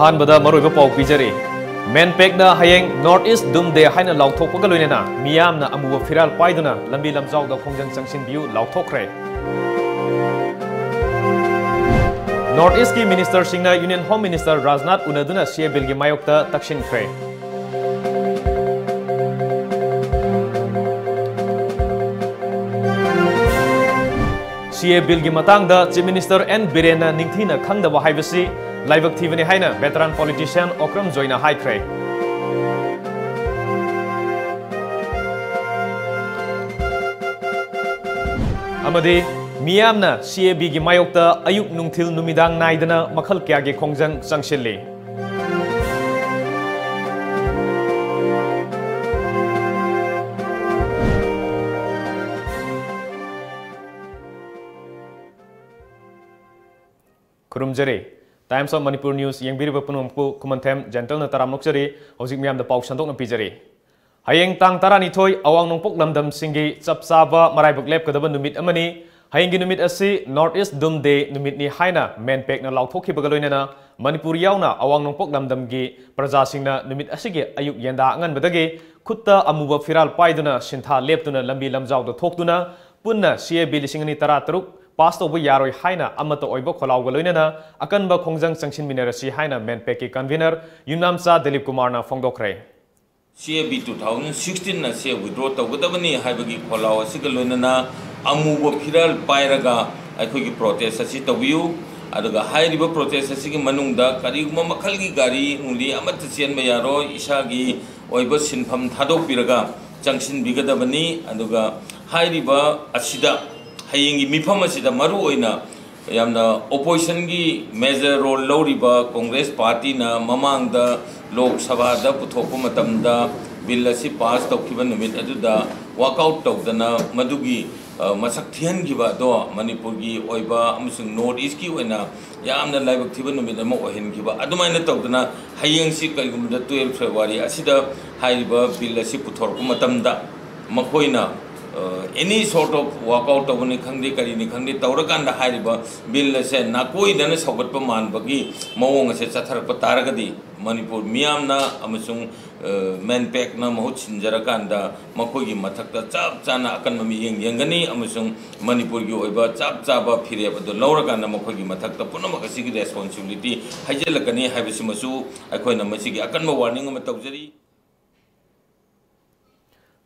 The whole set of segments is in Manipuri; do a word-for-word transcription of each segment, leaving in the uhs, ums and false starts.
ꯑꯍꯥꯟꯕꯗ ꯃꯔꯨꯑꯣꯏꯕ ꯄꯥꯎ ꯄꯤꯖꯔꯤ꯫ ꯃꯦꯟꯄꯦꯛꯅ ꯍꯌꯦꯡ North East Doom Day ꯍꯥꯏꯅ ꯂꯥꯎꯊꯣꯛꯄꯒ ꯂꯣꯏꯅꯅ ꯃꯤꯌꯥꯝꯅ ꯑꯃꯨꯕ ꯐꯤꯔꯥꯜ ꯄꯥꯏꯗꯨꯅ ꯂꯝꯕꯤ ꯂꯝꯖꯥꯎꯗ ꯈꯣꯡꯖꯪ ꯆꯪꯁꯤꯟꯕꯤꯌꯨ ꯂꯥꯎꯊꯣꯛꯈ꯭ꯔꯦ꯫ North East ꯀꯤ Minister ꯁꯤꯡꯅ Union Home Minister Rajnath ꯎꯅꯗꯨꯅ C A Bill ꯒꯤ ꯃꯥꯌꯣꯛꯇ ꯇꯛꯁꯤꯟꯈ꯭ꯔꯦ꯫ C A Bill ꯒꯤ ꯃꯇꯥꯡꯗ Chief Minister N ꯕꯤꯔꯦꯟꯅ ꯅꯤꯡꯊꯤꯅ ꯈꯪꯗꯕ ꯍꯥꯏꯕꯁꯤ ꯂꯥꯏꯕꯛ ꯊꯤꯕꯅꯤ ꯍꯥꯏꯅ veteran politician ꯑꯣꯀ꯭ꯔꯝ ꯖꯣꯏꯅ ꯍꯥꯏꯈ꯭ꯔꯦ꯫ ꯑꯃꯗꯤ ꯃꯤꯌꯥꯝꯅ C A B ꯒꯤ ꯃꯥꯌꯣꯛꯇ ꯑꯌꯨꯛ ꯅꯨꯡꯊꯤꯜ ꯅꯨꯃꯤꯗꯥꯡ ꯅꯥꯏꯗꯅ ꯃꯈꯜ ꯀꯌꯥꯒꯤ ꯈꯣꯡꯖꯪ ꯆꯪꯁꯤꯜꯂꯤ꯫ ꯈꯨꯔꯨꯝꯖꯔꯤ꯫ Times of Manipur News ꯌꯦꯡꯕꯤꯔꯤꯕ ꯄꯨꯝꯅꯃꯛꯄꯨ ꯈꯨꯃꯟꯊꯦꯝ ꯖꯦꯟꯇꯜꯅ ꯇꯔꯥꯝꯅ ꯑꯣꯛꯆꯔꯤ꯫ ꯍꯧꯖꯤꯛ ꯃꯤꯌꯥꯝꯗ ꯄꯥꯎ ꯁꯟꯗꯣꯛꯅ ꯄꯤꯖꯔꯤ꯫ ꯍꯌꯦꯡ ꯇꯥꯡ ꯇꯔꯥꯅꯤꯊꯣꯏ ꯑꯋꯥꯡ ꯅꯣꯡꯄꯣꯛ ꯂꯝꯗꯝꯁꯤꯡꯒꯤ ꯆꯞ ꯆꯥꯕ ꯃꯔꯥꯏꯕꯛ ꯂꯦꯞꯀꯗꯕ ꯅꯨꯃꯤꯠ ꯑꯃꯅꯤ꯫ ꯍꯌꯦꯡꯒꯤ ꯅꯨꯃꯤꯠ ꯑꯁꯤ North East Doom Day ꯅꯨꯃꯤꯠꯅꯤ ꯍꯥꯏꯅ ꯃꯦꯟꯄꯦꯛꯅ ꯂꯥꯎꯊꯣꯛꯈꯤꯕꯒ ꯂꯣꯏꯅꯅ ꯃꯅꯤꯄꯨꯔ ꯌꯥꯎꯅ ꯑꯋꯥꯡ ꯅꯣꯡꯄꯣꯛ ꯂꯝꯗꯝꯒꯤ ꯄ꯭ꯔꯖꯥꯁꯤꯡꯅ ꯅꯨꯃꯤꯠ ꯑꯁꯤꯒꯤ ꯑꯌꯨꯛ ꯌꯦꯟꯗꯥ ꯑꯉꯟꯕꯗꯒꯤ ꯈꯨꯠꯇ ꯑꯃꯨꯕ ꯐꯤꯔꯥꯜ ꯄꯥꯏꯗꯨꯅ ꯁꯤꯟꯊꯥ ꯂꯦꯞꯇꯨꯅ ꯂꯝꯕꯤ ꯂꯝꯖꯥꯎꯗ ꯊꯣꯛꯇꯨꯅ ꯄꯨꯟꯅ C A B ꯂꯤꯁꯤꯡ ꯑꯅꯤ ꯇꯔꯥꯇꯔꯨꯛ pass ꯇꯧꯕ ꯌꯥꯔꯣꯏ ꯍꯥꯏꯅ ꯑꯃꯠꯇ ꯑꯣꯏꯕ ꯈꯣꯜꯂꯥꯎꯒ ꯂꯣꯏꯅꯅ ꯑꯀꯟꯕ ꯈꯣꯡꯖꯪ ꯆꯪꯁꯤꯟꯃꯤꯟꯅꯔꯁꯤ ꯍꯥꯏꯅ ꯃꯦꯟꯄꯦꯛꯀꯤ convener ꯌꯨꯝꯅꯥꯝꯆꯥ ꯗꯤꯂꯤꯞ ꯀꯨꯃꯥꯔꯅ ꯐꯣꯡꯗꯣꯛꯈ꯭ꯔꯦ꯫ C A B two thousand sixteen ꯑꯁꯦ withdraw ꯇꯧꯒꯗꯕꯅꯤ ꯍꯥꯏꯕꯒꯤ ꯈꯣꯜꯂꯥꯎ ꯑꯁꯤꯒ ꯂꯣꯏꯅꯅ ꯑꯃꯨꯕ ꯐꯤꯔꯥꯜ ꯄꯥꯏꯔꯒ ꯑꯩꯈꯣꯏꯒꯤ protest ꯑꯁꯤ ꯇꯧꯕꯤꯌꯨ꯫ ꯑꯗꯨꯒ ꯍꯥꯏꯔꯤꯕ protest ꯑꯁꯤꯒꯤ ꯃꯅꯨꯡꯗ ꯀꯔꯤꯒꯨꯝꯕ ꯃꯈꯜꯒꯤ ꯒꯥꯔꯤ ꯅꯨꯡꯂꯤ ꯑꯃꯠꯇ ꯆꯦꯟꯕ ꯌꯥꯔꯣꯏ꯫ ꯏꯁꯥꯒꯤ ꯑꯣꯏꯕ ꯁꯤꯟꯐꯝ ꯊꯥꯗꯣꯛꯄꯤꯔꯒ ꯆꯪꯁꯤꯟꯕꯤꯒꯗꯕꯅꯤ꯫ ꯑꯗꯨꯒ ꯍꯥꯏꯔꯤꯕ ꯑꯁꯤꯗ, ꯍꯌꯦꯡꯒꯤ ꯃꯤꯐꯝ ꯑꯁꯤꯗ ꯃꯔꯨ ꯑꯣꯏꯅ ꯌꯥꯝꯅ oppositionꯒꯤ major role ꯂꯧꯔꯤꯕ Congress partyꯅ ꯃꯃꯥꯡꯗ ꯂꯣꯛ ꯁꯚꯥꯗ ꯄꯨꯊꯣꯛꯄ ꯃꯇꯝꯗ ꯕꯤꯜ ꯑꯁꯤ ꯄꯥꯁ ꯇꯧꯈꯤꯕ ꯅꯨꯃꯤꯠ ꯑꯗꯨꯗ ꯋꯥꯛꯑꯥꯎꯠ ꯇꯧꯗꯅ ꯃꯗꯨꯒꯤ, ꯑ, ꯃꯁꯛ ꯊꯤꯍꯟꯈꯤꯕ ꯑꯗꯣ ꯃꯅꯤꯄꯨꯔꯒꯤ ꯑꯣꯏꯕ ꯑꯃꯁꯨꯡ ꯅꯣꯔꯠ ꯏꯁꯀꯤ ꯑꯣꯏꯅ ꯌꯥꯝꯅ ꯂꯥꯏꯕꯛ ꯊꯤꯕ ꯅꯨꯃꯤꯠ ꯑꯃ ꯑꯣꯏꯍꯟꯈꯤꯕ꯫ ꯑꯗꯨꯃꯥꯏꯅ ꯇꯧꯗꯅ ꯍꯌꯦꯡꯁꯤ, ꯀꯔꯤꯒꯨꯝꯕꯗ twelve February ꯑꯁꯤꯗ ꯍꯥꯏꯔꯤꯕ ꯕꯤꯜ ꯑꯁꯤ ꯄꯨꯊꯣꯔꯛꯄ ꯃꯇꯝꯗ ꯃꯈꯣꯏꯅ, ꯑ, any sort of workout ꯇꯧꯕꯅꯤ ꯈꯪꯗꯦ, ꯀꯔꯤꯅꯤ ꯈꯪꯗꯦ, ꯇꯧꯔꯀꯥꯟꯗ ꯍꯥꯏꯔꯤꯕ ꯕꯤꯜ ꯑꯁꯦ ꯅꯥꯀꯣꯏꯗꯅ ꯁꯧꯒꯠꯄ ꯃꯥꯟꯕꯒꯤ ꯃꯑꯣꯡ ꯑꯁꯦ ꯆꯠꯊꯔꯛꯄ ꯇꯥꯔꯒꯗꯤ ꯃꯅꯤꯄꯨꯔ ꯃꯤꯌꯥꯝꯅ ꯑꯃꯁꯨꯡ, ꯑ, ꯃꯦꯟꯄꯦꯛꯅ ꯃꯍꯨꯠ ꯁꯤꯟꯖꯔꯀꯥꯟꯗ ꯃꯈꯣꯏꯒꯤ ꯃꯊꯛꯇ ꯆꯞ ꯆꯥꯅ ꯑꯀꯟꯕ ꯃꯤꯠꯌꯦꯡ ꯌꯦꯡꯒꯅꯤ ꯑꯃꯁꯨꯡ ꯃꯅꯤꯄꯨꯔꯒꯤ ꯑꯣꯏꯕ ꯆꯞ ꯆꯥꯕ ꯐꯤꯔꯦꯞ ꯑꯗꯨ ꯂꯧꯔꯀꯥꯟꯗ ꯃꯈꯣꯏꯒꯤ ꯃꯊꯛꯇ ꯄꯨꯝꯅꯃꯛ ꯑꯁꯤꯒꯤ responsibility ꯍꯩꯖꯤꯜꯂꯛꯀꯅꯤ ꯍꯥꯏꯕꯁꯤꯃꯁꯨ ꯑꯩꯈꯣꯏꯅ ꯃꯁꯤꯒꯤ ꯑꯀꯟꯕ warning ꯑꯃ ꯇꯧꯖꯔꯤ꯫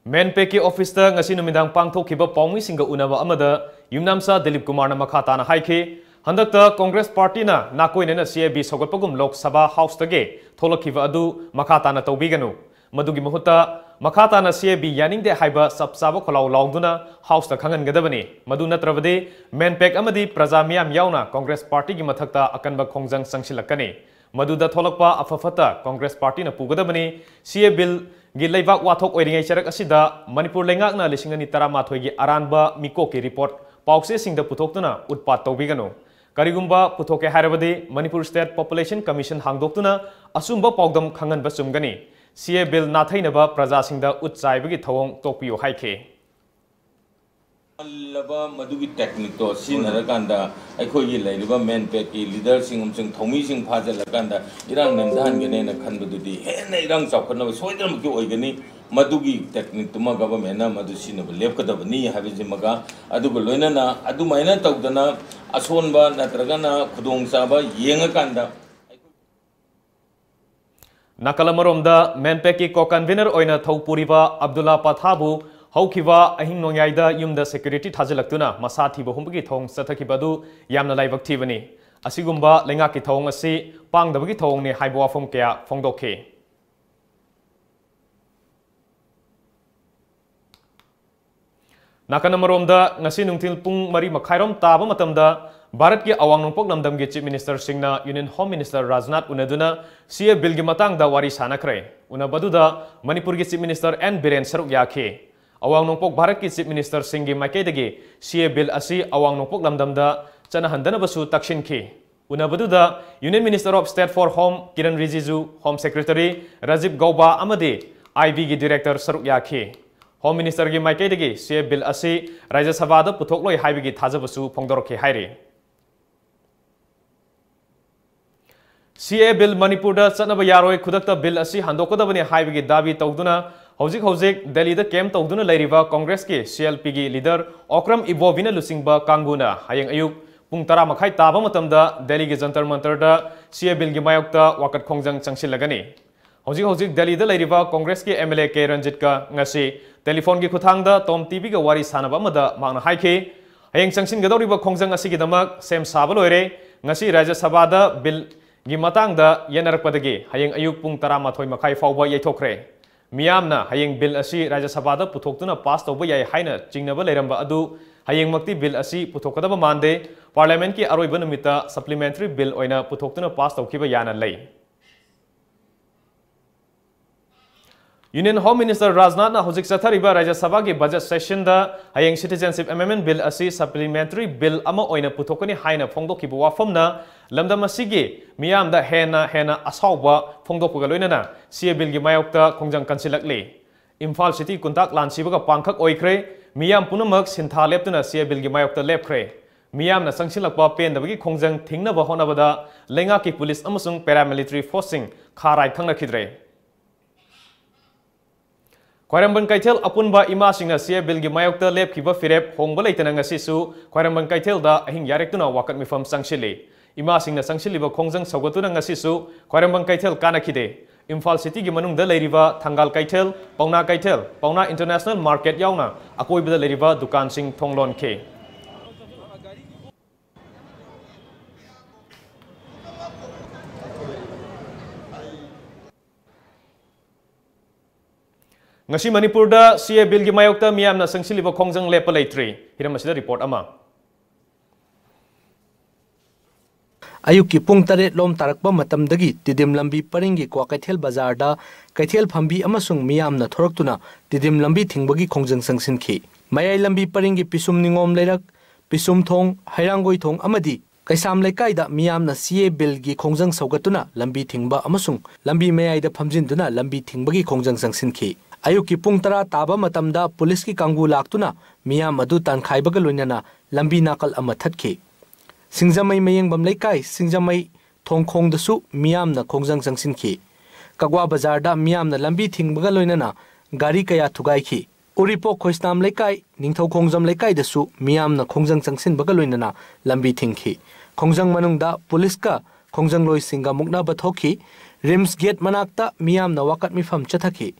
ꯃꯦꯟꯄꯦꯛꯀꯤ ꯑꯣꯐꯤꯁꯇ ꯉꯁꯤ ꯅꯨꯃꯤꯗꯥꯡ ꯄꯥꯡꯊꯣꯛꯈꯤꯕ ꯄꯥꯎꯃꯤꯁꯤꯡꯒ ꯎꯅꯕ ꯑꯃꯗ ꯌꯨꯝꯅꯥꯝꯆꯥ ꯗꯤꯂꯤꯞ ꯀꯨꯃꯥꯔꯅ ꯃꯈꯥ ꯇꯥꯅ ꯍꯥꯏꯈꯤ, ꯍꯟꯗꯛꯇ ꯀꯣꯡꯒ꯭ꯔꯦꯁ ꯄꯥꯔꯇꯤꯅ ꯅꯥꯀꯣꯏꯅꯅ CAB ꯁꯧꯒꯠꯄꯒꯨꯝ ꯂꯣꯛ ꯁꯚꯥ ꯍꯥꯎꯁꯇꯒꯤ ꯊꯣꯛꯂꯛꯈꯤꯕ ꯑꯗꯨ ꯃꯈꯥ ꯇꯥꯅ ꯇꯧꯕꯤꯒꯅꯨ꯫ ꯃꯗꯨꯒꯤ ꯃꯍꯨꯠꯇ ꯃꯈꯥ ꯇꯥꯅ CAB ꯌꯥꯅꯤꯡꯗꯦ ꯍꯥꯏꯕ ꯆꯞ ꯆꯥꯕ ꯈꯣꯜꯂꯥꯎ ꯂꯥꯎꯗꯨꯅ ꯍꯥꯎꯁꯇ ꯈꯪꯍꯟꯒꯗꯕꯅꯤ꯫ ꯃꯗꯨ ꯅꯠꯇ꯭ꯔꯕꯗꯤ ꯃꯦꯟꯄꯦꯛ ꯑꯃꯗꯤ ꯄ꯭ꯔꯖꯥ ꯃꯤꯌꯥꯝ ꯌꯥꯎꯅ ꯀꯣꯡꯒ꯭ꯔꯦꯁ ꯄꯥꯔꯇꯤꯒꯤ ꯃꯊꯛꯇ ꯑꯀꯟꯕ ꯈꯣꯡꯖꯪ ꯆꯪꯁꯤꯜꯂꯛꯀꯅꯤ꯫ ꯃꯗꯨꯗ ꯊꯣꯛꯂꯛꯄ ꯑꯐ ꯐꯠꯇ ꯀꯣꯡꯒ꯭ꯔꯦꯁ ꯄꯥꯔꯇꯤꯅ ꯄꯨꯒꯗꯕꯅꯤ꯫ CAB ꯕꯤꯜꯒꯤ ꯂꯩꯕꯥꯛ ꯋꯥꯊꯣꯛ ꯑꯣꯏꯔꯤꯉꯩ ꯆꯔꯛ ꯑꯁꯤꯗ ꯃꯅꯤꯄꯨꯔ ꯂꯩꯉꯥꯛꯅ ꯂꯤꯁꯤꯡ ꯑꯅꯤ ꯇꯔꯥꯃꯥꯊꯣꯏꯒꯤ ꯑꯔꯥꯟꯕ ꯃꯤꯀꯣꯛꯀꯤ ꯔꯤꯄꯣꯔꯠ ꯄꯥꯎꯆꯦꯁꯤꯡꯗ ꯄꯨꯊꯣꯛꯇꯨꯅ ꯎꯠꯄꯥꯠ ꯇꯧꯕꯤꯒꯅꯨ꯫ ꯀꯔꯤꯒꯨꯝꯕ ꯄꯨꯊꯣꯛꯀꯦ ꯍꯥꯏꯔꯕꯗꯤ ꯃꯅꯤꯄꯨꯔ ꯁ꯭ꯇꯦꯠ ꯄꯣꯄꯨꯂꯦꯁꯟ ꯀꯃꯤꯁꯟ ꯍꯥꯡꯗꯣꯛꯇꯨꯅ ꯑꯆꯨꯝꯕ ꯄꯥꯎꯗꯝ ꯈꯪꯍꯟꯕ ꯆꯨꯝꯒꯅꯤ꯫ CAB ꯕꯤꯜ ꯅꯥꯊꯩꯅꯕ ꯄ꯭ꯔꯖꯥꯁꯤꯡꯗ ꯎꯠ ꯆꯥꯏꯕꯒꯤ ꯊꯧꯑꯣꯡ ꯇꯣꯛꯄꯤꯌꯨ ꯍꯥꯏꯈꯤ꯫ ꯍꯜꯂꯕ ꯃꯗꯨꯒꯤ ꯇꯦꯛꯅꯤꯛꯇꯣ ꯁꯤꯖꯤꯟꯅꯔꯀꯥꯟꯗ ꯑꯩꯈꯣꯏꯒꯤ ꯂꯩꯔꯤꯕ ꯃꯦꯟꯄꯦꯛꯀꯤ ꯂꯤꯗꯔꯁꯤꯡ ꯑꯃꯁꯨꯡ ꯊꯧꯃꯤꯁꯤꯡ ꯐꯥꯖꯤꯜꯂꯀꯥꯟꯗ ꯏꯔꯥꯡ ꯅꯦꯝꯊꯍꯟꯒꯅꯦꯅ ꯈꯟꯕꯗꯨꯗꯤ ꯍꯦꯟꯅ ꯏꯔꯥꯡ ꯆꯥꯎꯈꯠꯅꯕ ꯁꯣꯏꯗꯅꯃꯛꯀꯤ ꯑꯣꯏꯒꯅꯤ꯫ ꯃꯗꯨꯒꯤ ꯇꯦꯛꯅꯤꯛꯇꯨꯃ ꯒꯚꯔꯟꯃꯦꯟꯅ ꯃꯗꯨ ꯁꯤꯖꯤꯟꯅꯕ ꯂꯦꯞꯀꯗꯕꯅꯤ ꯍꯥꯏꯕꯁꯤꯃꯒ, ꯑꯗꯨꯒ ꯂꯣꯏꯅꯅ ꯑꯗꯨꯃꯥꯏꯅ ꯇꯧꯗꯅ ꯑꯁꯣꯟꯕ ꯅꯠꯇ꯭ꯔꯒꯅ ꯈꯨꯗꯣꯡꯆꯥꯕ ꯌꯦꯡꯉꯀꯥꯟꯗ ꯅꯥꯀꯜ ꯑꯃꯔꯣꯝꯗ ꯃꯦꯟꯄꯦꯛꯀꯤ ꯀꯣ ꯀꯟꯚꯤꯅꯔ ꯑꯣꯏꯅ ꯊꯧ ꯄꯨꯔꯤꯕ ꯑꯕꯗꯨꯜꯂꯥ ꯄꯊꯥꯕꯨ ꯍꯧꯈꯤꯕ ꯑꯍꯤꯡ ꯅꯣꯡꯌꯥꯏꯗ ꯌꯨꯝꯗ ꯁꯦꯀ꯭ꯌꯨꯔꯤꯇꯤ ꯊꯥꯖꯤꯜꯂꯛꯇꯨꯅ ꯃꯁꯥ ꯊꯤꯕ ꯍꯨꯝꯕꯒꯤ ꯊꯧꯑꯣꯡ ꯆꯠꯊꯈꯤꯕ ꯑꯗꯨ ꯌꯥꯝꯅ ꯂꯥꯏꯕꯛ ꯊꯤꯕꯅꯤ꯫ ꯑꯁꯤꯒꯨꯝꯕ ꯂꯩꯉꯥꯛꯀꯤ ꯊꯧꯑꯣꯡ ꯑꯁꯤ ꯄꯥꯡꯗꯕꯒꯤ ꯊꯧꯑꯣꯡꯅꯤ ꯍꯥꯏꯕ ꯋꯥꯐꯝ ꯀꯌꯥ ꯐꯣꯡꯗꯣꯛꯈꯤ꯫ ꯅꯥꯀꯟ ꯑꯃꯔꯣꯝꯗ ꯉꯁꯤ ꯅꯨꯡꯊꯤꯜ ꯄꯨꯡ ꯃꯔꯤ ꯃꯈꯥꯏꯔꯣꯝ ꯇꯥꯕ ꯃꯇꯝꯗ ꯚꯥꯔꯠꯀꯤ ꯑꯋꯥꯡ ꯅꯣꯡꯄꯣꯛ ꯂꯝꯗꯝꯒꯤ Chief Ministerꯁꯤꯡꯅ Union Home Minister Rajnath ꯎꯅꯗꯨꯅ CAA Billꯒꯤ ꯃꯇꯥꯡꯗ ꯋꯥꯔꯤ ꯁꯥꯅꯈ꯭ꯔꯦ꯫ ꯎꯅꯕꯗꯨꯗ ꯃꯅꯤꯄꯨꯔꯒꯤ Chief Minister ꯑꯦꯟ ꯕꯤꯔꯦꯟ ꯁꯔꯨꯛ ꯌꯥꯈꯤ꯫ ꯑꯋꯥꯡ ꯅꯣꯡꯄꯣꯛ ꯚꯥꯔꯠꯀꯤ Chief Ministerꯁꯤꯡꯒꯤ ꯃꯥꯏꯀꯩꯗꯒꯤ CAA Bill ꯑꯁꯤ ꯑꯋꯥꯡ ꯅꯣꯡꯄꯣꯛ ꯂꯝꯗꯝꯗ ꯆꯠꯅꯍꯟꯗꯅꯕꯁꯨ ꯇꯛꯁꯤꯟꯈꯤ꯫ ꯎꯅꯕꯗꯨꯗ Union Minister of State for Home Kiran ꯔꯤꯖꯤꯖꯨ, Home Secretary Rajiv Gauba ꯑꯃꯗꯤ IBꯒꯤ Director ꯁꯔꯨꯛ ꯌꯥꯈꯤ꯫ Home Ministerꯒꯤ ꯃꯥꯏꯀꯩꯗꯒꯤ CAA Bill ꯑꯁꯤ ꯔꯥꯖ꯭ꯌ ꯁꯚꯥꯗ ꯄꯨꯊꯣꯛꯂꯣꯏ ꯍꯥꯏꯕꯒꯤ ꯊꯥꯖꯕꯁꯨ ꯐꯣꯡꯗꯣꯔꯛꯈꯤ ꯍꯥꯏꯔꯤ꯫ CAA Bill ꯃꯅꯤꯄꯨꯔꯗ ꯆꯠꯅꯕ ꯌꯥꯔꯣꯏ, ꯈꯨꯗꯛꯇ Bill ꯑꯁꯤ ꯍꯟꯗꯣꯛꯀꯗꯕꯅꯤ ꯍꯥꯏꯕꯒꯤ ꯗꯥꯕꯤ ꯇꯧꯗꯨꯅ ꯍꯧꯖꯤꯛ ꯍꯧꯖꯤꯛ ꯗꯦꯜꯂꯤꯗ camp ꯇꯧꯗꯨꯅ ꯂꯩꯔꯤꯕ Congressꯀꯤ CLPꯒꯤ leader ꯑꯣꯀ꯭ꯔꯝ ꯏꯕꯣꯕꯤꯅ ꯂꯨꯆꯤꯡꯕ ꯀꯥꯡꯕꯨꯅ ꯍꯌꯦꯡ ꯑꯌꯨꯛ ꯄꯨꯡ ꯇꯔꯥ ꯃꯈꯥꯏ ꯇꯥꯕ ꯃꯇꯝꯗ ꯗꯦꯜꯂꯤꯒꯤ ꯖꯟꯇꯔ ꯃꯟꯇꯔꯗ CAA Billꯒꯤ ꯃꯥꯌꯣꯛꯇ ꯋꯥꯀꯠ ꯈꯣꯡꯖꯪ ꯆꯪꯁꯤꯜꯂꯒꯅꯤ꯫ ꯍꯧꯖꯤꯛ ꯍꯧꯖꯤꯛ ꯗꯦꯜꯂꯤꯗ ꯂꯩꯔꯤꯕ Congressꯀꯤ MLA ꯀꯦ ꯔꯟꯖꯤꯠꯀ ꯉꯁꯤ telephoneꯒꯤ ꯈꯨꯠꯊꯥꯡꯗ Tom TVꯒ ꯋꯥꯔꯤ ꯁꯥꯅꯕ ꯑꯃꯗ ꯃꯍꯥꯛꯅ ꯍꯥꯏꯈꯤ, ꯍꯌꯦꯡ ꯆꯪꯁꯤꯟꯒꯗꯧꯔꯤꯕ ꯈꯣꯡꯖꯪ ꯑꯁꯤꯒꯤꯗꯃꯛ ꯁꯦꯝ ꯁꯥꯕ ꯂꯣꯏꯔꯦ꯫ ꯉꯁꯤ ꯔꯥꯖ꯭ꯌ ꯁꯚꯥꯗ Billꯒꯤ ꯃꯇꯥꯡꯗ ꯌꯦꯠꯅꯔꯛꯄꯗꯒꯤ ꯍꯌꯦꯡ ꯑꯌꯨꯛ ꯄꯨꯡ ꯇꯔꯥꯃꯥꯊꯣꯏ ꯃꯈꯥꯏ ꯐꯥꯎꯕ ꯌꯩꯊꯣꯛꯈ꯭ꯔꯦ꯫ ꯃꯤꯌꯥꯝꯅ ꯍꯌꯦꯡ Bill ꯑꯁꯤ ꯔꯥꯖ꯭ꯌ ꯁꯚꯥꯗ ꯄꯨꯊꯣꯛꯇꯨꯅ pass ꯇꯧꯕ ꯌꯥꯏ ꯍꯥꯏꯅ ꯆꯤꯡꯅꯕ ꯂꯩꯔꯝꯕ ꯑꯗꯨ ꯍꯌꯦꯡꯃꯛꯇꯤ Bill ꯑꯁꯤ ꯄꯨꯊꯣꯛꯀꯗꯕ ꯃꯥꯟꯗꯦ꯫ Parliamentꯀꯤ ꯑꯔꯣꯏꯕ ꯅꯨꯃꯤꯠꯇ supplementary Bill ꯑꯣꯏꯅ ꯄꯨꯊꯣꯛꯇꯨꯅ pass ꯇꯧꯈꯤꯕ ꯌꯥꯅ ꯂꯩ꯫ Union Home Minister ꯔꯥꯖꯅꯥꯊꯅ ꯍꯧꯖꯤꯛ ꯆꯠꯊꯔꯤꯕ ꯔꯥꯖ꯭ꯌ ꯁꯚꯥꯒꯤ budget sessionꯗ ꯍꯌꯦꯡ Citizenship Amendment Bill ꯑꯁꯤ supplementary Bill ꯑꯃ ꯑꯣꯏꯅ ꯄꯨꯊꯣꯛꯀꯅꯤ ꯍꯥꯏꯅ ꯐꯣꯡꯗꯣꯛꯈꯤꯕ ꯋꯥꯐꯝꯅ ꯂꯝꯗꯝ ꯑꯁꯤꯒꯤ ꯃꯤꯌꯥꯝꯗ ꯍꯦꯟꯅ ꯍꯦꯟꯅ ꯑꯁꯥꯎꯕ ꯐꯣꯡꯗꯣꯛꯄꯒ ꯂꯣꯏꯅꯅ CAA Billꯒꯤ ꯃꯥꯌꯣꯛꯇ ꯈꯣꯡꯖꯪ ꯀꯟꯁꯤꯜꯂꯛꯂꯤ꯫ ꯏꯝꯐꯥꯜ City ꯀꯨꯟꯇꯥꯛ ꯂꯥꯟꯁꯤꯕꯒ ꯄꯥꯡꯈꯛ ꯑꯣꯏꯈ꯭ꯔꯦ꯫ ꯃꯤꯌꯥꯝ ꯄꯨꯝꯅꯃꯛ ꯁꯤꯟꯊꯥ ꯂꯦꯞꯇꯨꯅ CAA Billꯒꯤ ꯃꯥꯌꯣꯛꯇ ꯂꯦꯞꯈ꯭ꯔꯦ꯫ ꯃꯤꯌꯥꯝꯅ ꯆꯪꯁꯤꯜꯂꯛꯄ ꯄꯦꯟꯗꯕꯒꯤ ꯈꯣꯡꯖꯪ ꯊꯤꯡꯅꯕ ꯍꯣꯠꯅꯕꯗ ꯂꯩꯉꯥꯛꯀꯤ police ꯑꯃꯁꯨꯡ paramilitary forceꯁꯤꯡ ꯈꯥ ꯔꯥꯏ ꯈꯪꯅꯈꯤꯗ꯭ꯔꯦ꯫ ꯈ꯭ꯋꯥꯏꯔꯝꯕꯟ ꯀꯩꯊꯦꯜ ꯑꯄꯨꯟꯕ ꯏꯃꯥꯁꯤꯡꯅ CAA Billꯒꯤ ꯃꯥꯌꯣꯛꯇ ꯂꯦꯞꯈꯤꯕ ꯐꯤꯔꯦꯞ ꯍꯣꯡꯕ ꯂꯩꯇꯅ ꯉꯁꯤꯁꯨ ꯈ꯭ꯋꯥꯏꯔꯝꯕꯟ ꯀꯩꯊꯦꯜꯗ ꯑꯍꯤꯡ ꯌꯥꯔꯦꯛꯇꯨꯅ ꯋꯥꯀꯠ ꯃꯤꯐꯝ ꯆꯪꯁꯤꯜꯂꯤ꯫ ꯏꯃꯥꯁꯤꯡꯅ ꯆꯪꯁꯤꯜꯂꯤꯕ ꯈꯣꯡꯖꯪ ꯁꯧꯒꯠꯇꯨꯅ ꯉꯁꯤꯁꯨ ꯈ꯭ꯋꯥꯏꯔꯝꯕꯟ ꯀꯩꯊꯦꯜ ꯀꯥꯅꯈꯤꯗꯦ꯫ ꯏꯝꯐꯥꯜ Cityꯒꯤ ꯃꯅꯨꯡꯗ ꯂꯩꯔꯤꯕ ꯊꯪꯒꯥꯜ ꯀꯩꯊꯦꯜ, ꯄꯥꯎꯅꯥ ꯀꯩꯊꯦꯜ, ꯄꯥꯎꯅꯥ International Market ꯌꯥꯎꯅ ꯑꯀꯣꯏꯕꯗ ꯂꯩꯔꯤꯕ ꯗꯨꯀꯥꯟꯁꯤꯡ ꯊꯣꯡ ꯂꯣꯟꯈꯤ꯫ ꯉꯁꯤ ꯃꯅꯤꯄꯨꯔꯗ CAA Billꯒꯤ ꯃꯥꯌꯣꯛꯇ ꯃꯤꯌꯥꯝꯅ ꯆꯪꯁꯤꯜꯂꯤꯕ ꯈꯣꯡꯖꯪ ꯂꯦꯞꯄ ꯂꯩꯇ꯭ꯔꯤ꯫ ꯍꯤꯔꯝ ꯑꯁꯤꯗ report ꯑꯃ꯫ ꯑꯌꯨꯛꯀꯤ ꯄꯨꯡ ꯇꯔꯦꯠ ꯂꯣꯝ ꯇꯥꯔꯛꯄ ꯃꯇꯝꯗꯒꯤ ꯇꯤꯗꯤꯝ ꯂꯝꯕꯤ ꯄꯔꯤꯡꯒꯤ ꯀ꯭ꯋꯥꯀꯩꯊꯦꯜ ꯕꯖꯥꯔꯗ ꯀꯩꯊꯦꯜ ꯐꯝꯕꯤ ꯑꯃꯁꯨꯡ ꯃꯤꯌꯥꯝꯅ ꯊꯣꯔꯛꯇꯨꯅ ꯇꯤꯗꯤꯝ ꯂꯝꯕꯤ ꯊꯤꯡꯕꯒꯤ ꯈꯣꯡꯖꯪ ꯆꯪꯁꯤꯟꯈꯤ꯫ ꯃꯌꯥꯏ ꯂꯝꯕꯤ ꯄꯔꯤꯡꯒꯤ ꯄꯤꯁꯨꯝ ꯅꯤꯉꯣꯝ ꯂꯩꯔꯛ, ꯄꯤꯁꯨꯝ ꯊꯣꯡ, ꯍꯩꯔꯥꯡꯒꯣꯏ ꯊꯣꯡ ꯑꯃꯗꯤ ꯀꯩꯁꯥꯝ ꯂꯩꯀꯥꯏꯗ ꯃꯤꯌꯥꯝꯅ ꯁꯤ ꯑꯦ ꯕꯤꯜꯒꯤ ꯈꯣꯡꯖꯪ ꯁꯧꯒꯠꯇꯨꯅ ꯂꯝꯕꯤ ꯊꯤꯡꯕ ꯑꯃꯁꯨꯡ ꯂꯝꯕꯤ ꯃꯌꯥꯏꯗ ꯐꯝꯖꯤꯟꯗꯨꯅ ꯂꯝꯕꯤ ꯊꯤꯡꯕꯒꯤ ꯈꯣꯡꯖꯪ ꯆꯪꯁꯤꯟꯈꯤ꯫ ꯑꯌꯨꯛꯀꯤ ꯄꯨꯡ ꯇꯔꯥ ꯇꯥꯕ ꯃꯇꯝꯗ ꯄꯨꯂꯤꯁꯀꯤ ꯀꯥꯡꯕꯨ ꯂꯥꯛꯇꯨꯅ ꯃꯤꯌꯥꯝ ꯑꯗꯨ ꯇꯥꯟꯈꯥꯏꯕꯒ ꯂꯣꯏꯅꯅ ꯂꯝꯕꯤ ꯅꯥꯀꯜ ꯑꯃ ꯊꯠꯈꯤ꯫ ꯁꯤꯡꯖꯃꯩ ꯃꯌꯦꯡꯕꯝ ꯂꯩꯀꯥꯏ, ꯁꯤꯡꯖꯃꯩ ꯊꯣꯡꯈꯣꯡꯗꯁꯨ ꯃꯤꯌꯥꯝꯅ ꯈꯣꯡꯖꯪ ꯆꯪꯁꯤꯟꯈꯤ꯫ ꯀꯛꯋꯥ ꯕꯖꯥꯔꯗ ꯃꯤꯌꯥꯝꯅ ꯂꯝꯕꯤ ꯊꯤꯡꯕꯒ ꯂꯣꯏꯅꯅ ꯒꯥꯔꯤ ꯀꯌꯥ ꯊꯨꯒꯥꯏꯈꯤ꯫ ꯎꯔꯤꯄꯣꯛ ꯈꯣꯏꯁꯅꯥꯝ ꯂꯩꯀꯥꯏ, ꯅꯤꯡꯊꯧꯈꯣꯡꯖꯝ ꯂꯩꯀꯥꯏꯗꯁꯨ ꯃꯤꯌꯥꯝꯅ ꯈꯣꯡꯖꯪ ꯆꯪꯁꯤꯟꯕꯒ ꯂꯣꯏꯅꯅ ꯂꯝꯕꯤ ꯊꯤꯡꯈꯤ꯫ ꯈꯣꯡꯖꯪ ꯃꯅꯨꯡꯗ ꯄꯨꯂꯤꯁꯀ ꯈꯣꯡꯖꯪꯂꯣꯏꯁꯤꯡꯒ ꯃꯨꯛꯅꯕ ꯊꯣꯛꯈꯤ꯫ ꯔꯤꯝꯁ ꯒꯦꯠ ꯃꯅꯥꯛꯇ ꯃꯤꯌꯥꯝꯅ ꯋꯥꯀꯠ ꯃꯤꯐꯝ ꯆꯠꯊꯈꯤ꯫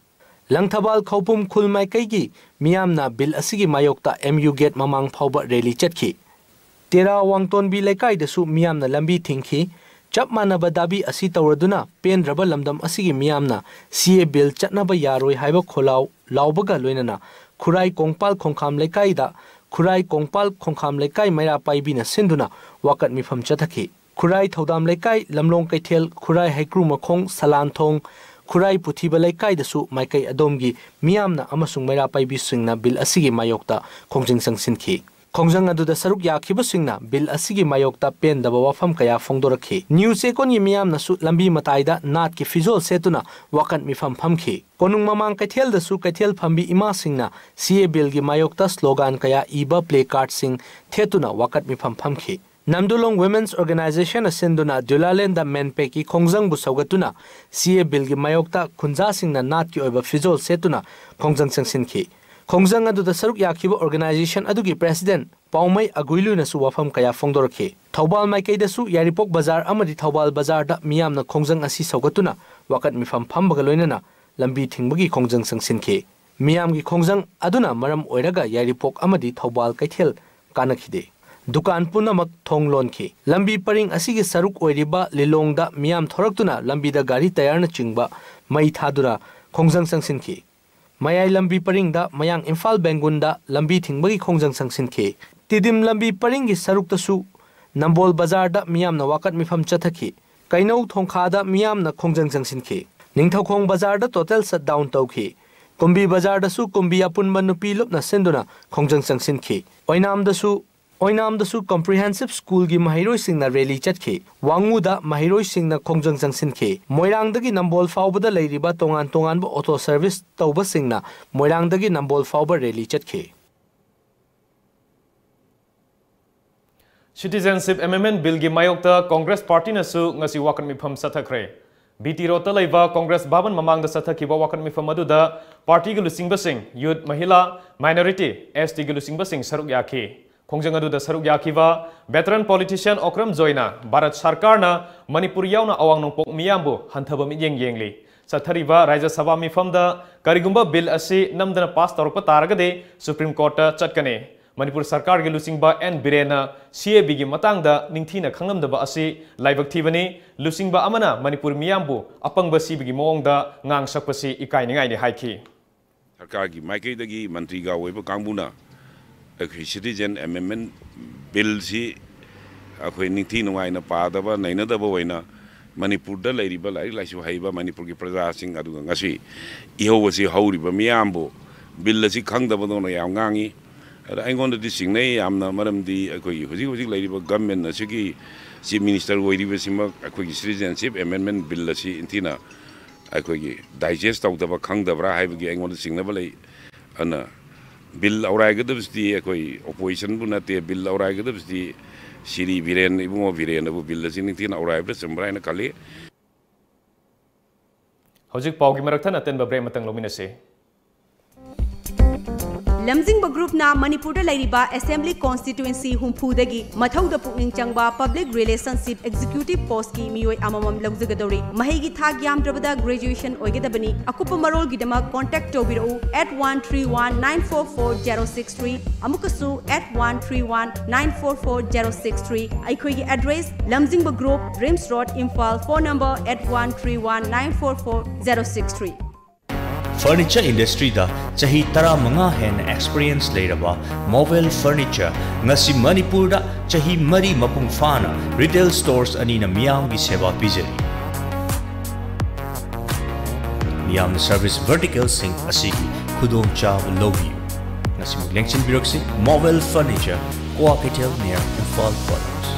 ꯂꯪꯊꯕꯥꯜ ꯈꯧꯄꯨꯝ ꯈꯨꯜ ꯃꯥꯏꯀꯩꯒꯤ ꯃꯤꯌꯥꯝꯅ ꯕꯤꯜ ꯑꯁꯤꯒꯤ ꯃꯥꯌꯣꯛꯇ ꯑꯦꯝ ꯌꯨ ꯒꯦꯠ ꯃꯃꯥꯡ ꯐꯥꯎꯕ ꯔꯦꯂꯤ ꯆꯠꯈꯤ꯫ ꯇꯦꯔꯥ ꯋꯥꯡꯇꯣꯟꯕꯤ ꯂꯩꯀꯥꯏꯗꯁꯨ ꯃꯤꯌꯥꯝꯅ ꯂꯝꯕꯤ ꯊꯤꯡꯈꯤ꯫ ꯆꯞ ꯃꯥꯟꯅꯕ ꯗꯥꯕꯤ ꯑꯁꯤ ꯇꯧꯔꯗꯨꯅ ꯄꯦꯟꯗ꯭ꯔꯕ ꯂꯝꯗꯝ ꯑꯁꯤꯒꯤ ꯃꯤꯌꯥꯝꯅ ꯁꯤ ꯑꯦ ꯕꯤꯜ ꯆꯠꯅꯕ ꯌꯥꯔꯣꯏ ꯍꯥꯏꯕ ꯈꯣꯜꯂꯥꯎ ꯂꯥꯎꯕꯒ ꯂꯣꯏꯅꯅ ꯈꯨꯔꯥꯏ ꯀꯣꯡꯄꯥꯜ ꯈꯣꯡꯈꯥꯝ ꯂꯩꯀꯥꯏꯗ, ꯈꯨꯔꯥꯏ ꯀꯣꯡꯄꯥꯜ ꯈꯣꯡꯈꯥꯝ ꯂꯩꯀꯥꯏ ꯃꯩꯔꯥ ꯄꯥꯏꯕꯤꯅ ꯁꯤꯟꯗꯨꯅ ꯋꯥꯀꯠ ꯃꯤꯐꯝ ꯆꯠꯊꯈꯤ꯫ ꯈꯨꯔꯥꯏ ꯊꯧꯗꯥꯝ ꯂꯩꯀꯥꯏ, ꯂꯝꯂꯣꯡ ꯀꯩꯊꯦꯜ, ꯈꯨꯔꯥꯏ ꯍꯩꯀ꯭ꯔꯨ ꯃꯈꯣꯡ, ꯁꯂꯥꯟꯊꯣꯡ, ꯈꯨꯔꯥꯏ ꯄꯨꯊꯤꯕ ꯂꯩꯀꯥꯏꯗꯁꯨ ꯃꯥꯏꯀꯩ ꯑꯗꯣꯝꯒꯤ ꯃꯤꯌꯥꯝꯅ ꯑꯃꯁꯨꯡ ꯃꯩꯔꯥ ꯄꯥꯏꯕꯤꯁꯤꯡꯅ ꯕꯤꯜ ꯑꯁꯤꯒꯤ ꯃꯥꯌꯣꯛꯇ ꯈꯣꯡꯖꯪ ꯆꯪꯁꯤꯟꯈꯤ꯫ ꯈꯣꯡꯖꯪ ꯑꯗꯨꯗ ꯁꯔꯨꯛ ꯌꯥꯈꯤꯕꯁꯤꯡꯅ ꯕꯤꯜ ꯑꯁꯤꯒꯤ ꯃꯥꯌꯣꯛꯇ ꯄꯦꯟꯗꯕ ꯋꯥꯐꯝ ꯀꯌꯥ ꯐꯣꯡꯗꯣꯔꯛꯈꯤ꯫ ꯅ꯭ꯌꯨ ꯆꯦꯛꯀꯣꯟꯒꯤ ꯃꯤꯌꯥꯝꯅꯁꯨ ꯂꯝꯕꯤ ꯃꯇꯥꯏꯗ ꯅꯥꯠꯀꯤ ꯐꯤꯖꯣꯜ ꯁꯦꯠꯇꯨꯅ ꯋꯥꯀꯠ ꯃꯤꯐꯝ ꯐꯝꯈꯤ꯫ ꯀꯣꯅꯨꯡ ꯃꯃꯥꯡ ꯀꯩꯊꯦꯜꯗꯁꯨ ꯀꯩꯊꯦꯜ ꯐꯝꯕꯤ ꯏꯃꯥꯁꯤꯡꯅ ꯁꯤ ꯑꯦ ꯕꯤꯜꯒꯤ ꯃꯥꯌꯣꯛꯇ ꯁ꯭ꯂꯣꯒꯥꯟ ꯀꯌꯥ ꯏꯕ ꯄ꯭ꯂꯦ ꯀꯥꯔꯗꯁꯤꯡ ꯊꯦꯠꯇꯨꯅ ꯋꯥꯀꯠ ꯃꯤꯐꯝ ꯐꯝꯈꯤ꯫ ꯅꯝꯗꯨꯂꯣꯡ ꯋꯨꯃꯦꯟꯁ ꯑꯣꯔꯒꯅꯥꯏꯖꯦꯁꯟꯅ ꯁꯤꯟꯗꯨꯅ ꯗ꯭ꯌꯨꯂꯥꯂꯦꯟꯗ ꯃꯦꯟꯄꯦꯛꯀꯤ ꯈꯣꯡꯖꯪꯕꯨ ꯁꯧꯒꯠꯇꯨꯅ ꯁꯤ ꯑꯦ ꯕꯤꯜꯒꯤ ꯃꯥꯌꯣꯛꯇ ꯈꯨꯟꯖꯥꯁꯤꯡꯅ ꯅꯥꯠꯀꯤ ꯑꯣꯏꯕ ꯐꯤꯖꯣꯜ ꯁꯦꯠꯇꯨꯅ ꯈꯣꯡꯖꯪ ꯆꯪꯁꯤꯟꯈꯤ꯫ ꯈꯣꯡꯖꯪ ꯑꯗꯨꯗ ꯁꯔꯨꯛ ꯌꯥꯈꯤꯕ ꯑꯣꯔꯒꯅꯥꯏꯖꯦꯁꯟ ꯑꯗꯨꯒꯤ ꯄ꯭ꯔꯦꯁꯤꯗꯦꯟꯠ ꯄꯥꯎꯃꯩ ꯑꯒꯨꯏꯂꯨꯅꯁꯨ ꯋꯥꯐꯝ ꯀꯌꯥ ꯐꯣꯡꯗꯣꯔꯛꯈꯤ꯫ ꯊꯧꯕꯥꯜ ꯃꯥꯏꯀꯩꯗꯁꯨ ꯌꯥꯏꯔꯤꯄꯣꯛ ꯕꯖꯥꯔ ꯑꯃꯗꯤ ꯊꯧꯕꯥꯜ ꯕꯖꯥꯔꯗ ꯃꯤꯌꯥꯝꯅ ꯈꯣꯡꯖꯪ ꯑꯁꯤ ꯁꯧꯒꯠꯇꯨꯅ ꯋꯥꯀꯠ ꯃꯤꯐꯝ ꯐꯝꯕꯒ ꯂꯣꯏꯅꯅ ꯂꯝꯕꯤ ꯊꯤꯡꯕꯒꯤ ꯈꯣꯡꯖꯪ ꯆꯪꯁꯤꯟꯈꯤ꯫ ꯃꯤꯌꯥꯝꯒꯤ ꯈꯣꯡꯖꯪ ꯑꯗꯨꯅ ꯃꯔꯝ ꯑꯣꯏꯔꯒ ꯌꯥꯏꯔꯤꯄꯣꯛ ꯑꯃꯗꯤ ꯊꯧꯕꯥꯜ ꯀꯩꯊꯦꯜ ꯀꯥꯅꯈꯤꯗꯦ꯫ ꯗꯨꯀꯥꯟ ꯄꯨꯝꯅꯃꯛ ꯊꯣꯡ ꯂꯣꯟꯈꯤ꯫ ꯂꯝꯕꯤ ꯄꯔꯤꯡ ꯑꯁꯤꯒꯤ ꯁꯔꯨꯛ ꯑꯣꯏꯔꯤꯕ ꯂꯤꯂꯣꯡꯗ ꯃꯤꯌꯥꯝ ꯊꯣꯔꯛꯇꯨꯅ ꯂꯝꯕꯤꯗ ꯒꯥꯔꯤ ꯇꯌꯥꯔꯅꯆꯤꯡꯕ ꯃꯩ ꯊꯥꯗꯨꯅ ꯈꯣꯡꯖꯪ ꯆꯪꯁꯤꯟꯈꯤ꯫ ꯃꯌꯥꯏ ꯂꯝꯕꯤ ꯄꯔꯤꯡꯗ ꯃꯌꯥꯡ ꯏꯝꯐꯥꯜ ꯕꯦꯡꯒꯨꯟꯗ ꯂꯝꯕꯤ ꯊꯤꯡꯕꯒꯤ ꯈꯣꯡꯖꯪ ꯆꯪꯁꯤꯟꯈꯤ꯫ ꯇꯤꯗꯤꯝ ꯂꯝꯕꯤ ꯄꯔꯤꯡꯒꯤ ꯁꯔꯨꯛꯇꯁꯨ ꯅꯝꯕꯣꯜ ꯕꯖꯥꯔꯗ ꯃꯤꯌꯥꯝꯅ ꯋꯥꯀꯠ ꯃꯤꯐꯝ ꯆꯠꯊꯈꯤ꯫ ꯀꯩꯅꯧ ꯊꯣꯡꯈꯥꯗ ꯃꯤꯌꯥꯝꯅ ꯈꯣꯡꯖꯪ ꯆꯪꯁꯤꯟꯈꯤ꯫ ꯅꯤꯡꯊꯧꯈꯣꯡ ꯕꯖꯥꯔꯗ total shutdown ꯇꯧꯈꯤ꯫ ꯀꯨꯝꯕꯤ ꯕꯖꯥꯔꯗꯁꯨ ꯀꯨꯝꯕꯤ ꯑꯄꯨꯟꯕ ꯅꯨꯄꯤ ꯂꯨꯞꯅ ꯁꯤꯟꯗꯨꯅ ꯈꯣꯡꯖꯪ ꯆꯪꯁꯤꯟꯈꯤ꯫ ꯑꯣꯏꯅꯥꯝꯗꯁꯨ ꯑꯣꯏꯅꯥꯝꯗꯁꯨ comprehensive schoolꯒꯤ ꯃꯍꯩꯔꯣꯏꯁꯤꯡꯅ rally ꯆꯠꯈꯤ꯫ ꯋꯥꯉꯨꯗ ꯃꯍꯩꯔꯣꯏꯁꯤꯡꯅ ꯈꯣꯡꯖꯪ ꯆꯪꯁꯤꯟꯈꯤ꯫ ꯃꯣꯏꯔꯥꯡꯗꯒꯤ ꯅꯝꯕꯣꯜ ꯐꯥꯎꯕꯗ ꯂꯩꯔꯤꯕ ꯇꯣꯉꯥꯟ ꯇꯣꯉꯥꯟꯕ auto service ꯇꯧꯕꯁꯤꯡꯅ ꯃꯣꯏꯔꯥꯡꯗꯒꯤ ꯅꯝꯕꯣꯜ ꯐꯥꯎꯕ rally ꯆꯠꯈꯤ꯫ Citizenship Amendment Billꯒꯤ ꯃꯥꯌꯣꯛꯇ Congress Partyꯅꯁꯨ ꯉꯁꯤ ꯋꯥꯀꯠ ꯃꯤꯐꯝ ꯆꯠꯊꯈ꯭ꯔꯦ꯫ B T Roadꯇ ꯂꯩꯕ Congress ꯚꯕꯟ ꯃꯃꯥꯡꯗ ꯆꯠꯊꯈꯤꯕ ꯋꯥꯀꯠ ꯃꯤꯐꯝ ꯑꯗꯨꯗ partyꯒꯤ ꯂꯨꯆꯤꯡꯕꯁꯤꯡ, youth, ꯃꯍꯤꯂꯥ, minority, S Tꯒꯤ ꯂꯨꯆꯤꯡꯕꯁꯤꯡ ꯁꯔꯨꯛ ꯌꯥꯈꯤ꯫ ꯈꯣꯡꯖꯪ ꯑꯗꯨꯗ ꯁꯔꯨꯛ ꯌꯥꯈꯤꯕ veteran politician ꯑꯣꯀ꯭ꯔꯝ ꯖꯣꯏꯅ ꯚꯥꯔꯠ ꯁꯔꯀꯥꯔꯅ ꯃꯅꯤꯄꯨꯔ ꯌꯥꯎꯅ ꯑꯋꯥꯡ ꯅꯣꯡꯄꯣꯛ ꯃꯤꯌꯥꯝꯕꯨ ꯍꯟꯊꯕ ꯃꯤꯠꯌꯦꯡ ꯌꯦꯡꯂꯤ꯫ ꯆꯠꯊꯔꯤꯕ ꯔꯥꯖ꯭ꯌ ꯁꯚꯥ ꯃꯤꯐꯝꯗ ꯀꯔꯤꯒꯨꯝꯕ bill ꯑꯁꯤ ꯅꯝꯗꯅ pass ꯇꯧꯔꯛꯄ ꯇꯥꯔꯒꯗꯤ Supreme Courtꯇ ꯆꯠꯀꯅꯤ꯫ ꯃꯅꯤꯄꯨꯔ ꯁꯔꯀꯥꯔꯒꯤ ꯂꯨꯆꯤꯡꯕ N ꯕꯤꯔꯦꯟꯅ CABꯒꯤ ꯃꯇꯥꯡꯗ ꯅꯤꯡꯊꯤꯅ ꯈꯪꯂꯝꯗꯕ ꯑꯁꯤ ꯂꯥꯏꯕꯛ ꯊꯤꯕꯅꯤ꯫ ꯂꯨꯆꯤꯡꯕ ꯑꯃꯅ ꯃꯅꯤꯄꯨꯔ ꯃꯤꯌꯥꯝꯕꯨ ꯑꯄꯪꯕ ꯁꯤꯕꯒꯤ ꯃꯑꯣꯡꯗ ꯉꯥꯡꯁꯛꯄꯁꯤ ꯏꯀꯥꯏꯅꯤꯡꯉꯥꯏꯅꯤ ꯍꯥꯏꯈꯤ꯫ ꯁꯔꯀꯥꯔꯒꯤ ꯃꯥꯏꯀꯩꯗꯒꯤ ꯃꯟꯇ꯭ꯔꯤꯒ ꯑꯣꯏꯕ ꯀꯥꯡꯕꯨꯅ ꯑꯩꯈꯣꯏ Citizen Amendment Billꯁꯤ ꯑꯩꯈꯣꯏ ꯅꯤꯡꯊꯤ ꯅꯨꯡꯉꯥꯏꯅ ꯄꯥꯗꯕ, ꯅꯩꯅꯗꯕ ꯑꯣꯏꯅ ꯃꯅꯤꯄꯨꯔꯗ ꯂꯩꯔꯤꯕ ꯂꯥꯏꯔꯤꯛ ꯂꯥꯏꯁꯨ ꯍꯩꯕ ꯃꯅꯤꯄꯨꯔꯒꯤ ꯄ꯭ꯔꯖꯥꯁꯤꯡ, ꯑꯗꯨꯒ ꯉꯁꯤ ꯏꯍꯧ ꯑꯁꯤ ꯍꯧꯔꯤꯕ ꯃꯤꯌꯥꯝꯕꯨ Bill ꯑꯁꯤ ꯈꯪꯗꯕꯗꯧꯅ ꯌꯥꯝ ꯉꯥꯡꯉꯤ꯫ ꯑꯗ ꯑꯩꯉꯣꯟꯗꯗꯤ ꯆꯤꯡꯅꯩ ꯌꯥꯝꯅ, ꯃꯔꯝꯗꯤ ꯑꯩꯈꯣꯏꯒꯤ ꯍꯧꯖꯤꯛ ꯍꯧꯖꯤꯛ ꯂꯩꯔꯤꯕ government ꯑꯁꯤꯒꯤ Chief Minister ꯑꯣꯏꯔꯤꯕꯁꯤꯃꯛ ꯑꯩꯈꯣꯏꯒꯤ Citizenship Amendment Bill ꯑꯁꯤ ꯅꯤꯡꯊꯤꯅ ꯑꯩꯈꯣꯏꯒꯤ digest ꯇꯧꯗꯕ, ꯈꯪꯗꯕ꯭ꯔꯥ ꯍꯥꯏꯕꯒꯤ ꯑꯩꯉꯣꯟꯗ ꯆꯤꯡꯅꯕ ꯂꯩ꯫ ꯑꯗꯨꯅ Bill ꯑꯧꯔꯥꯏꯒꯗꯕꯁꯤꯗꯤ ꯑꯩꯈꯣꯏ oppositionꯕꯨ ꯅꯠꯇꯦ, Bill ꯑꯧꯔꯥꯏꯒꯗꯕꯁꯤꯗꯤ ꯁꯤꯔꯤ ꯕꯤꯔꯦꯟ, ꯏꯕꯨꯡꯉꯣ ꯕꯤꯔꯦꯟꯅꯕꯨ Bill ꯑꯁꯤ ꯅꯤꯡꯊꯤꯅ ꯑꯧꯔꯥꯏꯕꯅ ꯆꯨꯝꯕ꯭ꯔꯥ ꯍꯥꯏꯅ ꯈꯜꯂꯤ꯫ ꯍꯧꯖꯤꯛ ꯄꯥꯎꯒꯤ ꯃꯔꯛ ꯊꯠꯅ ꯑꯇꯦꯟꯕ break ꯑꯃꯇꯪ ꯂꯧꯃꯤꯟꯅꯁꯤ꯫ ꯂꯝꯖꯤꯡꯕ Groupꯅ ꯃꯅꯤꯄꯨꯔꯗ ꯂꯩꯔꯤꯕ Assembly Constituency ꯍꯨꯝꯐꯨꯗꯒꯤ ꯃꯊꯧꯗ ꯄꯨꯛꯅꯤꯡ ꯆꯪꯕ Public Relationship Executive Postꯀꯤ ꯃꯤꯑꯣꯏ ꯑꯃꯃꯝ ꯂꯧꯖꯒꯗꯧꯔꯤ꯫ ꯃꯍꯩꯒꯤ ꯊꯥꯛ ꯌꯥꯝꯗ꯭ꯔꯕꯗ graduation ꯑꯣꯏꯒꯗꯕꯅꯤ꯫ ꯑꯀꯨꯞꯄ ꯃꯔꯣꯜꯒꯤꯗꯃꯛ contact ꯇꯧꯕꯤꯔꯛꯎ eight one three one nine four four zero six three, ꯑꯃꯨꯛꯀꯁꯨ eight one three one nine four four zero six three꯫ ꯑꯩꯈꯣꯏꯒꯤ address: ꯂꯝꯖꯤꯡꯕ Group, RIMS Road, Imphal. Phone number eight one three one nine four four zero six three꯫ Furniture industryꯗ ꯆꯍꯤ ꯇꯔꯥꯃꯉꯥ ꯍꯦꯟꯅ experience ꯂꯩꯔꯕ Movel Furniture ꯉꯁꯤ ꯃꯅꯤꯄꯨꯔꯗ ꯆꯍꯤ ꯃꯔꯤ ꯃꯄꯨꯡ ꯐꯥꯅ retail stores ꯑꯅꯤꯅ ꯃꯤꯌꯥꯝꯒꯤ ꯁꯦꯕꯥ ꯄꯤꯖꯔꯤ꯫ ꯃꯤꯌꯥꯝꯅ service verticalꯁꯤꯡ ꯑꯁꯤꯒꯤ ꯈꯨꯗꯣꯡꯆꯥꯕ ꯂꯧꯕꯤꯌꯨ꯫ ꯉꯁꯤꯃꯛ ꯂꯦꯡꯁꯤꯟꯕꯤꯔꯛꯁꯤ Movel Furniture, Kua Keitel near Imphal Quarters꯫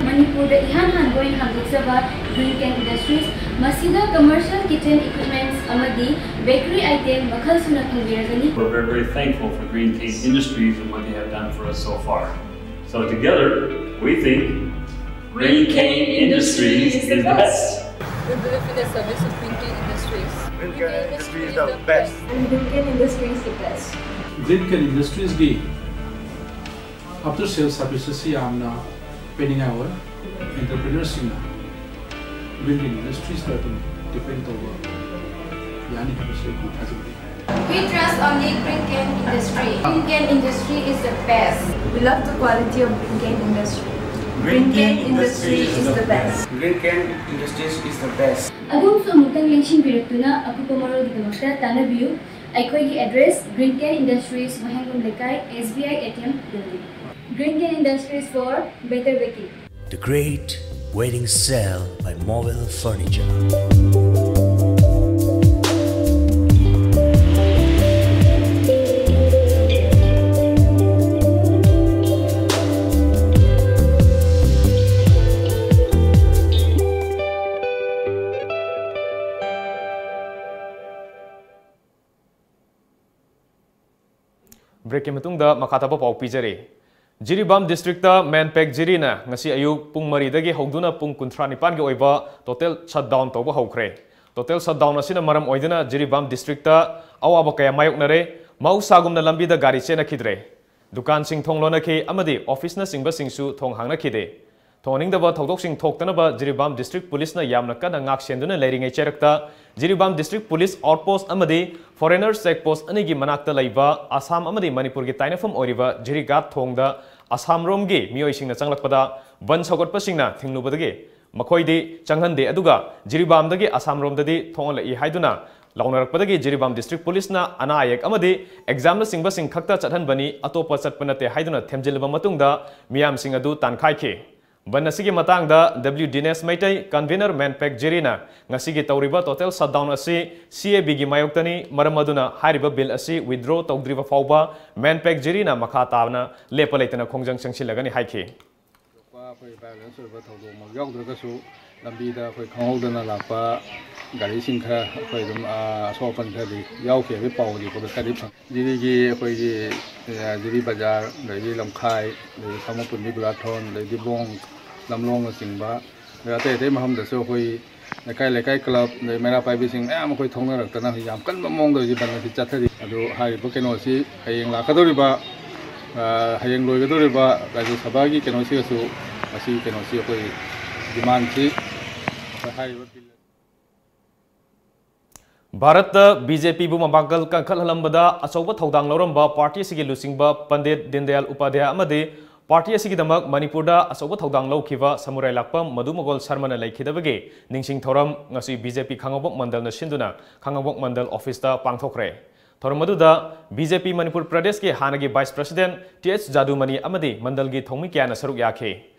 ꯃꯅꯤꯄꯨꯔꯗ ꯏꯍꯥꯟ ꯍꯥꯟꯕ ꯑꯣꯏꯅ ꯍꯥꯡꯗꯣꯛꯆꯕ Green Can Industries꯫ ꯃꯁꯤꯗ commercial kitchen equipments ꯑꯃꯗꯤ bakery item ꯃꯈꯜ ꯁꯨꯅ ꯐꯪꯕꯤꯔꯒꯅꯤ꯫ We're very, very thankful for Green Can Industries and what they have done for us so far. So together, we think Green Can Industries is the best. We believe in the service of Green Can Industries. Green Can Industries is the best. And Green Can Industries is the best. Green Can Industries ꯒꯤ after sales services ꯁꯤ ꯌꯥꯝꯅ ꯄꯤꯅꯤꯡꯉꯥꯏ ꯑꯣꯏ꯫ Entrepreneurs ꯁꯤꯡꯅ Green Can Industries ꯇ ꯑꯗꯨꯝ depend ꯇꯧꯕ ꯌꯥꯅꯤ ꯍꯥꯏꯕꯁꯤ ꯑꯩ ꯊꯥꯖꯩ꯫ We trust only Green Can Industry. Green Can Industry is the best. We love the quality of Green Can Industry. Green Can Industry is the best. Green Can Industries is the best. ꯑꯗꯣꯝꯁꯨ ꯑꯃꯨꯛꯇꯪ ꯂꯦꯡꯁꯤꯟꯕꯤꯔꯛꯇꯨꯅ ꯑꯀꯨꯞꯄ ꯃꯔꯣꯜꯒꯤꯗꯃꯛꯇ ꯇꯥꯟꯅꯕꯤꯌꯨ꯫ ꯑꯩꯈꯣꯏꯒꯤ address Green Can Industries, ꯋꯥꯍꯦꯡꯕꯝ ꯂꯩꯀꯥꯏ, S B I A T M building. Green Can Industries for better baking. The Great Wedding Sale by Movel Furniture. Breakꯀꯤ ꯃꯇꯨꯡꯗ ꯃꯈꯥ ꯇꯥꯕ ꯄꯥꯎ ꯄꯤꯖꯔꯤ꯫ ꯖꯤꯔꯤꯕꯥꯝ districtꯇ MANPAC ꯖꯤꯔꯤꯅ ꯉꯁꯤ ꯑꯌꯨꯛ ꯄꯨꯡ ꯃꯔꯤꯗꯒꯤ ꯍꯧꯗꯨꯅ ꯄꯨꯡ ꯀꯨꯟꯊ꯭ꯔꯥ ꯅꯤꯄꯥꯟꯒꯤ ꯑꯣꯏꯕ total shutdown ꯇꯧꯕ ꯍꯧꯈ꯭ꯔꯦ꯫ Total shutdown ꯑꯁꯤꯅ ꯃꯔꯝ ꯑꯣꯏꯗꯨꯅ ꯖꯤꯔꯤꯕꯥꯝ districtꯇ ꯑꯋꯥꯕ ꯀꯌꯥ ꯃꯥꯌꯣꯛꯅꯔꯦ꯫ ꯃꯍꯧꯁꯥꯒꯨꯝꯅ ꯂꯝꯕꯤꯗ ꯒꯥꯔꯤ ꯆꯦꯟꯅꯈꯤꯗ꯭ꯔꯦ꯫ ꯗꯨꯀꯥꯟꯁꯤꯡ ꯊꯣꯡ ꯂꯣꯟꯅꯈꯤ ꯑꯃꯗꯤ officeꯅꯆꯤꯡꯕꯁꯤꯡꯁꯨ ꯊꯣꯡ ꯍꯥꯡꯅꯈꯤꯗꯦ꯫ ꯊꯣꯡꯍꯟꯅꯤꯡꯗꯕ ꯊꯧꯗꯣꯛꯁꯤꯡ ꯊꯣꯛꯇꯅꯕ ꯖꯤꯔꯤꯕꯥꯝ district policeꯅ ꯌꯥꯝꯅ ꯀꯟꯅ ꯉꯥꯛ ꯁꯦꯟꯗꯨꯅ ꯂꯩꯔꯤꯉꯩ ꯆꯩꯔꯛꯇ ꯖꯤꯔꯤꯕꯥꯝ district police outpost ꯑꯃꯗꯤ foreigner check post ꯑꯅꯤꯒꯤ ꯃꯅꯥꯛꯇ ꯂꯩꯕ ꯑꯁꯥꯝ ꯑꯃꯗꯤ ꯃꯅꯤꯄꯨꯔꯒꯤ ꯇꯥꯏꯅꯐꯝ ꯑꯣꯏꯔꯤꯕ ꯖꯤꯔꯤꯒꯥꯠ ꯊꯣꯡꯗ ꯑꯁꯥꯝꯔꯣꯝꯒꯤ ꯃꯤꯑꯣꯏꯁꯤꯡꯅ ꯆꯪꯂꯛꯄꯗ ꯕꯟ ꯁꯧꯒꯠꯄꯁꯤꯡꯅ ꯊꯤꯡꯂꯨꯕꯗꯒꯤ ꯃꯈꯣꯏꯗꯤ ꯆꯪꯍꯟꯗꯦ, ꯑꯗꯨꯒ ꯖꯤꯔꯤꯕꯥꯝꯗꯒꯤ ꯑꯁꯥꯝꯔꯣꯝꯗꯗꯤ ꯊꯣꯛꯍꯜꯂꯛꯏ ꯍꯥꯏꯗꯨꯅ ꯂꯥꯎꯅꯔꯛꯄꯗꯒꯤ ꯖꯤꯔꯤꯕꯥꯝ district police ꯅ ꯑꯅꯥ ꯑꯌꯦꯛ ꯑꯃꯗꯤ exam ꯅꯆꯤꯡꯕꯁꯤꯡ ꯈꯛꯇ ꯆꯠꯍꯟꯕꯅꯤ, ꯑꯇꯣꯞꯄ ꯆꯠꯄ ꯅꯠꯇꯦ ꯍꯥꯏꯗꯨꯅ ꯊꯦꯝꯖꯤꯜꯂꯕ ꯃꯇꯨꯡꯗ ꯃꯤꯌꯥꯝꯁꯤꯡ ꯑꯗꯨ ꯇꯥꯟꯈꯥꯏꯈꯤ꯫ ꯕꯟ ꯑꯁꯤꯒꯤ ꯃꯇꯥꯡꯗ W ꯗꯤꯅꯦꯁ ꯃꯩꯇꯩ, convener ꯃꯦꯟꯄꯦꯛ ꯖꯤꯔꯤꯅ ꯉꯁꯤꯒꯤ ꯇꯧꯔꯤꯕ total shutdown ꯑꯁꯤ C A B ꯒꯤ ꯃꯥꯌꯣꯛꯇꯅꯤ, ꯃꯔꯝ ꯑꯗꯨꯅ ꯍꯥꯏꯔꯤꯕ bill ꯑꯁꯤ withdraw ꯇꯧꯗ꯭ꯔꯤꯕ ꯐꯥꯎꯕ ꯃꯦꯟꯄꯦꯛ ꯖꯤꯔꯤꯅ ꯃꯈꯥ ꯇꯥꯅ ꯂꯦꯞꯄ ꯂꯩꯇꯅ ꯈꯣꯡꯖꯪ ꯆꯪꯁꯤꯜꯂꯒꯅꯤ ꯍꯥꯏꯈꯤ꯫ ꯑꯩꯈꯣꯏ violence ꯑꯣꯏꯕ ꯊꯧꯗꯣꯛꯃꯛ ꯌꯥꯎꯗ꯭ꯔꯒꯁꯨ, ꯂꯝꯕꯤꯗ ꯑꯩꯈꯣꯏ ꯈꯪꯍꯧꯗꯅ ꯂꯥꯛꯄ ꯒꯥꯔꯤꯁꯤꯡ ꯈꯔ ꯑꯩꯈꯣꯏ ꯑꯗꯨꯝ, ꯑ, ꯑꯁꯣꯛ ꯑꯄꯟ ꯈꯔꯗꯤ ꯌꯥꯎꯈꯤ ꯍꯥꯏꯕꯒꯤ ꯄꯥꯎꯗꯤ ꯑꯩꯈꯣꯏꯗ ꯈꯔꯗꯤ ꯐꯪꯉꯤ꯫ ꯖꯤꯔꯤꯒꯤ ꯑꯩꯈꯣꯏꯒꯤ, ꯑ, ꯖꯤꯔꯤ ꯕꯖꯥꯔ, ꯑꯗꯩꯗꯤ ꯂꯝꯈꯥꯏ, ꯑꯗꯩꯗꯤ ꯁꯥꯃꯨꯄꯨꯟꯗꯤ ꯒꯨꯂꯥꯊꯣꯟ, ꯑꯗꯩ ꯗꯤꯕꯣꯡ, ꯂꯝꯂꯣꯡꯅꯆꯤꯡꯕ, ꯑꯗꯩ ꯑꯇꯩ ꯑꯇꯩ ꯃꯐꯝꯗꯁꯨ ꯑꯩꯈꯣꯏ ꯂꯩꯀꯥꯏ ꯂꯩꯀꯥꯏ club, ꯑꯗꯩ ꯃꯩꯔꯥ ꯄꯥꯏꯕꯤꯁꯤꯡ ꯃꯌꯥꯝ ꯑꯩꯈꯣꯏ ꯊꯣꯛꯅꯔꯛꯇꯅ ꯍꯧꯖꯤꯛ ꯌꯥꯝ ꯀꯟꯕ ꯃꯑꯣꯡꯗ ꯍꯧꯖꯤꯛ ꯕꯟ ꯑꯁꯤ ꯆꯠꯊꯔꯤ꯫ ꯑꯗꯨ ꯍꯥꯏꯔꯤꯕ ꯀꯩꯅꯣꯁꯤ ꯍꯌꯦꯡ ꯂꯥꯛꯀꯗꯧꯔꯤꯕ, ꯑ, ꯍꯌꯦꯡ ꯂꯣꯏꯒꯗꯧꯔꯤꯕ ꯔꯥꯖ꯭ꯌ ꯁꯚꯥꯒꯤ ꯀꯩꯅꯣꯁꯤꯒꯁꯨ ꯃꯁꯤ ꯀꯩꯅꯣꯁꯤ ꯑꯩꯈꯣꯏ demandꯁꯤ ꯑꯩꯈꯣꯏ ꯍꯥꯏꯔꯤꯕ bill ꯚꯥꯔꯠꯇ B J P ꯕꯨ ꯃꯄꯥꯡꯒꯜ ꯀꯟꯈꯠꯍꯜꯂꯝꯕꯗ ꯑꯆꯧꯕ ꯊꯧꯗꯥꯡ ꯂꯧꯔꯝꯕ party ꯑꯁꯤꯒꯤ ꯂꯨꯆꯤꯡꯕ ꯄꯟꯗꯤꯠ ꯗꯤꯟꯗꯌꯥꯜ ꯎꯄꯥꯙ꯭ꯌꯥꯌ ꯑꯃꯗꯤ party ꯑꯁꯤꯒꯤꯗꯃꯛ ꯃꯅꯤꯄꯨꯔꯗ ꯑꯆꯧꯕ ꯊꯧꯗꯥꯡ ꯂꯧꯈꯤꯕ ꯁꯃꯨꯔꯥꯏ ꯂꯥꯛꯄꯝ ꯃꯙꯨ ꯃꯒꯣꯜ ꯁꯔꯃꯅ ꯂꯩꯈꯤꯗꯕꯒꯤ ꯅꯤꯡꯁꯤꯡ ꯊꯧꯔꯝ ꯉꯁꯤ B J P ꯈꯥꯉꯕꯣꯛ ꯃꯟꯗꯜꯅ ꯁꯤꯟꯗꯨꯅ ꯈꯥꯉꯕꯣꯛ ꯃꯟꯗꯜ officeꯇ ꯄꯥꯡꯊꯣꯛꯈ꯭ꯔꯦ꯫ ꯊꯧꯔꯝ ꯑꯗꯨꯗ B J P ꯃꯅꯤꯄꯨꯔ ꯄ꯭ꯔꯗꯦꯁꯀꯤ ꯍꯥꯟꯅꯒꯤ vice president T H ꯖꯥꯗꯨꯃꯅꯤ ꯑꯃꯗꯤ ꯃꯟꯗꯜꯒꯤ ꯊꯧꯃꯤ ꯀꯌꯥꯅ ꯁꯔꯨꯛ ꯌꯥꯈꯤ꯫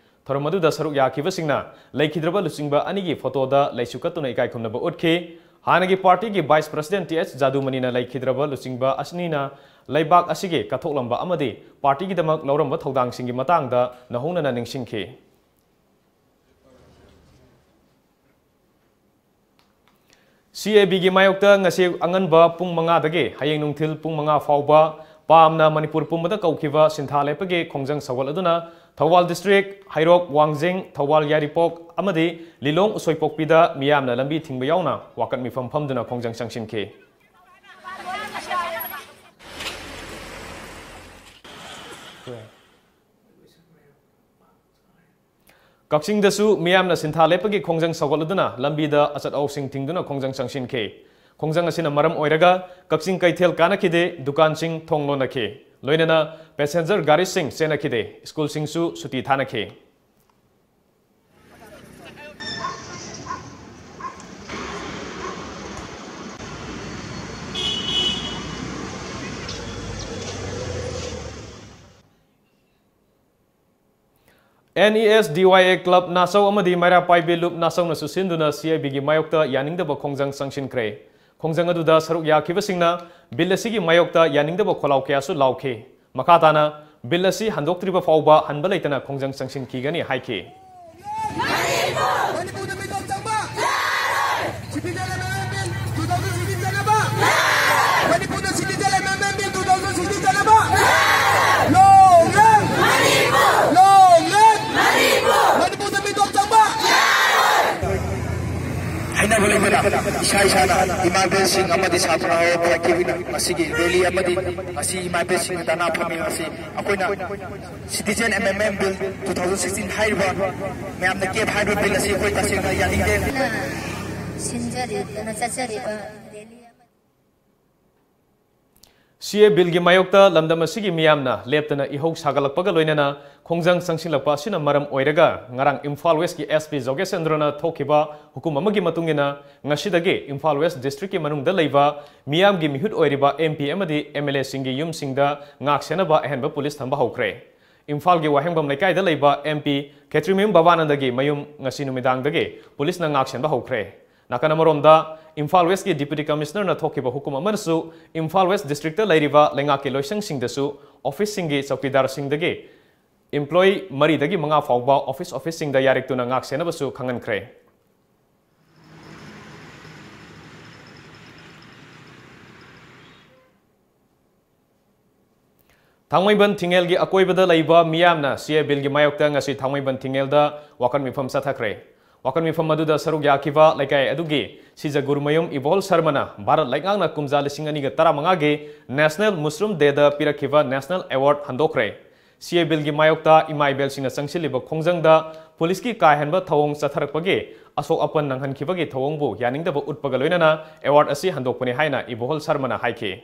ꯊꯧꯔꯝ ꯑꯗꯨꯗ ꯁꯔꯨꯛ ꯌꯥꯈꯤꯕꯁꯤꯡꯅ ꯂꯩꯈꯤꯗ꯭ꯔꯕ ꯂꯨꯆꯤꯡꯕ ꯑꯅꯤꯒꯤ photoꯗ ꯂꯩꯁꯨ ꯀꯠꯇꯨꯅ ꯏꯀꯥꯏ ꯈꯨꯝꯅꯕ ꯎꯠꯈꯤ꯫ ꯍꯥꯟꯅꯒꯤ partyꯒꯤ vice president T H ꯖꯥꯗꯨꯃꯅꯤꯅ ꯂꯩꯈꯤꯗ꯭ꯔꯕ ꯂꯨꯆꯤꯡꯕ ꯑꯅꯤꯅ ꯂꯩꯕꯥꯛ ꯑꯁꯤꯒꯤ ꯀꯠꯊꯣꯛꯂꯝꯕ ꯑꯃꯗꯤ partyꯒꯤꯗꯃꯛ ꯂꯧꯔꯝꯕ ꯊꯧꯗꯥꯡꯁꯤꯡꯒꯤ ꯃꯇꯥꯡꯗ ꯅꯧꯍꯧꯅꯅ ꯅꯤꯡꯁꯤꯡꯈꯤ꯫ C A Bꯒꯤ ꯃꯥꯌꯣꯛꯇ ꯉꯁꯤ ꯑꯉꯟꯕ ꯄꯨꯡ ꯃꯉꯥꯗꯒꯤ ꯍꯌꯦꯡ ꯅꯨꯡꯊꯤꯜ ꯄꯨꯡ ꯃꯉꯥ ꯐꯥꯎꯕ ꯄꯥꯝꯅ ꯃꯅꯤꯄꯨꯔ ꯄꯨꯝꯕꯗ ꯀꯧꯈꯤꯕ ꯁꯤꯟꯊꯥ ꯂꯦꯞꯄꯒꯤ ꯈꯣꯡꯖꯪ ꯁꯧꯒꯠꯂꯗꯨꯅ ꯊꯧꯕꯥꯜ district, ꯍꯩꯔꯣꯛ, ꯋꯥꯡꯖꯤꯡ, ꯊꯧꯕꯥꯜ ꯌꯥꯏꯔꯤꯄꯣꯛ ꯑꯃꯗꯤ ꯂꯤꯂꯣꯡ ꯎꯁꯣꯏꯄꯣꯛꯄꯤꯗ ꯃꯤꯌꯥꯝꯅ ꯂꯝꯕꯤ ꯊꯤꯡꯕ ꯌꯥꯎꯅ ꯋꯥꯀꯠ ꯃꯤꯐꯝ ꯐꯝꯗꯨꯅ ꯈꯣꯡꯖꯪ ꯆꯪꯁꯤꯟꯈꯤ꯫ ꯀꯛꯆꯤꯡꯗꯁꯨ ꯃꯤꯌꯥꯝꯅ ꯁꯤꯟꯊꯥ ꯂꯦꯞꯄꯒꯤ ꯈꯣꯡꯖꯪ ꯁꯧꯒꯠꯂꯗꯨꯅ ꯂꯝꯕꯤꯗ ꯑꯆꯠ ꯑꯋꯣꯛꯁꯤꯡ ꯊꯤꯡꯗꯨꯅ ꯈꯣꯡꯖꯪ ꯆꯪꯁꯤꯟꯈꯤ꯫ ꯈꯣꯡꯖꯪ ꯑꯁꯤꯅ ꯃꯔꯝ ꯑꯣꯏꯔꯒ ꯀꯛꯆꯤꯡ ꯀꯩꯊꯦꯜ ꯀꯥꯅꯈꯤꯗꯦ, ꯗꯨꯀꯥꯟꯁꯤꯡ ꯊꯣꯡ ꯂꯣꯟꯅꯈꯤ꯫ ꯂꯣꯏꯅꯅ passenger ꯒꯥꯔꯤꯁꯤꯡ ꯆꯦꯟꯅꯈꯤꯗꯦ, ꯁ꯭ꯀꯨꯜꯁꯤꯡꯁꯨ ꯁꯨꯇꯤ ꯊꯥꯅꯈꯤ꯫ N E S D Y A Club ꯅꯥꯆꯧ ꯑꯃꯗꯤ ꯃꯩꯔꯥ ꯄꯥꯏꯕꯤ ꯂꯨꯞ ꯅꯥꯆꯧꯅꯁꯨ ꯁꯤꯟꯗꯨꯅ C A Bill ꯒꯤ ꯃꯥꯌꯣꯛꯇ ꯌꯥꯅꯤꯡꯗꯕ ꯈꯣꯡꯖꯪ ꯆꯪꯁꯤꯟꯈ꯭ꯔꯦ꯫ ꯈꯣꯡꯖꯪ ꯑꯗꯨꯗ ꯁꯔꯨꯛ ꯌꯥꯈꯤꯕꯁꯤꯡꯅ Bill ꯑꯁꯤꯒꯤ ꯃꯥꯌꯣꯛꯇ ꯌꯥꯅꯤꯡꯗꯕ ꯈꯣꯜꯂꯥꯎ ꯀꯌꯥꯁꯨ ꯂꯥꯎꯈꯤ꯫ ꯃꯈꯥ ꯇꯥꯅ Bill ꯑꯁꯤ ꯍꯟꯗꯣꯛꯇ꯭ꯔꯤꯕ ꯐꯥꯎꯕ ꯍꯟꯕ ꯂꯩꯇꯅ ꯈꯣꯡꯖꯪ ꯆꯪꯁꯤꯟꯈꯤꯒꯅꯤ ꯍꯥꯏꯈꯤ꯫ ꯃꯅꯤꯄꯨꯔꯗ ꯃꯤꯇꯣꯞ ꯆꯪꯕ ꯌꯥꯔꯣꯏ! Citizen Amendment Bill two thousand sixteen ꯆꯠꯅꯕ! ꯃꯅꯤꯄꯨꯔꯗ Citizen Amendment Bill two thousand sixteen ꯆꯠꯅꯕ! Long live! Manipur! Long live! Manipur! ꯃꯅꯤꯄꯨꯔꯗ ꯃꯤꯇꯣꯞ ꯆꯪꯕ ꯌꯥꯔꯣꯏ! ꯍꯥꯏꯅꯕ ꯂꯩꯇꯅ ꯏꯁꯥ ꯏꯁꯥꯅ ꯏꯃꯥ ꯏꯕꯦꯜꯁꯤꯡ ꯑꯃꯗꯤ ꯁꯥꯇ꯭ꯔ ꯍꯥꯏꯔꯕ ꯀꯦꯕꯤꯅ ꯉꯁꯤꯒꯤ rally ꯑꯃꯗꯤ ꯉꯁꯤ ꯏꯃꯥ ꯏꯕꯦꯜꯁꯤꯡꯒꯤ ꯙꯔꯅꯥ ꯐꯝꯃꯤꯕ ꯑꯁꯤ ꯑꯩꯈꯣꯏꯅ Citizen Amendment Bill two thousand sixteen ꯍꯥꯏꯔꯤꯕ ꯃꯌꯥꯝꯅ ꯀꯦꯞ ꯍꯥꯏꯔꯤꯕ bill ꯑꯁꯤ ꯑꯩꯈꯣꯏ ꯇꯁꯦꯡꯅ ꯌꯥꯅꯤꯡꯗꯦ꯫ ꯁꯤꯟꯖꯔꯤꯗꯅ ꯆꯠꯆꯔꯤꯕ rally ꯑꯃ꯫ C A Bill ꯒꯤ ꯃꯥꯌꯣꯛꯇ ꯂꯝꯗꯝ ꯑꯁꯤꯒꯤ ꯃꯤꯌꯥꯝꯅ ꯂꯦꯞꯇꯅ ꯏꯍꯧ ꯁꯥꯒꯠꯂꯛꯄꯒ ꯂꯣꯏꯅꯅ ꯈꯣꯡꯖꯪ ꯆꯪꯁꯤꯜꯂꯛꯄ ꯑꯁꯤꯅ ꯃꯔꯝ ꯑꯣꯏꯔꯒ ꯉꯔꯥꯡ ꯏꯝꯐꯥꯜ ꯋꯦꯁꯀꯤ S P ꯖꯣꯒꯦꯁ ꯆꯟꯗ꯭ꯔꯅ ꯊꯣꯛꯈꯤꯕ ꯍꯨꯀꯨꯝ ꯑꯃꯒꯤ ꯃꯇꯨꯡ ꯏꯟꯅ ꯉꯁꯤꯗꯒꯤ ꯏꯝꯐꯥꯜ ꯋꯦꯁ ꯗꯤꯁꯇ꯭ꯔꯤꯛꯀꯤ ꯃꯅꯨꯡꯗ ꯂꯩꯕ ꯃꯤꯌꯥꯝꯒꯤ ꯃꯤꯍꯨꯠ ꯑꯣꯏꯔꯤꯕ M P ꯑꯃꯗꯤ M L A ꯁꯤꯡꯒꯤ ꯌꯨꯝꯁꯤꯡꯗ ꯉꯥꯛ ꯁꯦꯟꯅꯕ ꯑꯍꯦꯟꯕ ꯄꯨꯂꯤꯁ ꯊꯝꯕ ꯍꯧꯈ꯭ꯔꯦ꯫ ꯏꯝꯐꯥꯜꯒꯤ ꯋꯥꯍꯦꯡꯕꯝ ꯂꯩꯀꯥꯏꯗ ꯂꯩꯕ M P ꯈꯦꯇ꯭ꯔꯤꯃꯌꯨꯝ ꯕꯕꯥꯅꯟꯗꯒꯤ ꯃꯌꯨꯝ ꯉꯁꯤ ꯅꯨꯃꯤꯗꯥꯡꯗꯒꯤ ꯄꯨꯂꯤꯁꯅ ꯉꯥꯛ ꯁꯦꯟꯕ ꯍꯧꯈ꯭ꯔꯦ꯫ ꯅꯥꯀꯟ ꯑꯃꯔꯣꯝꯗ, ꯏꯝꯐꯥꯜ ꯋꯦꯁꯀꯤ Deputy Commissioner ꯅ ꯊꯣꯛꯈꯤꯕ ꯍꯨꯀꯨꯝ ꯑꯃꯅꯁꯨ ꯏꯝꯐꯥꯜ ꯋꯦꯁ ꯗꯤꯁꯇ꯭ꯔꯤꯛꯇ ꯂꯩꯔꯤꯕ ꯂꯩꯉꯥꯛꯀꯤ ꯂꯣꯏꯁꯪꯁꯤꯡꯗꯁꯨ ꯑꯣꯐꯤꯁꯁꯤꯡꯒꯤ ꯆꯧꯀꯤꯗꯥꯔꯁꯤꯡꯗꯒꯤ employee ꯃꯔꯤꯗꯒꯤ ꯃꯉꯥ ꯐꯥꯎꯕ ꯑꯣꯐꯤꯁ ꯑꯣꯐꯤꯁꯁꯤꯡꯗ ꯌꯥꯔꯦꯛꯇꯨꯅ ꯉꯥꯛ ꯁꯦꯟꯅꯕꯁꯨ ꯈꯪꯍꯟꯈ꯭ꯔꯦ꯫ ꯊꯥꯡꯃꯩꯕꯟ ꯊꯤꯡꯉꯦꯜꯒꯤ ꯑꯀꯣꯏꯕꯗ ꯂꯩꯕ ꯃꯤꯌꯥꯝꯅ C A Bill ꯒꯤ ꯃꯥꯌꯣꯛꯇ ꯉꯁꯤ ꯊꯥꯡꯃꯩꯕꯟ ꯊꯤꯡꯉꯦꯜꯗ ꯋꯥꯀꯠ ꯃꯤꯐꯝ ꯆꯠꯊꯈ꯭ꯔꯦ꯫ ꯋꯥꯀꯠ ꯃꯤꯐꯝ ꯑꯗꯨꯗ ꯁꯔꯨꯛ ꯌꯥꯈꯤꯕ ꯂꯩꯀꯥꯏ ꯑꯗꯨꯒꯤ ꯁꯤꯖꯒꯨꯔꯃꯌꯨꯝ ꯏꯕꯣꯍꯜ ꯁꯔꯃꯅ ꯚꯥꯔꯠ ꯂꯩꯉꯥꯛꯅ ꯀꯨꯝꯖꯥ ꯂꯤꯁꯤꯡ ꯑꯅꯤꯒ ꯇꯔꯥꯃꯉꯥꯒꯤ National Mushroom Day ꯗ ꯄꯤꯔꯛꯈꯤꯕ National Award ꯍꯟꯗꯣꯛꯈ꯭ꯔꯦ꯫ C A Bill ꯒꯤ ꯃꯥꯌꯣꯛꯇ ꯏꯃꯥ ꯏꯕꯦꯜꯁꯤꯡꯅ ꯆꯪꯁꯤꯜꯂꯤꯕ ꯈꯣꯡꯖꯪꯗ ꯄꯨꯂꯤꯁꯀꯤ ꯀꯥ ꯍꯦꯟꯕ ꯊꯧꯑꯣꯡ ꯆꯠꯊꯔꯛꯄꯒꯤ ꯑꯁꯣꯛ ꯑꯄꯟ ꯅꯪꯍꯟꯈꯤꯕꯒꯤ ꯊꯧꯑꯣꯡꯕꯨ ꯌꯥꯅꯤꯡꯗꯕ ꯎꯠꯄꯒ ꯂꯣꯏꯅꯅ award ꯑꯁꯤ ꯍꯟꯗꯣꯛꯄꯅꯤ ꯍꯥꯏꯅ ꯏꯕꯣꯍꯜ ꯁꯔꯃꯅ ꯍꯥꯏꯈꯤ꯫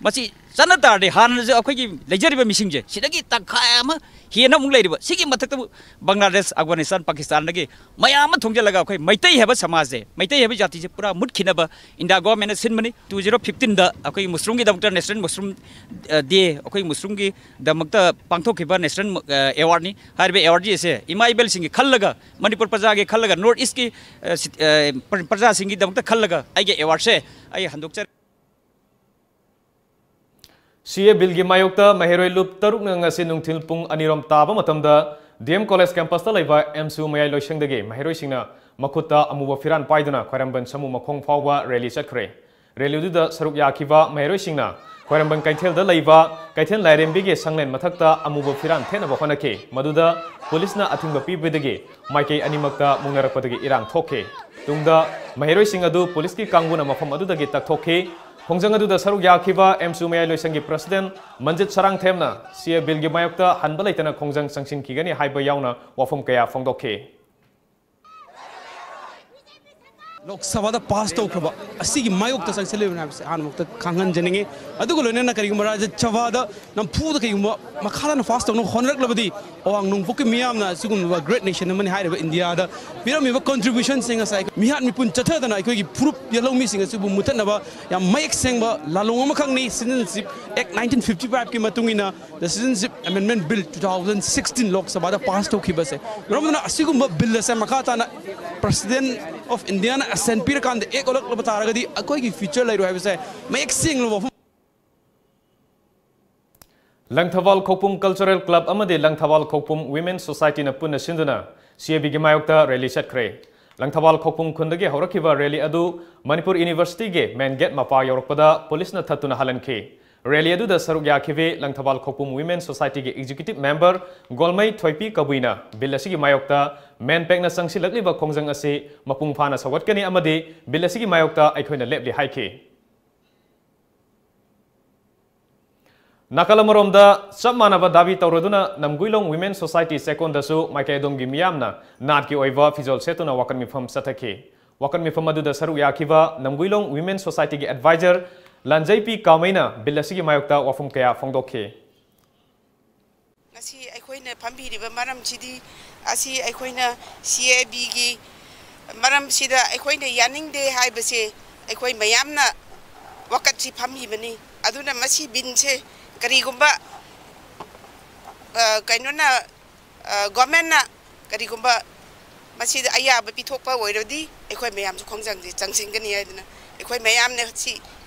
ꯃꯁꯤ ꯆꯠꯅ ꯇꯥꯔꯗꯤ ꯍꯥꯟꯅꯁꯨ ꯑꯩꯈꯣꯏꯒꯤ ꯂꯩꯖꯔꯤꯕ ꯃꯤꯁꯤꯡꯁꯦ ꯁꯤꯗꯒꯤ ꯇꯪꯈꯥꯏ ꯑꯃ ꯍꯦꯟꯅ ꯑꯃꯨꯛ ꯂꯩꯔꯤꯕ, ꯁꯤꯒꯤ ꯃꯊꯛꯇꯕꯨ ꯕꯪꯒ꯭ꯂꯥꯗꯦꯁ, ꯑꯐꯒꯥꯅꯤꯁꯇꯥꯟ, ꯄꯥꯀꯤꯁꯇꯥꯟꯗꯒꯤ ꯃꯌꯥꯝ ꯑꯃ ꯊꯣꯡꯖꯤꯜꯂꯒ ꯑꯩꯈꯣꯏ ꯃꯩꯇꯩ ꯍꯥꯏꯕ ꯁꯃꯥꯖꯁꯦ, ꯃꯩꯇꯩ ꯍꯥꯏꯕ ꯖꯥꯇꯤꯁꯦ ꯄꯨꯔꯥ ꯃꯨꯠꯈꯤꯅꯕ ꯏꯟꯗꯤꯌꯥ ꯒꯣꯔꯃꯦꯟꯅ ꯁꯤꯟꯕꯅꯤ꯫ ꯇꯨ ꯖꯤꯔꯣ ꯐꯤꯐꯇꯤꯟꯗ ꯑꯩꯈꯣꯏꯒꯤ ꯃꯨꯁꯂꯤꯝꯒꯤꯗꯃꯛꯇ ꯅꯦꯁꯅꯦꯜ ꯃꯨꯁꯂꯤꯝ, ꯑ, ꯗꯦ, ꯑꯩꯈꯣꯏ ꯃꯨꯁꯂꯤꯝꯒꯤꯗꯃꯛꯇ ꯄꯥꯡꯊꯣꯛꯈꯤꯕ ꯅꯦꯁꯅꯦꯜ, ꯑ, ꯑꯦꯋꯥꯔꯗꯅꯤ꯫ ꯍꯥꯏꯔꯤꯕ ꯑꯦꯋꯥꯔꯗ ꯑꯁꯦ ꯏꯃꯥ ꯏꯕꯦꯜꯁꯤꯡꯒꯤ ꯈꯜꯂꯒ, ꯃꯅꯤꯄꯨꯔ ꯄ꯭ꯔꯖꯥꯒꯤ ꯈꯜꯂꯒ, ꯅꯣꯔꯠ ꯏꯁꯀꯤ, ꯑ, ꯁꯤ-, ꯑ, ꯄ꯭ꯔ-, ꯄ꯭ꯔꯖꯥꯁꯤꯡꯒꯤꯗꯃꯛꯇ ꯈꯜꯂꯒ ꯑꯩꯒꯤ ꯑꯦꯋꯥꯔꯗꯁꯦ ꯑꯩ ꯍꯟꯗꯣꯛꯆꯔꯤ꯫ ꯁꯤ ꯑꯦ ꯕꯤꯜꯒꯤ ꯃꯥꯌꯣꯛꯇ ꯃꯍꯩꯔꯣꯏ ꯂꯨꯞ ꯇꯔꯨꯛꯅ ꯉꯁꯤ ꯅꯨꯡꯊꯤꯜ ꯄꯨꯡ ꯑꯅꯤꯔꯣꯝ ꯇꯥꯕ ꯃꯇꯝꯗ ꯗꯤ ꯑꯦꯝ ꯀꯣꯂꯦꯖ ꯀꯦꯝꯄꯁꯇ ꯂꯩꯕ ꯑꯦꯝꯁꯨ ꯃꯌꯥꯏ ꯂꯣꯏꯁꯪꯗꯒꯤ ꯃꯍꯩꯔꯣꯏꯁꯤꯡꯅ ꯃꯈꯨꯠꯇ ꯑꯃꯨꯕ ꯐꯤꯔꯥꯟ ꯄꯥꯏꯗꯨꯅ ꯈ꯭ꯋꯥꯏꯔꯝꯕꯟ ꯁꯥꯃꯨ ꯃꯈꯣꯡ ꯐꯥꯎꯕ ꯔꯦꯂꯤ ꯆꯠꯈ꯭ꯔꯦ꯫ ꯔꯦꯂꯤꯗꯨꯗ ꯁꯔꯨꯛ ꯌꯥꯈꯤꯕ ꯃꯍꯩꯔꯣꯏꯁꯤꯡꯅ ꯈ꯭ꯋꯥꯏꯔꯝꯕꯟ ꯀꯩꯊꯦꯜꯗ ꯂꯩꯕ ꯀꯩꯊꯦꯜ ꯂꯥꯏꯔꯦꯝꯕꯤꯒꯤ ꯁꯪꯂꯦꯟ ꯃꯊꯛꯇ ꯑꯃꯨꯕ ꯐꯤꯔꯥꯟ ꯊꯦꯠꯅꯕ ꯍꯣꯠꯅꯈꯤ꯫ ꯃꯗꯨꯗ ꯄꯨꯂꯤꯁꯅ ꯑꯊꯤꯡꯕ ꯄꯤꯕꯗꯒꯤ ꯃꯥꯏꯀꯩ ꯑꯅꯤꯃꯛꯇ ꯃꯨꯛꯅꯔꯛꯄꯗꯒꯤ ꯏꯔꯥꯡ ꯊꯣꯛꯈꯤ꯫ ꯇꯨꯡꯗ ꯃꯍꯩꯔꯣꯏꯁꯤꯡ ꯑꯗꯨ ꯄꯨꯂꯤꯁꯀꯤ ꯀꯥꯡꯕꯨꯅ ꯃꯐꯝ ꯑꯗꯨꯗꯒꯤ ꯇꯛꯊꯣꯛꯈꯤ꯫ ꯈꯣꯡꯖꯪ ꯑꯗꯨꯗ ꯁꯔꯨꯛ ꯌꯥꯈꯤꯕ ꯑꯦꯝꯁꯨ ꯃꯌꯥꯏ ꯂꯣꯏꯁꯪꯒꯤ ꯄ꯭ꯔꯁꯤꯗꯦꯟ ꯃꯟꯖꯤꯠ ꯁꯔꯥꯡꯊꯦꯝꯅ ꯁꯤ ꯑꯦ ꯕꯤꯜꯒꯤ ꯃꯥꯌꯣꯛꯇ ꯍꯟꯕ ꯂꯩꯇꯅ ꯈꯣꯡꯖꯪ ꯆꯪꯁꯤꯟꯈꯤꯒꯅꯤ ꯍꯥꯏꯕ ꯌꯥꯎꯅ ꯋꯥꯐꯝ ꯀꯌꯥ ꯐꯣꯡꯗꯣꯛꯈꯤ꯫ ꯂꯣꯛ ꯁꯚꯥꯗ ꯄꯥꯁ ꯇꯧꯈ꯭ꯔꯕ ꯑꯁꯤꯒꯤ ꯃꯥꯌꯣꯛꯇ ꯆꯪꯁꯤꯜꯂꯤꯕꯅꯤ ꯍꯥꯏꯕꯁꯦ ꯑꯍꯥꯟꯕꯃꯛꯇ ꯈꯪꯍꯟꯖꯅꯤꯡꯉꯤ꯫ ꯑꯗꯨꯒ ꯂꯣꯏꯅꯅ ꯀꯔꯤꯒꯨꯝꯕ ꯔꯥꯖ꯭ꯌ ꯁꯚꯥꯗ ꯅꯝꯐꯨꯗ ꯀꯔꯤꯒꯨꯝꯕ ꯃꯈꯥ ꯇꯥꯅ ꯄꯥꯁ ꯇꯧꯅꯕ ꯍꯣꯠꯅꯔꯛꯂꯕꯗꯤ ꯑꯋꯥꯡ ꯅꯣꯡꯄꯣꯛꯀꯤ ꯃꯤꯌꯥꯝꯅ ꯑꯁꯤꯒꯨꯝꯂꯕ ꯒ꯭ꯔꯦꯠ ꯅꯦꯁꯟ ꯑꯃꯅꯤ ꯍꯥꯏꯔꯤꯕ ꯏꯟꯗꯤꯌꯥꯗ ꯄꯤꯔꯝꯃꯤꯕ ꯀꯟꯇ꯭ꯔꯤꯕ꯭ꯌꯨꯁꯟꯁꯤꯡ ꯉꯁꯥꯏ ꯃꯤꯍꯥꯠ ꯃꯤꯄꯨꯟ ꯆꯠꯊꯗꯅ ꯑꯩꯈꯣꯏꯒꯤ ꯐꯨꯔꯨꯞ ꯌꯦꯜꯍꯧꯃꯤꯁꯤꯡ ꯑꯁꯤꯕꯨ ꯃꯨꯊꯠꯅꯕ ꯌꯥꯝ ꯃꯌꯦꯛ ꯁꯦꯡꯕ ꯂꯥꯂꯣꯡ ꯑꯃꯈꯛꯅꯤ꯫ Citizenship Act nineteen fifty five ꯀꯤ ꯃꯇꯨꯡ ꯏꯟꯅ The Citizenship Amendment Bill two thousand sixteen ꯂꯣꯛ ꯁꯚꯥꯗ ꯄꯥꯁ ꯇꯧꯈꯤꯕꯁꯦ꯫ ꯃꯔꯝ ꯑꯗꯨꯅ ꯑꯁꯤꯒꯨꯝꯕ ꯕꯤꯜ ꯑꯁꯦ ꯃꯈꯥ ꯇꯥꯅ President of Indiaꯅ assent ꯄꯤꯔꯀꯥꯟꯗ ꯑꯦꯛ ꯑꯣꯜꯂꯛꯂꯕ ꯇꯥꯔꯒꯗꯤ ꯑꯩꯈꯣꯏꯒꯤ ꯐ꯭ꯌꯨꯆꯔ ꯂꯩꯔꯣꯏ ꯍꯥꯏꯕꯁꯦ ꯃꯌꯦꯛ ꯁꯦꯡꯂꯕ ꯋꯥꯐꯝ꯫ ꯂꯪꯊꯕꯥꯜ ꯈꯣꯛꯄꯨꯝ ꯀꯜꯆꯔꯦꯜ ꯀ꯭ꯂꯕ ꯑꯃꯗꯤ ꯂꯪꯊꯕꯥꯜ ꯈꯣꯛꯄꯨꯝ ꯋꯤꯃꯦꯟ ꯁꯣꯁꯥꯏꯇꯤꯅ ꯄꯨꯟꯅ ꯁꯤꯟꯗꯨꯅ ꯁꯤ ꯑꯦ ꯕꯤꯒꯤ ꯃꯥꯌꯣꯛꯇ ꯔꯦꯂꯤ ꯆꯠꯈ꯭ꯔꯦ꯫ ꯂꯪꯊꯕꯥꯜ ꯈꯣꯛꯄꯨꯝ ꯈꯨꯟꯗꯒꯤ ꯍꯧꯔꯛꯈꯤꯕ ꯔꯦꯂꯤ ꯑꯗꯨ ꯃꯅꯤꯄꯨꯔ ꯌꯨꯅꯤꯚꯔꯁꯤꯇꯤꯒꯤ ꯃꯦꯟ ꯒꯦꯠ ꯃꯄꯥ ꯌꯧꯔꯛꯄꯗ ꯄꯨꯂꯤꯁꯅ ꯊꯠꯇꯨꯅ ꯍꯜꯍꯟꯈꯤ꯫ ꯔꯦꯂꯤ ꯑꯗꯨꯗ ꯁꯔꯨꯛ ꯌꯥꯈꯤꯕꯤ ꯂꯪꯊꯕꯥꯜ ꯈꯣꯛꯄꯨꯝ ꯋꯤꯃꯦꯟ ꯁꯣꯁꯥꯏꯇꯤꯒꯤ ꯑꯦꯛꯖꯤꯀ꯭ꯌꯨꯇꯤꯕ ꯃꯦꯝꯕꯔ ꯒꯣꯜꯃꯩ ꯊꯣꯏꯄꯤ ꯀꯕꯨꯏꯅ ꯕꯤꯜ ꯑꯁꯤꯒꯤ ꯃꯥꯌꯣꯛꯇ ꯃꯦꯟ ꯄꯦꯛꯅ ꯆꯪꯁꯤꯜꯂꯛꯂꯤꯕ ꯈꯣꯡꯖꯪ ꯑꯁꯤ ꯃꯄꯨꯡ ꯐꯥꯅ ꯁꯧꯒꯠꯀꯅꯤ ꯑꯃꯗꯤ ꯕꯤꯜ ꯑꯁꯤꯒꯤ ꯃꯥꯌꯣꯛꯇ ꯑꯩꯈꯣꯏꯅ ꯂꯦꯞꯂꯤ ꯍꯥꯏꯈꯤ꯫ ꯅꯥꯀꯜ ꯑꯃꯔꯣꯝꯗ ꯆꯞ ꯃꯥꯟꯅꯕ ꯗꯥꯕꯤ ꯇꯧꯔꯗꯨꯅ ꯅꯝꯒꯨꯏꯂꯣꯡ ꯋꯤꯃꯦꯟ ꯁꯣꯁꯥꯏꯇꯤ ꯆꯦꯛꯀꯣꯟꯗꯁꯨ ꯃꯥꯏꯀꯩ ꯑꯗꯣꯝꯒꯤ ꯃꯤꯌꯥꯝꯅ ꯅꯥꯠꯀꯤ ꯑꯣꯏꯕ ꯐꯤꯖꯣꯜ ꯁꯦꯠꯇꯨꯅ ꯋꯥꯀꯠ ꯃꯤꯐꯝ ꯆꯠꯊꯈꯤ꯫ ꯋꯥꯀꯠ ꯃꯤꯐꯝ ꯑꯗꯨꯗ ꯁꯔꯨꯛ ꯌꯥꯈꯤꯕ ꯅꯝꯒꯨꯏꯂꯣꯡ ꯋꯤꯃꯦꯟ ꯁꯣꯁꯥꯏꯇꯤꯒꯤ ꯑꯦꯗꯚꯥꯏꯖꯔ ꯂꯥꯟꯖꯩ ꯄꯤ ꯀꯥꯃꯩꯅ ꯕꯤꯜ ꯑꯁꯤꯒꯤ ꯃꯥꯌꯣꯛꯇ ꯋꯥꯐꯝ ꯀꯌꯥ ꯐꯣꯡꯗꯣꯛꯈꯤ꯫ ꯉꯁꯤ ꯑꯩꯈꯣꯏꯅ ꯐꯝꯕꯤꯔꯤꯕ ꯃꯔꯝꯁꯤꯗꯤ, ꯑꯁꯤ ꯑꯩꯈꯣꯏꯅ ꯁꯤ ꯑꯦ ꯕꯤꯒꯤ ꯃꯔꯝꯁꯤꯗ ꯑꯩꯈꯣꯏꯅ ꯌꯥꯅꯤꯡꯗꯦ ꯍꯥꯏꯕꯁꯦ ꯑꯩꯈꯣꯏ ꯃꯌꯥꯝꯅ ꯋꯥꯀꯠꯁꯤ ꯐꯝꯃꯤꯕꯅꯤ꯫ ꯑꯗꯨꯅ ꯃꯁꯤ ꯕꯤꯜꯁꯦ ꯀꯔꯤꯒꯨꯝꯕ, ꯑ, ꯀꯩꯅꯣꯅ, ꯑ, ꯒꯣꯔꯃꯦꯟꯅ ꯀꯔꯤꯒꯨꯝꯕ ꯃꯁꯤꯗ ꯑꯌꯥꯕ ꯄꯤꯊꯣꯛꯄ ꯑꯣꯏꯔꯗꯤ ꯑꯩꯈꯣꯏ ꯃꯌꯥꯝꯁꯨ ꯈꯣꯡꯖꯪꯁꯦ ꯆꯪꯁꯤꯟꯒꯅꯤ ꯍꯥꯏꯗꯅ ꯑꯩꯈꯣꯏ ꯃꯌꯥꯝꯅ ꯁꯤ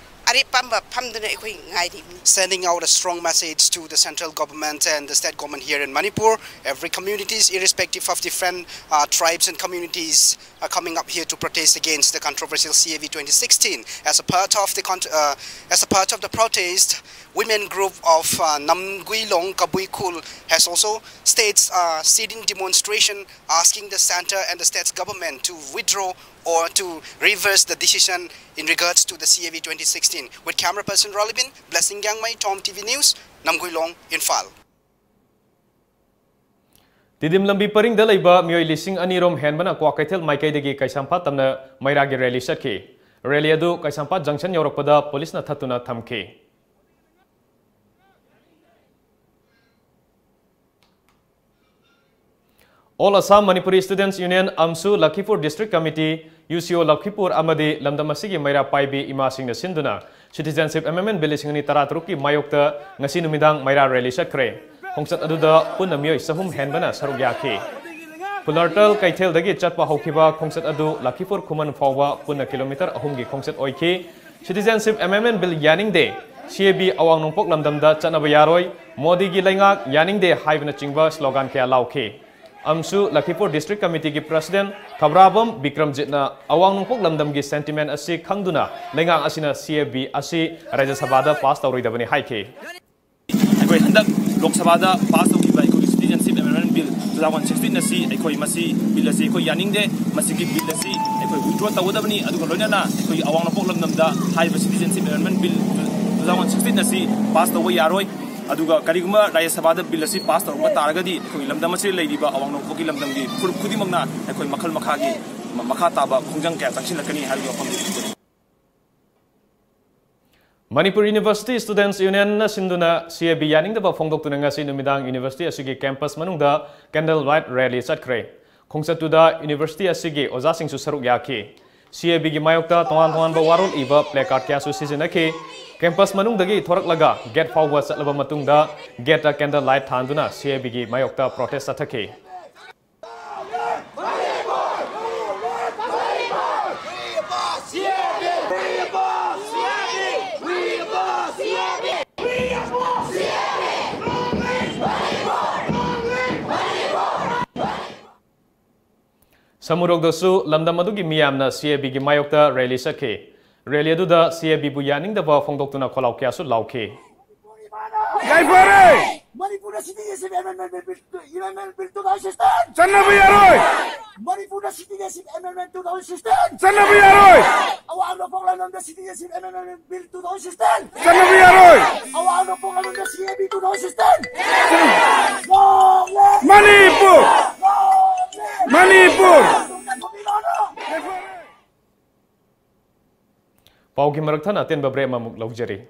ꯑꯔꯦꯞ ꯄꯥꯝꯕ ꯐꯝꯗꯨꯅ ꯑꯩꯈꯣꯏ ꯉꯥꯏꯔꯤꯕꯅꯤ꯫ Sending out a strong message to the central government and the state government here in Manipur. Every communities, irrespective of different, uh, tribes and communities, are coming up here to protest against the controversial C A B twenty sixteen. As a part of the con- uh, as a part of the protest, women group of, uh, Namguilong Kabui Khul has also staged a sit-in demonstration asking the center and the state's government to withdraw or to reverse the decision in regards to the C A B twenty sixteen. With camera person Rolibin, Blessing Gangmei, Tom T V News, Namguilong, Imphal. Tiddim ꯂꯝꯕꯤ ꯄꯔꯤꯡꯗ ꯂꯩꯕ ꯃꯤꯑꯣꯏ ꯂꯤꯁꯤꯡ ꯑꯅꯤ ꯔꯣꯝ ꯍꯦꯟꯕꯅ ꯀ꯭ꯋꯥꯀꯩꯊꯦꯜ ꯃꯥꯏꯀꯩꯗꯒꯤ ꯀꯩꯁꯥꯝꯄꯥꯠ ꯇꯝꯅ ꯃꯩꯔꯥꯒꯤ ꯔꯦꯂꯤ ꯆꯠꯈꯤ꯫ ꯔꯦꯂꯤ ꯑꯗꯨ ꯀꯩꯁꯥꯝꯄꯥꯠ ꯖꯪꯁꯟ ꯌꯧꯔꯛꯄꯗ ꯄꯨꯂꯤꯁꯅ ꯊꯠꯇꯨꯅ ꯊꯝꯈꯤ꯫ All Assam Manipuri Students Union, ꯑꯝꯁꯨ, ꯂꯈꯤꯄꯨꯔ District Committee, ꯌꯨ ꯁꯤ ꯑꯣ ꯂꯈꯤꯄꯨꯔ ꯑꯃꯗꯤ ꯂꯝꯗꯝ ꯑꯁꯤꯒꯤ ꯃꯩꯔꯥ ꯄꯥꯏꯕꯤ ꯏꯃꯥꯁꯤꯡꯅ ꯁꯤꯟꯗꯨꯅ Citizenship Amendment Bill ꯂꯤꯁꯤꯡ ꯑꯅꯤ ꯇꯔꯥꯇꯔꯨꯛꯀꯤ ꯃꯥꯌꯣꯛꯇ ꯉꯁꯤ ꯅꯨꯃꯤꯗꯥꯡ ꯃꯩꯔꯥ ꯔꯦꯂꯤ ꯆꯠꯈ꯭ꯔꯦ꯫ ꯈꯣꯡꯆꯠ ꯑꯗꯨꯗ ꯄꯨꯟꯅ ꯃꯤꯑꯣꯏ ꯆꯍꯨꯝ ꯍꯦꯟꯕꯅ ꯁꯔꯨꯛ ꯌꯥꯈꯤ꯫ ꯐꯨꯂꯔꯇꯜ ꯀꯩꯊꯦꯜꯗꯒꯤ ꯆꯠꯄ ꯍꯧꯈꯤꯕ ꯈꯣꯡꯆꯠ ꯑꯗꯨ ꯂꯈꯤꯄꯨꯔ ꯈꯨꯃꯟ ꯐꯥꯎꯕ ꯄꯨꯟꯅ ꯀꯤꯂꯣꯃꯤꯇꯔ ꯑꯍꯨꯝꯒꯤ ꯈꯣꯡꯆꯠ ꯑꯣꯏꯈꯤ꯫ Citizenship Amendment Bill ꯌꯥꯅꯤꯡꯗꯦ, ꯁꯤ ꯑꯦ ꯕꯤ ꯑꯋꯥꯡ ꯅꯣꯡꯄꯣꯛ ꯂꯝꯗꯝꯗ ꯆꯠꯅꯕ ꯌꯥꯔꯣꯏ, ꯃꯣꯗꯤꯒꯤ ꯂꯩꯉꯥꯛ ꯌꯥꯅꯤꯡꯗꯦ ꯍꯥꯏꯕꯅꯆꯤꯡꯕ slogan ꯀꯌꯥ ꯂꯥꯎꯈꯤ꯫ ꯑꯝꯁꯨ ꯂꯈꯤꯄꯨꯔ District Committeeꯒꯤ President ꯈꯕ꯭ꯔꯥꯕꯝ ꯕꯤꯀ꯭ꯔꯝꯖꯤꯠꯅ ꯑꯋꯥꯡ ꯅꯣꯡꯄꯣꯛ ꯂꯝꯗꯝꯒꯤ sentiment ꯑꯁꯤ ꯈꯪꯗꯨꯅ ꯂꯩꯉꯥꯛ ꯑꯁꯤꯅ ꯁꯤ ꯑꯦ ꯕꯤ ꯑꯁꯤ ꯔꯥꯖ꯭ꯌ ꯁꯚꯥꯗ pass ꯇꯧꯔꯣꯏꯗꯕꯅꯤ ꯍꯥꯏꯈꯤ꯫ ꯑꯩꯈꯣꯏ ꯍꯟꯗꯛ ꯂꯣꯛ ꯁꯚꯥꯗ pass ꯇꯧꯈꯤꯕ ꯑꯩꯈꯣꯏꯒꯤ Citizenship Amendment Bill two thousand sixteen ꯑꯁꯤ ꯑꯩꯈꯣꯏ ꯃꯁꯤ, bill ꯑꯁꯤ ꯑꯩꯈꯣꯏ ꯌꯥꯅꯤꯡꯗꯦ꯫ ꯃꯁꯤꯒꯤ bill ꯑꯁꯤ ꯑꯩꯈꯣꯏ withdraw ꯇꯧꯒꯗꯕꯅꯤ꯫ ꯑꯗꯨꯒ ꯂꯣꯏꯅꯅ ꯑꯩꯈꯣꯏꯒꯤ ꯑꯋꯥꯡ ꯅꯣꯡꯄꯣꯛ ꯂꯝꯗꯝꯗ ꯍꯥꯏꯔꯤꯕ Citizenship Amendment Bill two thousand sixteen ꯑꯁꯤ pass ꯇꯧꯕ ꯌꯥꯔꯣꯏ꯫ ꯑꯗꯨꯒ ꯀꯔꯤꯒꯨꯝꯕ ꯔꯥꯖ꯭ꯌ ꯁꯚꯥꯗ bill ꯑꯁꯤ pass ꯇꯧꯔꯝꯕ ꯇꯥꯔꯒꯗꯤ ꯑꯩꯈꯣꯏꯒꯤ ꯂꯝꯗꯝ ꯑꯁꯤꯗ ꯂꯩꯔꯤꯕ ꯑꯋꯥꯡ ꯅꯣꯡꯄꯣꯛꯀꯤ ꯂꯝꯗꯝꯒꯤ ꯐꯨꯔꯨꯞ ꯈꯨꯗꯤꯡꯃꯛꯅ ꯑꯩꯈꯣꯏ ꯃꯈꯜ ꯃꯈꯥꯒꯤ, ꯃꯈꯥ ꯇꯥꯕ ꯈꯣꯡꯖꯪ ꯀꯌꯥ ꯆꯪꯁꯤꯜꯂꯛꯀꯅꯤ ꯍꯥꯏꯕꯒꯤ ꯋꯥꯐꯝꯗꯨ ꯊꯝꯖꯔꯤ꯫ Manipur University Students Union ꯅ ꯁꯤꯟꯗꯨꯅ C A B ꯌꯥꯅꯤꯡꯗꯕ ꯐꯣꯡꯗꯣꯛꯇꯨꯅ ꯉꯁꯤ ꯅꯨꯃꯤꯗꯥꯡ university ꯑꯁꯤꯒꯤ campus ꯃꯅꯨꯡꯗ candle light rally ꯆꯠꯈ꯭ꯔꯦ꯫ ꯈꯣꯡꯆꯠꯇꯨꯗ university ꯑꯁꯤꯒꯤ ꯑꯣꯖꯥꯁꯤꯡꯁꯨ ꯁꯔꯨꯛ ꯌꯥꯈꯤ꯫ C A B ꯒꯤ ꯃꯥꯌꯣꯛꯇ ꯇꯣꯉꯥꯟ ꯇꯣꯉꯥꯟꯕ ꯋꯥꯔꯣꯜ ꯏꯕ placard ꯀꯌꯥꯁꯨ ꯁꯤꯖꯤꯟꯅꯈꯤ꯫ Campus ꯃꯅꯨꯡꯗꯒꯤ ꯊꯣꯔꯛꯂꯒ gate ꯐꯥꯎꯕ ꯆꯠꯂꯕ ꯃꯇꯨꯡꯗ gate ꯇ candle light ꯊꯥꯟꯗꯨꯅ C A B ꯒꯤ ꯃꯥꯌꯣꯛꯇ protest ꯆꯠꯊꯈꯤ꯫ ꯁꯃꯨꯔꯣꯛꯗꯁꯨ ꯂꯝꯗꯝ ꯑꯗꯨꯒꯤ ꯃꯤꯌꯥꯝꯅ C A B ꯒꯤ ꯃꯥꯌꯣꯛꯇ rally ꯆꯠꯈꯤ꯫ Rally ꯑꯗꯨꯗ C A B ꯕꯨ ꯌꯥꯅꯤꯡꯗꯕ ꯐꯣꯡꯗꯣꯛꯇꯨꯅ ꯈꯣꯜꯂꯥꯎ ꯀꯌꯥꯁꯨ ꯂꯥꯎꯈꯤ꯫ ꯌꯥꯏꯐꯔꯦ! ꯃꯅꯤꯄꯨꯔꯗ citizenship amendment bill, amendment bill two thousand sixteen! ꯆꯠꯅꯕ ꯌꯥꯔꯣꯏ! ꯃꯅꯤꯄꯨꯔꯗ citizenship amendment two thousand sixteen! ꯆꯠꯅꯕ ꯌꯥꯔꯣꯏ! ꯑꯋꯥꯡ ꯅꯣꯡꯄꯣꯛ ꯂꯝꯗꯝꯗ citizenship amendment bill two thousand sixteen! ꯆꯠꯅꯕ ꯌꯥꯔꯣꯏ! ꯑꯋꯥꯡ ꯅꯣꯡꯄꯣꯛ ꯂꯝꯗꯝꯗ C A B two thousand sixteen! Manipur! Manipur! ꯄꯥꯎꯒꯤ ꯃꯔꯛ ꯊꯠꯅ ꯑꯇꯦꯟꯕ break ꯑꯃꯃꯨꯛ ꯂꯧꯖꯔꯤ꯫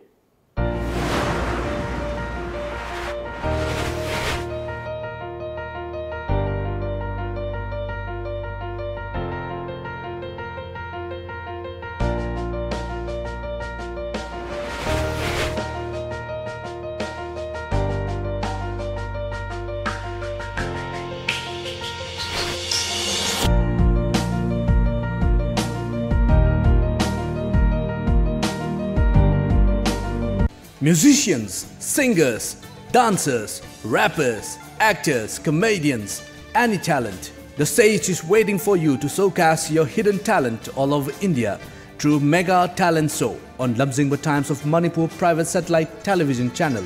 Musicians, singers, dancers, rappers, actors, comedians, any talent. The stage is waiting for you to showcase your hidden talent all over India through Mega Talent Show on Lamjingba Times of Manipur private satellite television channel,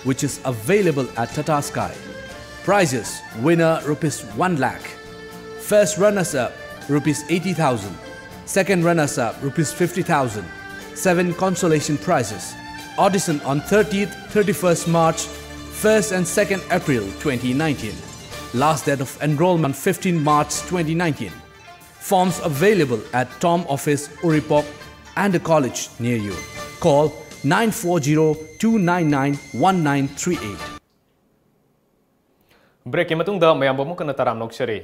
which is available at Tata Sky. Prizes: winner rupees one lakh, first runners up rupees eighty thousand, second runners up rupees fifty thousand, seven consolation prizes. Audition on thirtieth, thirty-first March, first and second April twenty nineteen. Last date of enrollment fifteen March twenty nineteen. Forms available at Tom Office, Uripok, and the college near you. Call nine four zero two nine nine one nine three eight꯫ Break ꯀꯤ ꯃꯇꯨꯡꯗ ꯃꯌꯥꯝꯕꯨ ꯑꯃꯨꯛ ꯍꯟꯅ ꯇꯔꯥꯝꯅ ꯑꯣꯛꯆꯔꯤ꯫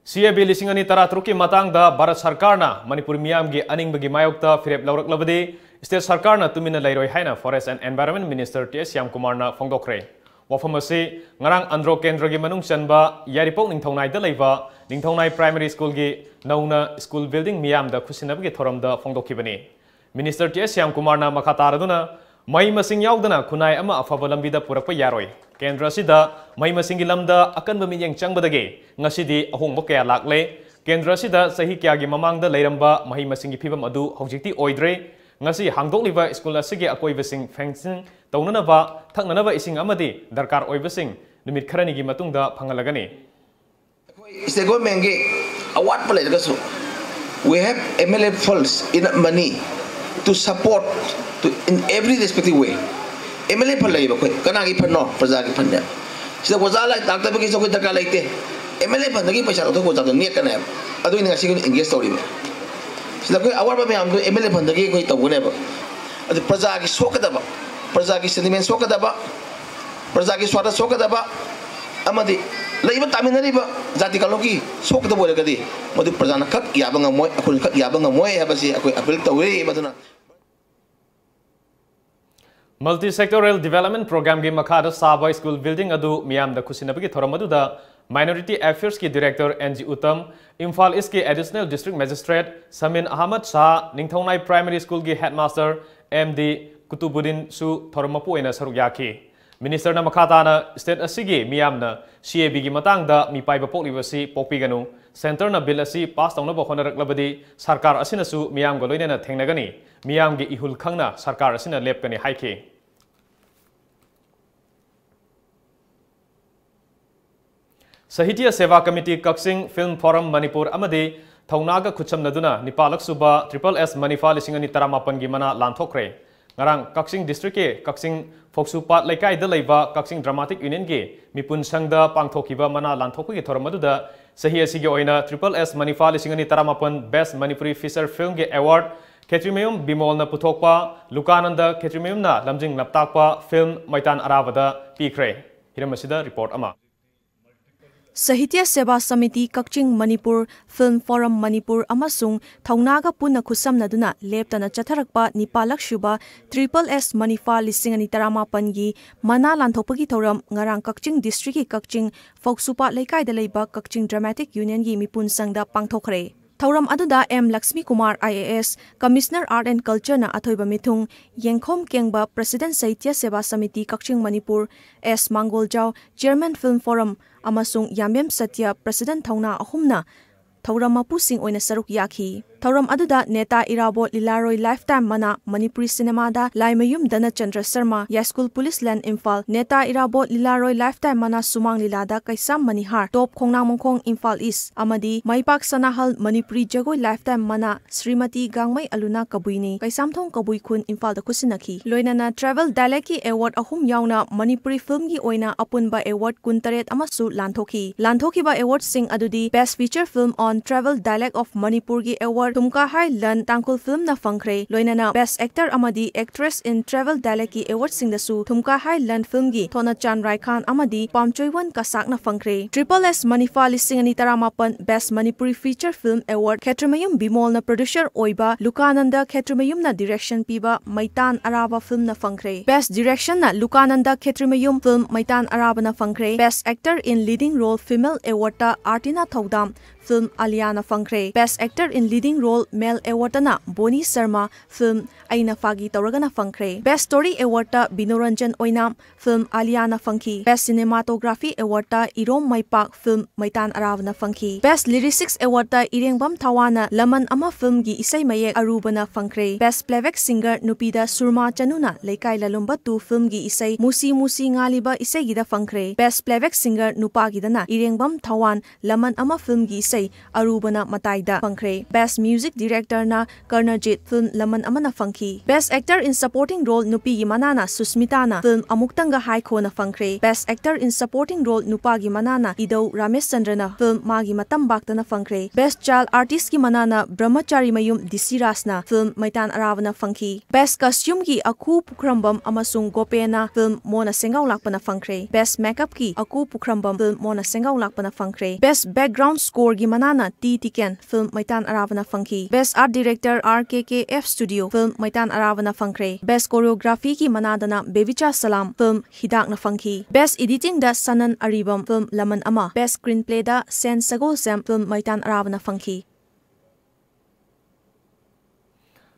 C A B ꯂꯤꯁꯤꯡ ꯑꯅꯤ ꯇꯔꯥꯇꯔꯨꯛꯀꯤ ꯃꯇꯥꯡꯗ ꯚꯥꯔꯠ ꯁꯔꯀꯥꯔꯅ ꯃꯅꯤꯄꯨꯔ ꯃꯤꯌꯥꯝꯒꯤ ꯑꯅꯤꯡꯕꯒꯤ ꯃꯥꯌꯣꯛꯇ ꯐꯤꯔꯦꯞ ꯂꯧꯔꯛꯂꯕꯗꯤ state ꯁꯔꯀꯥꯔꯅ ꯇꯨꯃꯤꯟꯅ ꯂꯩꯔꯣꯏ ꯍꯥꯏꯅ Forest and Environment Minister T S ꯁ꯭ꯌꯥꯝꯀꯨꯃꯥꯔꯅ ꯐꯣꯡꯗꯣꯛꯈ꯭ꯔꯦ꯫ ꯋꯥꯐꯝ ꯑꯁꯤ ꯉꯔꯥꯡ ꯑꯟꯗ꯭ꯔꯣ ꯀꯦꯟꯗ꯭ꯔꯒꯤ ꯃꯅꯨꯡ ꯆꯟꯕ ꯌꯥꯏꯔꯤꯄꯣꯛ ꯅꯤꯡꯊꯧꯅꯥꯏꯗ ꯂꯩꯕ ꯅꯤꯡꯊꯧꯅꯥꯏ Primary School ꯒꯤ ꯅꯧꯅ school building ꯃꯤꯌꯥꯝꯗ ꯈꯨꯠꯁꯤꯟꯅꯕꯒꯤ ꯊꯧꯔꯝꯗ ꯐꯣꯡꯗꯣꯛꯈꯤꯕꯅꯤ꯫ Minister T S ꯁ꯭ꯌꯥꯝꯀꯨꯃꯥꯔꯅ ꯃꯈꯥ ꯇꯥꯔꯗꯨꯅ, "ꯃꯍꯩ ꯃꯁꯤꯡ ꯌꯥꯎꯗꯅ ꯈꯨꯟꯅꯥꯏ ꯑꯃ ꯑꯐꯕ ꯂꯝꯕꯤꯗ ꯄꯨꯔꯛꯄ ꯌꯥꯔꯣꯏ꯫ ꯀꯦꯟꯗ꯭ꯔ ꯑꯁꯤꯗ ꯃꯍꯩ ꯃꯁꯤꯡꯒꯤ ꯂꯝꯗ ꯑꯀꯟꯕ ꯃꯤꯠꯌꯦꯡ ꯆꯪꯕꯗꯒꯤ ꯉꯁꯤꯗꯤ ꯑꯍꯣꯡꯕ ꯀꯌꯥ ꯂꯥꯛꯂꯦ꯫ ꯀꯦꯟꯗ꯭ꯔ ꯑꯁꯤꯗ ꯆꯍꯤ ꯀꯌꯥꯒꯤ ꯃꯃꯥꯡꯗ ꯂꯩꯔꯝꯕ ꯃꯍꯩ ꯃꯁꯤꯡꯒꯤ ꯐꯤꯕꯝ ꯑꯗꯨ ꯍꯧꯖꯤꯛꯇꯤ ꯑꯣꯏꯗ꯭ꯔꯦ꯫ ꯉꯁꯤ ꯍꯥꯡꯗꯣꯛꯂꯤꯕ school ꯑꯁꯤꯒꯤ ꯑꯀꯣꯏꯕꯁꯤꯡ fencing ꯇꯧꯅꯅꯕ, ꯊꯛꯅꯅꯕ ꯏꯁꯤꯡ ꯑꯃꯗꯤ ꯗꯔꯀꯥꯔ ꯑꯣꯏꯕꯁꯤꯡ ꯅꯨꯃꯤꯠ ꯈꯔꯅꯤꯒꯤ ꯃꯇꯨꯡꯗ ꯐꯪꯍꯜꯂꯒꯅꯤ"꯫ ꯑꯩꯈꯣꯏ state government ꯀꯤ ꯑꯋꯥꯠꯄ ꯂꯩꯔꯒꯁꯨ, we have M L A funds, enough money to support to, in every respective way. M L A fund ꯂꯩꯌꯦꯕ ꯑꯩꯈꯣꯏ꯫ ꯀꯅꯥꯒꯤ fund ꯅꯣ? ꯄ꯭ꯔꯖꯥꯒꯤ fund ꯅꯦ꯫ ꯁꯤꯗ ꯑꯣꯖꯥ ꯂꯥꯏꯔꯤꯛ ꯇꯥꯛꯇꯕꯒꯤꯁꯨ ꯑꯩꯈꯣꯏ ꯗꯔꯀꯥꯔ ꯂꯩꯇꯦ꯫ M L A fund ꯗꯒꯤ ꯄꯩꯁꯥ ꯂꯧꯊꯣꯛꯄ ꯑꯣꯖꯥꯗꯣ ꯅꯦꯛꯀꯅꯦꯕ꯫ ꯑꯗꯨꯒꯤꯅꯤ ꯉꯁꯤ ꯑꯩꯈꯣꯏꯅ engage ꯇꯧꯔꯤꯕ꯫ ꯁꯤꯗ ꯑꯩꯈꯣꯏ ꯑꯋꯥꯠꯄ ꯃꯌꯥꯝꯗꯣ M L A fund ꯗꯒꯤ ꯑꯩꯈꯣꯏ ꯇꯧꯒꯅꯦꯕ꯫ ꯑꯗꯨ ꯄ꯭ꯔꯖꯥꯒꯤ ꯁꯣꯛꯀꯗꯕ, ꯄ꯭ꯔꯖꯥꯒꯤ sentiment ꯁꯣꯛꯀꯗꯕ, ꯄ꯭ꯔꯖꯥꯒꯤ ꯁ꯭ꯋꯥꯔꯊ ꯁꯣꯛꯀꯗꯕ ꯑꯃꯗꯤ ꯂꯩꯕ ꯇꯥꯃꯤꯟꯅꯔꯤꯕ ꯖꯥꯇꯤ ꯀꯥꯡꯂꯨꯞꯀꯤ ꯁꯣꯛꯀꯗꯕ ꯑꯣꯏꯔꯒꯗꯤ, ꯃꯗꯨ ꯄ꯭ꯔꯖꯥꯅ ꯈꯛ ꯌꯥꯕ ꯉꯝꯃꯣꯏ, ꯑꯩꯈꯣꯏꯅ ꯈꯛ ꯌꯥꯕ ꯉꯝꯃꯣꯏ ꯍꯥꯏꯕꯁꯤ ꯑꯩꯈꯣꯏ appeal ꯇꯧꯏ꯫ ꯃꯗꯨꯅ Multi Sectoral Development Program ꯒꯤ ꯃꯈꯥꯗ ꯁꯥꯕ school building ꯑꯗꯨ ꯃꯤꯌꯥꯝꯗ ꯈꯨꯠꯁꯤꯟꯅꯕꯒꯤ ꯊꯧꯔꯝ ꯑꯗꯨꯗ Minority Affairs ꯀꯤ Director N G Uttam, Imphal East ꯀꯤ Additional District Magistrate ꯁꯃꯤꯟ Ahmad Shah, ꯅꯤꯡꯊꯧꯅꯥꯏ Primary School ꯒꯤ Headmaster M D ꯀꯨꯇꯨꯕꯨꯗꯤꯟꯁꯨ ꯊꯧꯔꯝ ꯃꯄꯨ ꯑꯣꯏꯅ ꯁꯔꯨꯛ ꯌꯥꯈꯤ꯫ Minister ꯅ ꯃꯈꯥ ꯇꯥꯅ state ꯑꯁꯤꯒꯤ ꯃꯤꯌꯥꯝꯅ C A B ꯒꯤ ꯃꯇꯥꯡꯗ ꯃꯤꯄꯥꯏꯕ ꯄꯣꯛꯂꯤꯕꯁꯤ ꯄꯣꯛꯄꯤꯒꯅꯨ꯫ Centre ꯅ bill ꯑꯁꯤ pass ꯇꯧꯅꯕ ꯍꯣꯠꯅꯔꯛꯂꯕꯗꯤ ꯁꯔꯀꯥꯔ ꯑꯁꯤꯅꯁꯨ ꯃꯤꯌꯥꯝꯒ ꯂꯣꯏꯅꯅ ꯊꯦꯡꯅꯒꯅꯤ꯫ ꯃꯤꯌꯥꯝꯒꯤ ꯏꯍꯨꯜ ꯈꯪꯅ ꯁꯔꯀꯥꯔ ꯑꯁꯤꯅ ꯂꯦꯞꯀꯅꯤ ꯍꯥꯏꯈꯤ꯫ Sahitya Seva Committee ꯀꯛꯆꯤꯡ, Film Forum ꯃꯅꯤꯄꯨꯔ ꯑꯃꯗꯤ ꯊꯧꯅꯥꯒ ꯈꯨꯠꯁꯝꯅꯗꯨꯅ ꯅꯤꯄꯥꯜꯂꯛ ꯁꯨꯕ Triple S ꯃꯅꯤꯐꯥ ꯂꯤꯁꯤꯡ ꯑꯅꯤ ꯇꯔꯥꯃꯥꯄꯟꯒꯤ ꯃꯅꯥ ꯂꯥꯟꯊꯣꯛꯈ꯭ꯔꯦ꯫ ꯉꯔꯥꯡ ꯀꯛꯆꯤꯡ district ꯀꯤ ꯀꯛꯆꯤꯡ ꯐꯧꯁꯨꯄꯥꯠ ꯂꯩꯀꯥꯏꯗ ꯂꯩꯕ ꯀꯛꯆꯤꯡ Dramatic Union ꯒꯤ ꯃꯤꯄꯨꯟ ꯁꯪꯗ ꯄꯥꯡꯊꯣꯛꯈꯤꯕ ꯃꯅꯥ ꯂꯥꯟꯊꯣꯛꯄꯒꯤ ꯊꯧꯔꯝ ꯑꯗꯨꯗ ꯆꯍꯤ ꯑꯁꯤꯒꯤ ꯑꯣꯏꯅ Triple S ꯃꯅꯤꯐꯥ ꯂꯤꯁꯤꯡ ꯑꯅꯤ ꯇꯔꯥꯃꯥꯄꯟ Best Manipuri Feature Film ꯒꯤ award ꯈꯦꯇ꯭ꯔꯤꯃꯌꯨꯝ ꯕꯤꯃꯣꯜꯅ ꯄꯨꯊꯣꯛꯄ ꯂꯨꯀꯥꯅꯟꯗ ꯈꯦꯇ꯭ꯔꯤꯃꯌꯨꯝꯅ ꯂꯝꯖꯤꯡ ꯂꯝꯇꯥꯛꯄ ꯐꯤꯜꯝ ꯃꯩꯇꯥꯟ ꯑꯔꯥꯕꯗ ꯄꯤꯈ꯭ꯔꯦ꯫ ꯍꯤꯔꯝ ꯑꯁꯤꯗ ꯔꯤꯄꯣꯔꯠ ꯑꯃ꯫ ꯁꯥꯍꯤꯇ꯭ꯌ ꯁꯦꯕꯥ ꯁꯃꯤꯇꯤ ꯀꯛꯆꯤꯡ ꯃꯅꯤꯄꯨꯔ, ꯐꯤꯜꯝ ꯐꯣꯔꯝ ꯃꯅꯤꯄꯨꯔ ꯑꯃꯁꯨꯡ ꯊꯧꯅꯥꯒ ꯄꯨꯟꯅ ꯈꯨꯠꯁꯝꯅꯗꯨꯅ ꯂꯦꯞꯇꯅ ꯆꯠꯊꯔꯛꯄ ꯅꯤꯄꯥꯜꯂꯛ ꯁꯨꯕ ꯇ꯭ꯔꯤꯄꯜ ꯑꯦꯁ ꯃꯅꯤꯐꯥ ꯂꯤꯁꯤꯡ ꯑꯅꯤ ꯇꯔꯥꯃꯥꯄꯟꯒꯤ ꯃꯅꯥ ꯂꯥꯟꯊꯣꯛꯄꯒꯤ ꯊꯧꯔꯝ ꯉꯔꯥꯡ ꯀꯛꯆꯤꯡ ꯗꯤꯁꯇ꯭ꯔꯤꯛꯀꯤ ꯀꯛꯆꯤꯡ ꯐꯧꯁꯨꯄꯥꯠ ꯂꯩꯀꯥꯏꯗ ꯂꯩꯕ ꯀꯛꯆꯤꯡ ꯗ꯭ꯔꯃꯥꯇꯤꯛ ꯌꯨꯅꯤꯌꯟꯒꯤ ꯃꯤꯄꯨꯟ ꯁꯪꯗ ꯄꯥꯡꯊꯣꯛꯈ꯭ꯔꯦ꯫ ꯊꯧꯔꯝ ꯑꯗꯨꯗ M Lakshmi Kumar I A S, commissioner art and ꯀꯜꯆꯔꯅ ꯑꯊꯣꯏꯕ ꯃꯤꯊꯨꯡ, ꯌꯦꯡꯈꯣꯝ ꯀꯦꯡꯕ, president Sahitya Seva Samiti Kakching Manipur, S Mangoljao, chairman film forum, ꯑꯃꯁꯨꯡ ꯌꯥꯝꯕꯦꯝ ꯁꯇ꯭ꯌ, ꯄ꯭ꯔꯁꯤꯗꯦꯟꯠ ꯊꯧꯅꯥ ꯑꯍꯨꯝꯅ ꯊꯧꯔꯝ ꯃꯄꯨꯁꯤꯡ ꯑꯣꯏꯅ ꯁꯔꯨꯛ ꯌꯥꯈꯤ꯫ ꯊꯧꯔꯝ ꯑꯗꯨꯗ ꯅꯦꯇꯥ ꯏꯔꯥꯕꯣꯠ ꯂꯤꯂꯥꯔꯣꯏ ꯂꯥꯏꯐꯇꯥꯏꯝ ꯃꯅꯥ, ꯃꯅꯤꯄꯨꯔꯤ ꯁꯤꯅꯦꯃꯥꯗ ꯂꯥꯏꯃꯌꯨꯝ ꯙꯅꯆꯟꯗ꯭ꯔ ꯁꯔꯃ, ꯌꯥꯏꯁ꯭ꯀꯨꯜ ꯄꯨꯂꯤꯁ ꯂꯦꯟ ꯏꯝꯐꯥꯜ, ꯅꯦꯇꯥ ꯏꯔꯥꯕꯣꯠ ꯂꯤꯂꯥꯔꯣꯏ ꯂꯥꯏꯐꯇꯥꯏꯝ ꯃꯅꯥ ꯁꯨꯃꯥꯡ ꯂꯤꯂꯥꯗ ꯀꯩꯁꯥꯝ ꯃꯅꯤꯍꯥꯔ, ꯇꯣꯞ ꯈꯣꯡꯅꯥꯡꯃꯈꯣꯡ ꯏꯝꯐꯥꯜ ꯏꯁ, ꯑꯃꯗꯤ ꯃꯥꯏꯄꯥꯛ ꯁꯅꯥꯍꯜ ꯃꯅꯤꯄꯨꯔꯤ ꯖꯒꯣꯏ ꯂꯥꯏꯐꯇꯥꯏꯝ ꯃꯅꯥ ꯁ꯭ꯔꯤꯃꯇꯤ ꯒꯥꯡꯃꯩ ꯑꯂꯨꯅꯥ ꯀꯕꯨꯏꯅꯤ, ꯀꯩꯁꯥꯝꯊꯣꯡ ꯀꯕꯨꯏ ꯈꯨꯟ ꯏꯝꯐꯥꯜꯗ ꯈꯨꯠꯁꯤꯟꯅꯈꯤ꯫ ꯂꯣꯏꯅꯅ ꯇ꯭ꯔꯥꯏꯕꯦꯜ ꯗꯥꯏꯂꯦꯛꯀꯤ ꯑꯦꯋꯥꯔꯗ ꯑꯍꯨꯝ ꯌꯥꯎꯅ ꯃꯅꯤꯄꯨꯔꯤ ꯐꯤꯜꯝꯒꯤ ꯑꯣꯏꯅ ꯑꯄꯨꯟꯕ ꯑꯦꯋꯥꯔꯗ ꯀꯨꯟꯇꯔꯦꯠ ꯑꯃꯁꯨ ꯂꯥꯟꯊꯣꯛꯈꯤ꯫ ꯂꯥꯟꯊꯣꯛꯈꯤꯕ ꯑꯦꯋꯥꯔꯗꯁꯤꯡ ꯑꯗꯨꯗꯤ Best Feature Film on Tribal Dialect of Manipurꯒꯤ ꯑꯦꯋꯥꯔꯗ ꯊꯨꯝꯀꯥꯍꯥꯏ ꯂꯟ ꯇꯥꯡꯈꯨꯜ ꯐꯤꯜꯝꯅ ꯐꯪꯈ꯭ꯔꯦ꯫ ꯂꯣꯏꯅꯅ Best Actor ꯑꯃꯗꯤ Actress in Tribal Dialectꯀꯤ ꯑꯦꯋꯥꯔꯗꯁꯤꯡꯗꯁꯨ ꯊꯨꯝꯀꯥꯍꯥꯏ ꯂꯟ ꯐꯤꯜꯝꯒꯤ ꯊꯣꯅꯆꯥꯟ ꯔꯥꯏꯈꯥꯟ ꯑꯃꯗꯤ ꯄꯥꯝꯆꯣꯏꯋꯣꯟ ꯀꯁꯥꯛꯅ ꯐꯪꯈ꯭ꯔꯦ꯫ ꯇ꯭ꯔꯤꯄꯜ ꯑꯦꯁ ꯃꯅꯤꯐꯥ ꯂꯤꯁꯤꯡ ꯑꯅꯤ ꯇꯔꯥꯃꯥꯄꯟ Best Manipuri Feature Film Award ꯈꯦꯇ꯭ꯔꯤꯃꯌꯨꯝ ꯕꯤꯃꯣꯜꯅ ꯄ꯭ꯔꯣꯗ꯭ꯌꯨꯁꯔ ꯑꯣꯏꯕ ꯂꯨꯀꯥꯅꯟꯗ ꯈꯦꯇ꯭ꯔꯤꯃꯌꯨꯝꯅ ꯗꯤꯔꯦꯛꯁꯟ ꯄꯤꯕ ꯃꯩꯇꯥꯟ ꯑꯔꯥꯕ ꯐꯤꯜꯝꯅ ꯐꯪꯈ꯭ꯔꯦ꯫ Best Directionꯅ ꯂꯨꯀꯥꯅꯟꯗ ꯈꯦꯇ꯭ꯔꯤꯃꯌꯨꯝ, ꯐꯤꯜꯝ ꯃꯩꯇꯥꯟ ꯑꯔꯥꯕꯅ ꯐꯪꯈ꯭ꯔꯦ꯫ Best Actor in Leading Role Female Awardꯇ ꯑꯥꯔꯇꯤꯅꯥ ꯊꯧꯗꯥꯝ, ꯐꯤꯜꯝ ꯑꯂꯤꯌꯥꯅ ꯐꯪꯈ꯭ꯔꯦ꯫ Best Actor in Leading Role Male Awardꯇꯅ ꯕꯣꯅꯤ ꯁꯔꯃ, ꯐꯤꯜꯝ ꯑꯩꯅ ꯐꯥꯒꯤ ꯇꯧꯔꯒꯅ ꯐꯪꯈ꯭ꯔꯦ꯫ Best Story Awardꯇ ꯕꯤꯅꯨꯔꯟꯖꯟ ꯑꯣꯏꯅꯥꯝ, ꯐꯤꯜꯝ ꯑꯂꯤꯌꯥꯅ ꯐꯪꯈꯤ꯫ Best Cinematography Awardꯇ ꯏꯔꯣꯝ ꯃꯩꯄꯥꯛ, ꯐꯤꯜꯝ ꯃꯩꯇꯥꯟ ꯑꯔꯥꯕꯅ ꯐꯪꯈꯤ꯫ Best Lyricics Awardꯇ ꯏꯔꯦꯡꯕꯝ ꯊꯋꯥꯟꯅ ꯂꯃꯟ ꯑꯃ ꯐꯤꯜꯝꯒꯤ ꯏꯁꯩ ꯃꯌꯦꯛ ꯑꯔꯨꯕꯅ ꯐꯪꯈ꯭ꯔꯦ꯫ Best Playback Singer ꯅꯨꯄꯤꯗ ꯁꯨꯔꯃꯥ ꯆꯅꯨꯅ ꯂꯩꯀꯥꯏ ꯂꯂꯨꯝꯕ ꯇꯨ ꯐꯤꯜꯝꯒꯤ ꯏꯁꯩ ꯃꯨꯁꯤ ꯃꯨꯁꯤ ꯉꯥꯂꯤꯕ ꯏꯁꯩꯒꯤꯗ ꯐꯪꯈ꯭ꯔꯦ꯫ Best Playback Singer ꯅꯨꯄꯥꯒꯤꯗꯅ ꯏꯔꯦꯡꯕꯝ ꯊꯋꯥꯟ ꯂꯃꯟ ꯑꯃ ꯐꯤꯜꯝꯒꯤ ꯏꯁꯩ ꯑꯔꯨꯕꯅ ꯃꯇꯥꯏꯗ ꯐꯪꯈ꯭ꯔꯦ꯫ Best Music Director ꯅ ꯀꯔꯅꯖꯤꯠ, film ꯂꯃꯟ ꯑꯃꯅ ꯐꯪꯈꯤ꯫ Best Actor in Supporting Role ꯅꯨꯄꯤꯒꯤ ꯃꯅꯥꯅ ꯁꯨꯁꯃꯤꯇꯥꯅ film ꯑꯃꯨꯛꯇꯪꯒ ꯍꯥꯏꯈꯣꯅ ꯐꯪꯈ꯭ꯔꯦ꯫ Best Actor in Supporting Role ꯅꯨꯄꯥꯒꯤ ꯃꯅꯥꯅ ꯏꯗꯧ ꯔꯥꯃꯦꯁꯆꯟꯗ꯭ꯔꯅ film ꯃꯥꯒꯤ ꯃꯇꯝ ꯕꯥꯛꯇꯅ ꯐꯪꯈ꯭ꯔꯦ꯫ Best Child Artist ꯀꯤ ꯃꯅꯥꯅ ꯕ꯭ꯔꯍꯃꯆꯥꯔꯤ ꯃꯌꯨꯝ ꯗꯤ ꯁꯤ ꯔꯥꯖꯅ film ꯃꯩꯇꯥꯟ ꯑꯔꯥꯕꯅ ꯐꯪꯈꯤ꯫ Best Costume ꯒꯤ ꯑꯀꯨ ꯄꯨꯈ꯭ꯔꯝꯕꯝ ꯑꯃꯁꯨꯡ ꯒꯣꯄꯦꯅ film ꯃꯣꯅ ꯁꯦꯡꯒꯥꯎ ꯂꯥꯛꯄꯅ ꯐꯪꯈ꯭ꯔꯦ꯫ Best Makeup ꯀꯤ ꯑꯀꯨ ꯄꯨꯈ꯭ꯔꯝꯕꯝ film ꯃꯣꯅ ꯁꯦꯡꯒꯥꯎ ꯂꯥꯛꯄꯅ ꯐꯪꯈ꯭ꯔꯦ꯫ Best Background Score ꯒꯤ ꯃꯅꯥꯅ ꯇꯤ ꯇꯤꯀꯦꯟ film ꯃꯩꯇꯥꯟ ꯑꯔꯥꯕꯅ ꯐꯪꯈꯤ꯫ Best Art Director R K K F Studio film ꯃꯩꯇꯥꯟ ꯑꯔꯥꯕꯅ ꯐꯪꯈ꯭ꯔꯦ꯫ Best Choreography ꯒꯤ ꯃꯅꯥꯗꯅ ꯕꯦꯕꯤꯆꯥ ꯁꯂꯥꯝ film ꯍꯤꯗꯥꯛꯅ ꯐꯪꯈꯤ꯫ Best Editing ꯗ ꯁꯅꯟ ꯑꯔꯤꯕꯝ film ꯂꯃꯟ ꯑꯃ, Best Screenplay ꯗ ꯁꯦꯟ ꯁꯒꯣꯜꯁꯦꯝ film ꯃꯩꯇꯥꯟ ꯑꯔꯥꯕꯅ ꯐꯪꯈꯤ꯫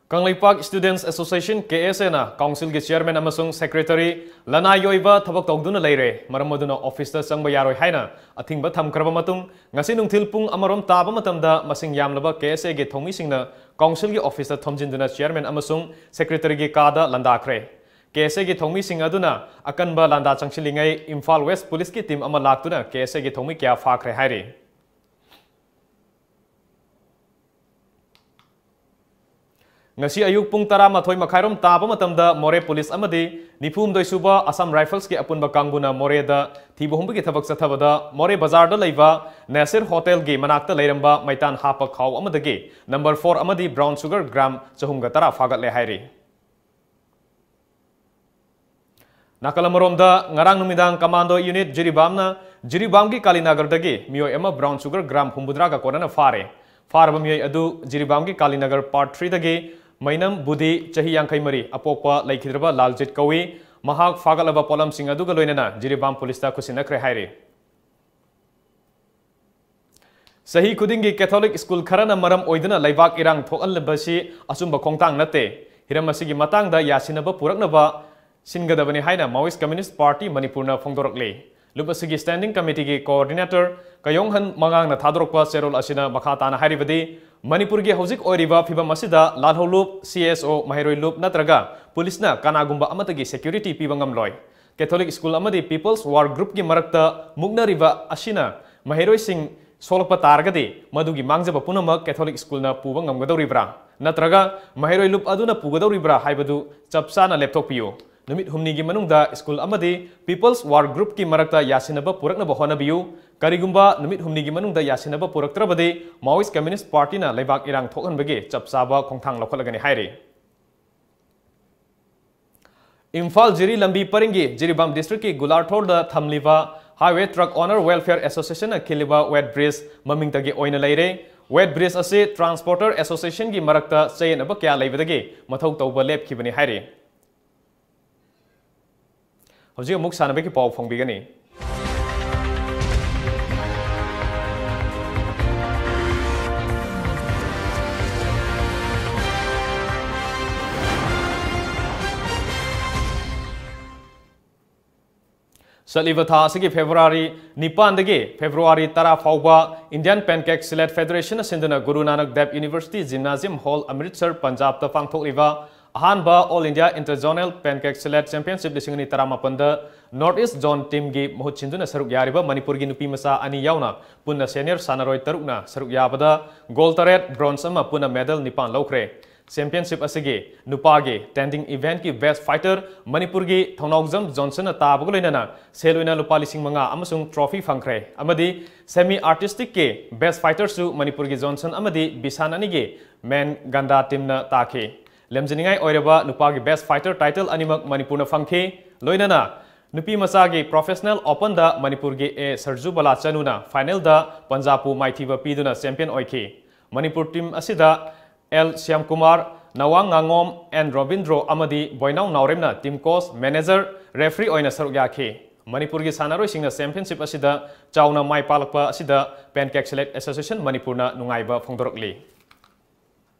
Kangleipak Students Association, K S A ꯅ council ꯒꯤ chairman ꯑꯃꯁꯨꯡ secretary ꯂꯅꯥꯏꯒꯤ ꯑꯣꯏꯕ ꯊꯕꯛ ꯇꯧꯗꯨꯅ ꯂꯩꯔꯦ꯫ ꯃꯔꯝ ꯑꯗꯨꯅ office ꯇ ꯆꯪꯕ ꯌꯥꯔꯣꯏ ꯍꯥꯏꯅ ꯑꯊꯤꯡꯕ ꯊꯝꯈ꯭ꯔꯕ ꯃꯇꯨꯡ, ꯉꯁꯤ ꯅꯨꯡꯊꯤꯜ ꯄꯨꯡ ꯑꯃꯔꯣꯝ ꯇꯥꯕ ꯃꯇꯝꯗ ꯃꯁꯤꯡ ꯌꯥꯝꯂꯕ K S A ꯒꯤ ꯊꯧꯃꯤꯁꯤꯡꯅ council ꯒꯤ office ꯇ ꯊꯣꯝꯖꯤꯟꯗꯨꯅ chairman ꯑꯃꯁꯨꯡ secretary ꯒꯤ ꯀꯥꯗ ꯂꯥꯟꯗꯥꯈ꯭ꯔꯦ꯫ K S A ꯒꯤ ꯊꯧꯃꯤꯁꯤꯡ ꯑꯗꯨꯅ ꯑꯀꯟꯕ ꯂꯥꯟꯗꯥ ꯆꯪꯁꯤꯜꯂꯤꯉꯩ ꯏꯝꯐꯥꯜ West Police ꯀꯤ team ꯑꯃ ꯂꯥꯛꯇꯨꯅ K S A ꯒꯤ ꯊꯧꯃꯤ ꯀꯌꯥ ꯐꯥꯈ꯭ꯔꯦ ꯍꯥꯏꯔꯤ꯫ ꯉꯁꯤ ꯑꯌꯨꯛ ꯄꯨꯡ ꯇꯔꯥꯃꯥꯊꯣꯏ ꯃꯈꯥꯏꯔꯣꯝ ꯇꯥꯕ ꯃꯇꯝꯗ ꯃꯣꯔꯦ police ꯑꯃꯗꯤ ꯅꯤꯐꯨ ꯍꯨꯝꯗꯣꯏ ꯁꯨꯕ Assam Rifles ꯀꯤ ꯑꯄꯨꯟꯕ ꯀꯥꯡꯕꯨꯅ ꯃꯣꯔꯦꯗ ꯊꯤꯕ ꯍꯨꯝꯕꯒꯤ ꯊꯕꯛ ꯆꯠꯊꯕꯗ ꯃꯣꯔꯦ ꯕꯖꯥꯔꯗ ꯂꯩꯕ ꯅꯦꯁꯤꯔ Hotel ꯒꯤ ꯃꯅꯥꯛꯇ ꯂꯩꯔꯝꯕ ꯃꯩꯇꯥꯟ ꯍꯥꯞꯄ ꯈꯥꯎ ꯑꯃꯗꯒꯤ number four ꯑꯃꯗꯤ brown sugar gram ꯆꯍꯨꯝꯒ ꯇꯔꯥ ꯐꯥꯒꯠꯂꯦ ꯍꯥꯏꯔꯤ꯫ ꯅꯥꯀꯜ ꯑꯃꯔꯣꯝꯗ, ꯉꯔꯥꯡ ꯅꯨꯃꯤꯗꯥꯡ commando unit ꯖꯤꯔꯤꯕꯥꯝꯅ ꯖꯤꯔꯤꯕꯥꯝꯒꯤ ꯀꯥꯂꯤꯅꯒꯔꯗꯒꯤ ꯃꯤꯑꯣꯏ ꯑꯃ brown sugar gram ꯍꯨꯝꯐꯨꯇꯔꯥꯒ ꯀꯣꯟꯅꯅ ꯐꯥꯔꯦ꯫ ꯐꯥꯔꯕ ꯃꯤꯑꯣꯏ ꯑꯗꯨ ꯖꯤꯔꯤꯕꯥꯝꯒꯤ ꯀꯥꯂꯤꯅꯒꯔ Part three ꯗꯒꯤ ꯃꯩꯅꯝ ꯕꯨꯙꯤ, ꯆꯍꯤ ꯌꯥꯡꯈꯩ ꯃꯔꯤ, ꯑꯄꯣꯛꯄ ꯂꯩꯈꯤꯗ꯭ꯔꯕ ꯂꯥꯜꯖꯤꯠ ꯀꯧꯏ꯫ ꯃꯍꯥꯛ ꯐꯥꯒꯠꯂꯕ ꯄꯣꯠꯂꯝꯁꯤꯡ ꯑꯗꯨꯒ ꯂꯣꯏꯅꯅ ꯖꯤꯔꯤꯕꯥꯝ police ꯇ ꯈꯨꯠꯁꯤꯟꯅꯈ꯭ꯔꯦ ꯍꯥꯏꯔꯤ꯫ ꯆꯍꯤ ꯈꯨꯗꯤꯡꯒꯤ Catholic school ꯈꯔꯅ ꯃꯔꯝ ꯑꯣꯏꯗꯨꯅ ꯂꯩꯕꯥꯛ ꯏꯔꯥꯡ ꯊꯣꯛꯍꯜꯂꯤꯕꯁꯤ ꯑꯆꯨꯝꯕ ꯈꯣꯡꯊꯥꯡ ꯅꯠꯇꯦ꯫ ꯍꯤꯔꯝ ꯑꯁꯤꯒꯤ ꯃꯇꯥꯡꯗ ꯌꯥꯁꯤꯟꯅꯕ ꯄꯨꯔꯛꯅꯕ ꯁꯤꯟꯒꯗꯕꯅꯤ ꯍꯥꯏꯅ Maoist Communist Party ꯃꯅꯤꯄꯨꯔꯅ ꯐꯣꯡꯗꯣꯔꯛꯂꯤ꯫ ꯂꯨꯞ ꯑꯁꯤꯒꯤ Standing Committee ꯒꯤ coordinator ꯀꯌꯣꯡꯍꯟ ꯃꯉꯥꯡꯅ ꯊꯥꯗꯣꯔꯛꯄ ꯆꯦꯔꯣꯜ ꯑꯁꯤꯅ ꯃꯈꯥ ꯇꯥꯅ ꯍꯥꯏꯔꯤꯕꯗꯤ, ꯃꯅꯤꯄꯨꯔꯒꯤ ꯍꯧꯖꯤꯛ ꯑꯣꯏꯔꯤꯕ ꯐꯤꯕꯝ ꯑꯁꯤꯗ ꯂꯥꯜꯍꯧꯂꯨꯞ, C S O, ꯃꯍꯩꯔꯣꯏ ꯂꯨꯞ ꯅꯠꯇ꯭ꯔꯒ police ꯅ ꯀꯅꯥꯒꯨꯝꯕ ꯑꯃꯠꯇꯒꯤ security ꯄꯤꯕ ꯉꯝꯂꯣꯏ꯫ Catholic school ꯑꯃꯗꯤ People's War Group ꯀꯤ ꯃꯔꯛꯇ ꯃꯨꯛꯅꯔꯤꯕ ꯑꯁꯤꯅ ꯃꯍꯩꯔꯣꯏꯁꯤꯡ ꯁꯣꯛꯂꯛꯄ ꯇꯥꯔꯒꯗꯤ ꯃꯗꯨꯒꯤ ꯃꯥꯡꯖꯕ ꯄꯨꯝꯅꯃꯛ ꯀꯦꯊꯣꯂꯤꯛ ꯁ꯭ꯀꯨꯜꯅ ꯄꯨꯕ ꯉꯝꯒꯗꯧꯔꯤꯕ꯭ꯔꯥ ꯅꯠꯇ꯭ꯔꯒ ꯃꯍꯩꯔꯣꯏ ꯂꯨꯞ ꯑꯗꯨꯅ ꯄꯨꯒꯗꯧꯔꯤꯕ꯭ꯔꯥ ꯍꯥꯏꯕꯗꯨ ꯆꯞ ꯆꯥꯅ ꯂꯦꯞꯊꯣꯛꯄꯤꯌꯨ꯫ ꯅꯨꯃꯤꯠ ꯍꯨꯝꯅꯤꯒꯤ ꯃꯅꯨꯡꯗ ꯁ꯭ꯀꯨꯜ ꯑꯃꯗꯤ People's War Groupꯀꯤ ꯃꯔꯛꯇ ꯌꯥꯁꯤꯟꯅꯕ ꯄꯨꯔꯛꯅꯕ ꯍꯣꯠꯅꯕꯤꯌꯨ꯫ ꯀꯔꯤꯒꯨꯝꯕ ꯅꯨꯃꯤꯠ ꯍꯨꯝꯅꯤꯒꯤ ꯃꯅꯨꯡꯗ ꯌꯥꯁꯤꯟꯅꯕ ꯄꯨꯔꯛꯇ꯭ꯔꯕꯗꯤ Maoist Communist Partyꯅ ꯂꯩꯕꯥꯛ ꯏꯔꯥꯡ ꯊꯣꯛꯍꯟꯕꯒꯤ ꯆꯞ ꯆꯥꯕ ꯈꯣꯡꯊꯥꯡ ꯂꯧꯈꯠꯂꯒꯅꯤ ꯍꯥꯏꯔꯤ꯫ ꯏꯝꯐꯥꯜ ꯖꯤꯔꯤ ꯂꯝꯕꯤ ꯄꯔꯤꯡꯒꯤ ꯖꯤꯔꯤꯕꯥꯝ ꯗꯤꯁꯇ꯭ꯔꯤꯛꯀꯤ ꯒꯨꯂꯥꯔꯊꯣꯔꯗ ꯊꯝꯂꯤꯕ Highway Truck Owner Welfare Associationꯅ ꯈꯤꯜꯂꯤꯕ weight bridge ꯃꯃꯤꯡꯇꯒꯤ ꯑꯣꯏꯅ ꯂꯩꯔꯦ꯫ Weight bridge ꯑꯁꯤ Transporter Associationꯒꯤ ꯃꯔꯛꯇ ꯆꯌꯦꯠꯅꯕ ꯀꯌꯥ ꯂꯩꯕꯗꯒꯤ ꯃꯊꯧ ꯇꯧꯕ ꯂꯦꯞꯈꯤꯕꯅꯤ ꯍꯥꯏꯔꯤ꯫ ꯍꯧꯖꯤꯛ ꯑꯃꯨꯛ ꯁꯥꯟꯅꯕꯒꯤ ꯄꯥꯎ ꯐꯣꯡꯕꯤꯒꯅꯤ꯫ ꯆꯠꯂꯤꯕ ꯊꯥ ꯑꯁꯤꯒꯤ ꯐꯦꯕ꯭ꯔꯨꯋꯥꯔꯤ ꯅꯤꯄꯥꯟꯗꯒꯤ ꯐꯦꯕ꯭ꯔꯨꯋꯥꯔꯤ ꯇꯔꯥ ꯐꯥꯎꯕ Indian Pancakes Sledge Federationꯅ ꯁꯤꯟꯗꯨꯅ ꯒꯨꯔꯨ ꯅꯥꯅꯛ ꯗꯦꯕ University Gymnasium Hall, ꯑꯃ꯭ꯔꯤꯠꯁꯔ, ꯄꯟꯖꯥꯕꯇ ꯄꯥꯡꯊꯣꯛꯂꯤꯕ ꯑꯍꯥꯟꯕ All India Interzonal Pancakes Sledge Championship ꯂꯤꯁꯤꯡ ꯑꯅꯤ ꯇꯔꯥꯃꯥꯄꯟꯗ North East Zone teamꯒꯤ ꯃꯍꯨꯠ ꯁꯤꯟꯗꯨꯅ ꯁꯔꯨꯛ ꯌꯥꯔꯤꯕ ꯃꯅꯤꯄꯨꯔꯒꯤ ꯅꯨꯄꯤ ꯃꯆꯥ ꯑꯅꯤ ꯌꯥꯎꯅ ꯄꯨꯟꯅ senior ꯁꯥꯟꯅꯔꯣꯏ ꯇꯔꯨꯛꯅ ꯁꯔꯨꯛ ꯌꯥꯕꯗ gold ꯇꯔꯦꯠ, bronze ꯑꯃ, ꯄꯨꯟꯅ medal ꯅꯤꯄꯥꯟ ꯂꯧꯈ꯭ꯔꯦ꯫ Championship ꯑꯁꯤꯒꯤ ꯅꯨꯄꯥꯒꯤ tending eventꯀꯤ best fighter ꯃꯅꯤꯄꯨꯔꯒꯤ ꯊꯧꯅꯥꯎꯖꯝ ꯖꯣꯟꯁꯟꯅ ꯇꯥꯕꯒ ꯂꯣꯏꯅꯅ ꯁꯦꯜ ꯑꯣꯏꯅ ꯂꯨꯄꯥ ꯂꯤꯁꯤꯡ ꯃꯉꯥ ꯑꯃꯁꯨꯡ trophy ꯐꯪꯈ꯭ꯔꯦ ꯑꯃꯗꯤ semi artisticꯀꯤ best fighterꯁꯨ ꯃꯅꯤꯄꯨꯔꯒꯤ ꯖꯣꯟꯁꯟ ꯑꯃꯗꯤ ꯕꯤꯁꯥꯟ ꯑꯅꯤꯒꯤ Men Ganda teamꯅ ꯇꯥꯈꯤ꯫ ꯂꯝꯖꯤꯡꯅꯤꯡꯉꯥꯏ ꯑꯣꯏꯔꯕ ꯅꯨꯄꯥꯒꯤ best fighter title ꯑꯅꯤꯃꯛ ꯃꯅꯤꯄꯨꯔꯅ ꯐꯪꯈꯤ꯫ ꯂꯣꯏꯅꯅ ꯅꯨꯄꯤ ꯃꯆꯥꯒꯤ professional openꯗ ꯃꯅꯤꯄꯨꯔꯒꯤ ꯑꯦ ꯁꯔꯖꯨꯕꯂꯥ ꯆꯅꯨꯅ finalꯗ ꯄꯟꯖꯥꯕꯄꯨ ꯃꯥꯏꯊꯤꯕ ꯄꯤꯗꯨꯅ champion ꯑꯣꯏꯈꯤ꯫ ꯃꯅꯤꯄꯨꯔ team ꯑꯁꯤꯗ ꯑꯦꯜ ꯁ꯭ꯌꯥꯝꯀꯨꯃꯥꯔ, ꯅꯋꯥꯡ ꯉꯥꯉꯣꯝ, ꯑꯦꯟ ꯔꯣꯕꯤꯟꯗ꯭ꯔꯣ ꯑꯃꯗꯤ ꯕꯣꯏꯅꯥꯎ ꯅꯥꯎꯔꯦꯝꯅ team coach, manager, referee ꯑꯣꯏꯅ ꯁꯔꯨꯛ ꯌꯥꯈꯤ꯫ ꯃꯅꯤꯄꯨꯔꯒꯤ ꯁꯥꯟꯅꯔꯣꯏꯁꯤꯡꯅ championship ꯑꯁꯤꯗ ꯆꯥꯎꯅ ꯃꯥꯏ ꯄꯥꯛꯂꯛꯄ ꯑꯁꯤꯗ Pancakes Sledge Association ꯃꯅꯤꯄꯨꯔꯅ ꯅꯨꯡꯉꯥꯏꯕ ꯐꯣꯡꯗꯣꯔꯛꯂꯤ꯫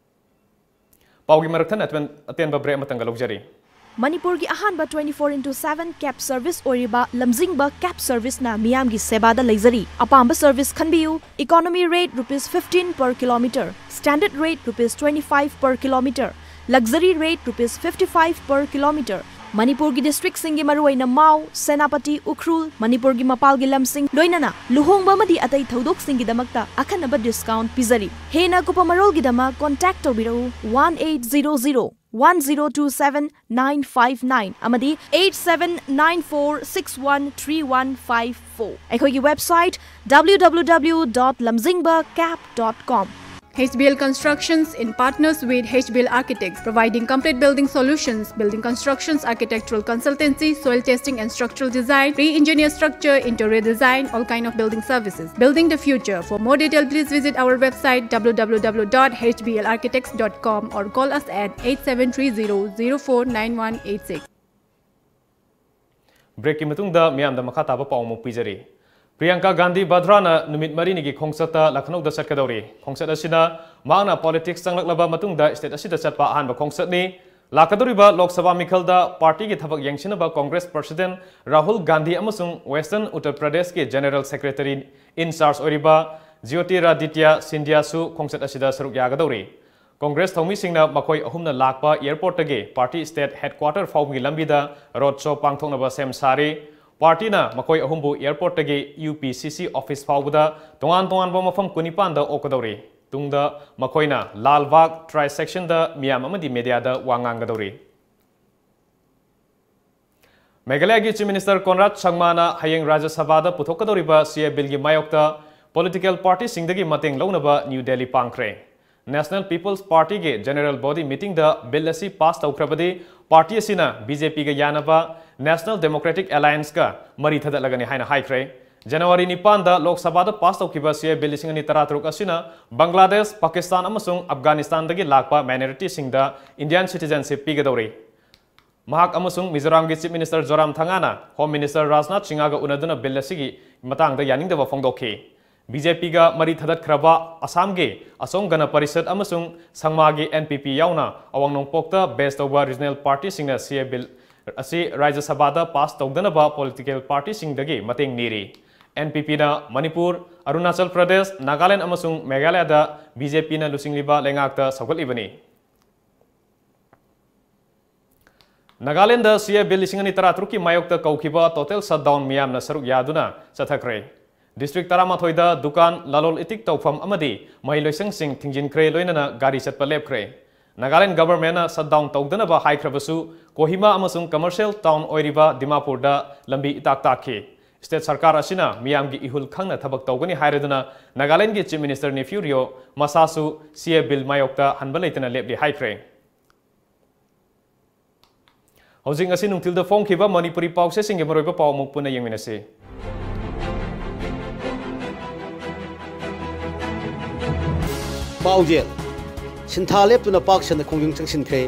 ꯄꯥꯎꯒꯤ ꯃꯔꯛ ꯊꯠꯅ ꯑꯇꯦꯟ-, ꯑꯇꯦꯟꯕ break ꯑꯃꯇꯪꯒ ꯂꯧꯖꯔꯤ꯫ ꯃꯅꯤꯄꯨꯔꯒꯤ ꯑꯍꯥꯟꯕ twenty-four into seven cab service ꯑꯣꯏꯔꯤꯕ ꯂꯝꯖꯤꯡꯕ cab serviceꯅ ꯃꯤꯌꯥꯝꯒꯤ ꯁꯦꯕꯥꯗ ꯂꯩꯖꯔꯤ꯫ ꯑꯄꯥꯝꯕ service ꯈꯟꯕꯤꯌꯨ꯫ Economy rate rupees fifteen per kilometer, standard rate rupees twenty-five per kilometer, luxury rate rupees fifty-five per kilometer, ꯃꯅꯤꯄꯨꯔꯒꯤ ꯗꯤꯁꯇ꯭ꯔꯤꯛꯁꯤꯡꯒꯤ ꯃꯔꯨꯑꯣꯏꯅ ꯃꯥꯎ, ꯁꯦꯅꯥꯄꯇꯤ, ꯎꯈ꯭ꯔꯨꯜ, ꯃꯅꯤꯄꯨꯔꯒꯤ ꯃꯄꯥꯜꯒꯤ ꯂꯝꯁꯤꯡ, ꯂꯣꯏꯅꯅ ꯂꯨꯍꯣꯡꯕ ꯑꯃꯗꯤ ꯑꯇꯩ ꯊꯧꯗꯣꯛꯁꯤꯡꯒꯤꯗꯃꯛꯇ ꯑꯈꯟꯅꯕ ꯗꯤꯁꯀꯥꯎꯟꯠ ꯄꯤꯖꯔꯤ꯫ ꯍꯦꯟꯅ ꯑꯀꯨꯞꯄ ꯃꯔꯣꯜꯒꯤꯗꯃꯛ ꯀꯣꯟꯇꯦꯛ ꯇꯧꯕꯤꯔꯛꯎ one eight zero zero one zero two seven nine five nine ꯑꯃꯗꯤ eight seven nine four six one three one five four꯫ ꯑꯩꯈꯣꯏꯒꯤ website W W W dot lamjingba cap dot com꯫ H B L Constructions, in partners with H B L Architects, providing complete building solutions, building constructions, architectural consultancy, soil testing and structural design, pre-engineer structure, interior design, all kind of building services. Building the future. For more detail, please visit our website W W W dot H B L architects dot com or call us at eight seven three zero zero four nine one eight six. ꯕ꯭ꯔꯦꯛꯀꯤ ꯃꯇꯨꯡꯗ ꯃꯤꯌꯥꯝꯗ ꯃꯈꯥ ꯇꯥꯕ ꯄꯥꯎ ꯑꯃꯨꯛ ꯄꯤꯖꯔꯤ꯫ ꯄ꯭ꯔꯤꯌꯥꯡꯀꯥ ꯒꯥꯟꯙꯤ ꯚꯥꯗ꯭ꯔꯥꯅ ꯅꯨꯃꯤꯠ ꯃꯔꯤꯅꯤꯒꯤ ꯈꯣꯡꯆꯠꯇ ꯂꯈꯅꯧꯗ ꯆꯠꯀꯗꯧꯔꯤ꯫ ꯈꯣꯡꯆꯠ ꯑꯁꯤꯅ ꯃꯍꯥꯛꯅ ꯄꯣꯂꯤꯇꯤꯛꯁ ꯆꯪꯂꯛꯂꯕ ꯃꯇꯨꯡꯗ ꯁ꯭ꯇꯦꯠ ꯑꯁꯤꯗ ꯆꯠꯄ ꯑꯍꯥꯟꯕ ꯈꯣꯡꯆꯠꯅꯤ꯫ ꯂꯥꯛꯀꯗꯧꯔꯤꯕ ꯂꯣꯛ ꯁꯚꯥ ꯃꯤꯈꯜꯗ ꯄꯥꯔꯇꯤꯒꯤ ꯊꯕꯛ ꯌꯦꯡꯁꯤꯟꯅꯕ ꯀꯣꯡꯒ꯭ꯔꯦꯁ ꯄ꯭ꯔꯁꯤꯗꯦꯟꯠ ꯔꯥꯍꯨꯜ ꯒꯥꯟꯙꯤ ꯑꯃꯁꯨꯡ ꯋꯦꯁꯇꯔꯟ ꯎꯠꯇꯔ ꯄ꯭ꯔꯗꯦꯁꯀꯤ ꯖꯦꯅꯔꯦꯜ ꯁꯦꯀ꯭ꯔꯦꯇꯔꯤ ꯏꯟ ꯆꯥꯔꯖ ꯑꯣꯏꯔꯤꯕ ꯖ꯭ꯌꯣꯇꯤꯔꯥꯗꯤꯇ꯭ꯌ ꯁꯤꯟꯙ꯭ꯌꯥꯁꯨ ꯈꯣꯡꯆꯠ ꯑꯁꯤꯗ ꯁꯔꯨꯛ ꯌꯥꯒꯗꯧꯔꯤ꯫ ꯀꯣꯡꯒ꯭ꯔꯦꯁ ꯊꯧꯃꯤꯁꯤꯡꯅ ꯃꯈꯣꯏ ꯑꯍꯨꯝꯅ ꯂꯥꯛꯄ ꯑꯦꯌꯔꯄꯣꯔꯠꯇꯒꯤ ꯄꯥꯔꯇꯤ ꯁ꯭ꯇꯦꯠ ꯍꯦꯗꯀ꯭ꯋꯥꯇꯔ ꯐꯥꯎꯕꯒꯤ ꯂꯝꯕꯤꯗ ꯔꯣꯗ ꯁꯣ ꯄꯥꯡꯊꯣꯛꯅꯕ ꯁꯦꯝ ꯁꯥꯔꯤ꯫ ꯄꯥꯔꯇꯤꯅ ꯃꯈꯣꯏ ꯑꯍꯨꯝꯕꯨ ꯑꯦꯌꯔꯄꯣꯔꯠꯇꯒꯤ U P C C office ꯐꯥꯎꯕꯗ ꯇꯣꯉꯥꯟ ꯇꯣꯉꯥꯟꯕ ꯃꯐꯝ ꯀꯨꯟꯅꯤꯄꯥꯟꯗ ꯑꯣꯛꯀꯗꯧꯔꯤ꯫ ꯇꯨꯡꯗ ꯃꯈꯣꯏꯅ ꯂꯥꯜꯕꯥꯒ ꯇ꯭ꯔꯥꯏ ꯁꯦꯛꯁꯟꯗ ꯃꯤꯌꯥꯝ ꯑꯃꯗꯤ ꯃꯦꯗꯤꯌꯥꯗ ꯋꯥ ꯉꯥꯡꯒꯗꯧꯔꯤ꯫ ꯃꯦꯘꯥꯂꯌꯒꯤ ꯆꯤꯐ ꯃꯤꯅꯤꯁꯇꯔ ꯀꯣꯟꯔꯥꯗ ꯁꯪꯃꯥꯅ ꯍꯌꯦꯡ ꯔꯥꯖ꯭ꯌ ꯁꯚꯥꯗ ꯄꯨꯊꯣꯛꯀꯗꯧꯔꯤꯕ C A ꯕꯤꯜꯒꯤ ꯃꯥꯌꯣꯛꯇ ꯄꯣꯂꯤꯇꯤꯀꯦꯜ ꯄꯥꯔꯇꯤꯁꯤꯡꯗꯒꯤ ꯃꯇꯦꯡ ꯂꯧꯅꯕ ꯅ꯭ꯌꯨ ꯗꯦꯜꯂꯤ ꯄꯥꯡꯈ꯭ꯔꯦ꯫ ꯅꯦꯁꯅꯦꯜ ꯄꯤꯄꯜꯁ ꯄꯥꯔꯇꯤꯒꯤ ꯖꯦꯅꯔꯦꯜ ꯕꯣꯗꯤ ꯃꯤꯇꯤꯡꯗ ꯕꯤꯜ ꯑꯁꯤ ꯄꯥꯁ ꯇꯧꯈ꯭ꯔꯕꯗꯤ ꯄꯥꯔꯇꯤ ꯑꯁꯤꯅ B J P ꯒ ꯌꯥꯅꯕ ꯅꯦꯁꯅꯦꯜ ꯗꯦꯃꯣꯀ꯭ꯔꯦꯇꯤꯛ ꯑꯦꯂꯥꯌꯟꯁꯀ ꯃꯔꯤ ꯊꯗꯠꯂꯒꯅꯤ ꯍꯥꯏꯅ ꯍꯥꯏꯈ꯭ꯔꯦ꯫ ꯖꯅꯋꯥꯔꯤ ꯅꯤꯄꯥꯟꯗ ꯂꯣꯛ ꯁꯚꯥꯗ ꯄꯥꯁ ꯇꯧꯈꯤꯕ C A ꯕꯤꯜ ꯂꯤꯁꯤꯡ ꯑꯅꯤ ꯇꯔꯥꯇꯔꯨꯛ ꯑꯁꯤꯅ ꯕꯪꯒ꯭ꯂꯥꯗꯦꯁ, ꯄꯥꯀꯤꯁꯇꯥꯟ ꯑꯃꯁꯨꯡ ꯑꯐꯒꯥꯅꯤꯁꯇꯥꯟꯗꯒꯤ ꯂꯥꯛꯄ ꯃꯥꯏꯅꯣꯔꯤꯇꯤꯁꯤꯡꯗ ꯏꯟꯗꯤꯌꯥꯟ ꯁꯤꯇꯤꯖꯦꯟꯁꯤꯞ ꯄꯤꯒꯗꯧꯔꯤ꯫ ꯃꯍꯥꯛ ꯑꯃꯁꯨꯡ ꯃꯤꯖꯣꯔꯥꯝꯒꯤ ꯆꯤꯐ ꯃꯤꯅꯤꯁꯇꯔ ꯖꯣꯔꯥꯝ ꯊꯪꯒꯥꯅ ꯍꯣꯝ ꯃꯤꯅꯤꯁꯇꯔ ꯔꯥꯖꯅꯥꯊ ꯁꯤꯡꯍꯒ ꯎꯅꯗꯨꯅ ꯕꯤꯜ ꯑꯁꯤꯒꯤ ꯃꯇꯥꯡꯗ ꯌꯥꯅꯤꯡꯗꯕ ꯐꯣꯡꯗꯣꯛꯈꯤ꯫ B J P ꯒ ꯃꯔꯤ ꯊꯗꯠꯈ꯭ꯔꯕ ꯑꯁꯥꯝꯒꯤ ꯑꯁꯣꯝ ꯒꯅ ꯄꯔꯤꯁꯠ ꯑꯃꯁꯨꯡ ꯁꯪꯃꯥꯒꯤ N P P ꯌꯥꯎꯅ ꯑꯋꯥꯡ ꯅꯣꯡꯄꯣꯛꯇ ꯕꯦꯁ ꯇꯧꯕ ꯔꯤꯖꯅꯦꯜ ꯄꯥꯔꯇꯤꯁꯤꯡꯅ C A ꯕꯤꯜ ꯑꯁꯤ ꯔꯥꯖ꯭ꯌ ꯁꯚꯥꯗ ꯄꯥꯁ ꯇꯧꯗꯅꯕ ꯄꯣꯂꯤꯇꯤꯀꯦꯜ ꯄꯥꯔꯇꯤꯁꯤꯡꯗꯒꯤ ꯃꯇꯦꯡ ꯅꯤꯔꯤ꯫ N P P ꯅ ꯃꯅꯤꯄꯨꯔ, ꯑꯔꯨꯅꯥꯆꯜ ꯄ꯭ꯔꯗꯦꯁ, ꯅꯥꯒꯥꯂꯦꯟ ꯑꯃꯁꯨꯡ ꯃꯦꯘꯥꯂꯌꯗ B J P ꯅ ꯂꯨꯆꯤꯡꯂꯤꯕ ꯂꯩꯉꯥꯛꯇ ꯁꯧꯒꯠꯂꯤꯕꯅꯤ꯫ ꯅꯥꯒꯥꯂꯦꯟꯗ ꯁꯤ ꯑꯦ ꯕꯤꯜ ꯂꯤꯁꯤꯡ ꯑꯅꯤ ꯇꯔꯥꯇꯔꯨꯛꯀꯤ ꯃꯥꯌꯣꯛꯇ ꯀꯧꯈꯤꯕ total shutdown ꯃꯤꯌꯥꯝꯅ ꯁꯔꯨꯛ ꯌꯥꯗꯨꯅ ꯆꯠꯊꯈ꯭ꯔꯦ꯫ District ꯇꯔꯥꯃꯥꯊꯣꯏꯗ ꯗꯨꯀꯥꯟ, ꯂꯂꯣꯜ ꯏꯇꯤꯛ ꯇꯧꯐꯝ ꯑꯃꯗꯤ ꯃꯍꯩ ꯂꯣꯏꯁꯪꯁꯤꯡ ꯊꯤꯡꯖꯤꯟꯈ꯭ꯔꯦ, ꯂꯣꯏꯅꯅ ꯒꯥꯔꯤ ꯆꯠꯄ ꯂꯦꯞꯈ꯭ꯔꯦ꯫ ꯅꯥꯒꯥꯂꯦꯟ governmentꯅ shutdown ꯇꯧꯗꯅꯕ ꯍꯥꯏꯈ꯭ꯔꯕꯁꯨ, ꯀꯣꯍꯤꯃꯥ ꯑꯃꯁꯨꯡ commercial town ꯑꯣꯏꯔꯤꯕ ꯗꯤꯃꯥꯄꯨꯔꯗ ꯂꯝꯕꯤ ꯏꯇꯥꯛ ꯇꯥꯛꯈꯤ꯫ State ꯁꯔꯀꯥꯔ ꯑꯁꯤꯅ ꯃꯤꯌꯥꯝꯒꯤ ꯏꯍꯨꯜ ꯈꯪꯅ ꯊꯕꯛ ꯇꯧꯒꯅꯤ ꯍꯥꯏꯔꯗꯨꯅ ꯅꯥꯒꯥꯂꯦꯟꯒꯤ Chief Minister ꯅꯦꯐ꯭ꯌꯨ ꯔꯤꯑꯣ ꯃꯁꯥꯁꯨ ꯁꯤ ꯑꯦ ꯕꯤꯜ ꯃꯥꯌꯣꯛꯇ ꯍꯟꯕ ꯂꯩꯇꯅ ꯂꯦꯞꯂꯤ ꯍꯥꯏꯈ꯭ꯔꯦ꯫ ꯍꯧꯖꯤꯛ ꯉꯁꯤ ꯅꯨꯡꯊꯤꯜꯗ ꯐꯣꯡꯈꯤꯕ ꯃꯅꯤꯄꯨꯔꯤ ꯄꯥꯎꯆꯦꯁꯤꯡꯒꯤ ꯃꯔꯨꯑꯣꯏꯕ ꯄꯥꯎ ꯑꯃꯨꯛ ꯄꯨꯟꯅ ꯌꯦꯡꯃꯤꯟꯅꯁꯤ꯫ ꯄꯥꯎꯖꯦꯜ: ꯁꯤꯟꯊꯥ ꯂꯦꯞꯇꯨꯅ ꯄꯥꯛ ꯁꯟꯅ ꯈꯣꯡꯖꯪ ꯆꯪꯁꯤꯟꯈ꯭ꯔꯦ꯫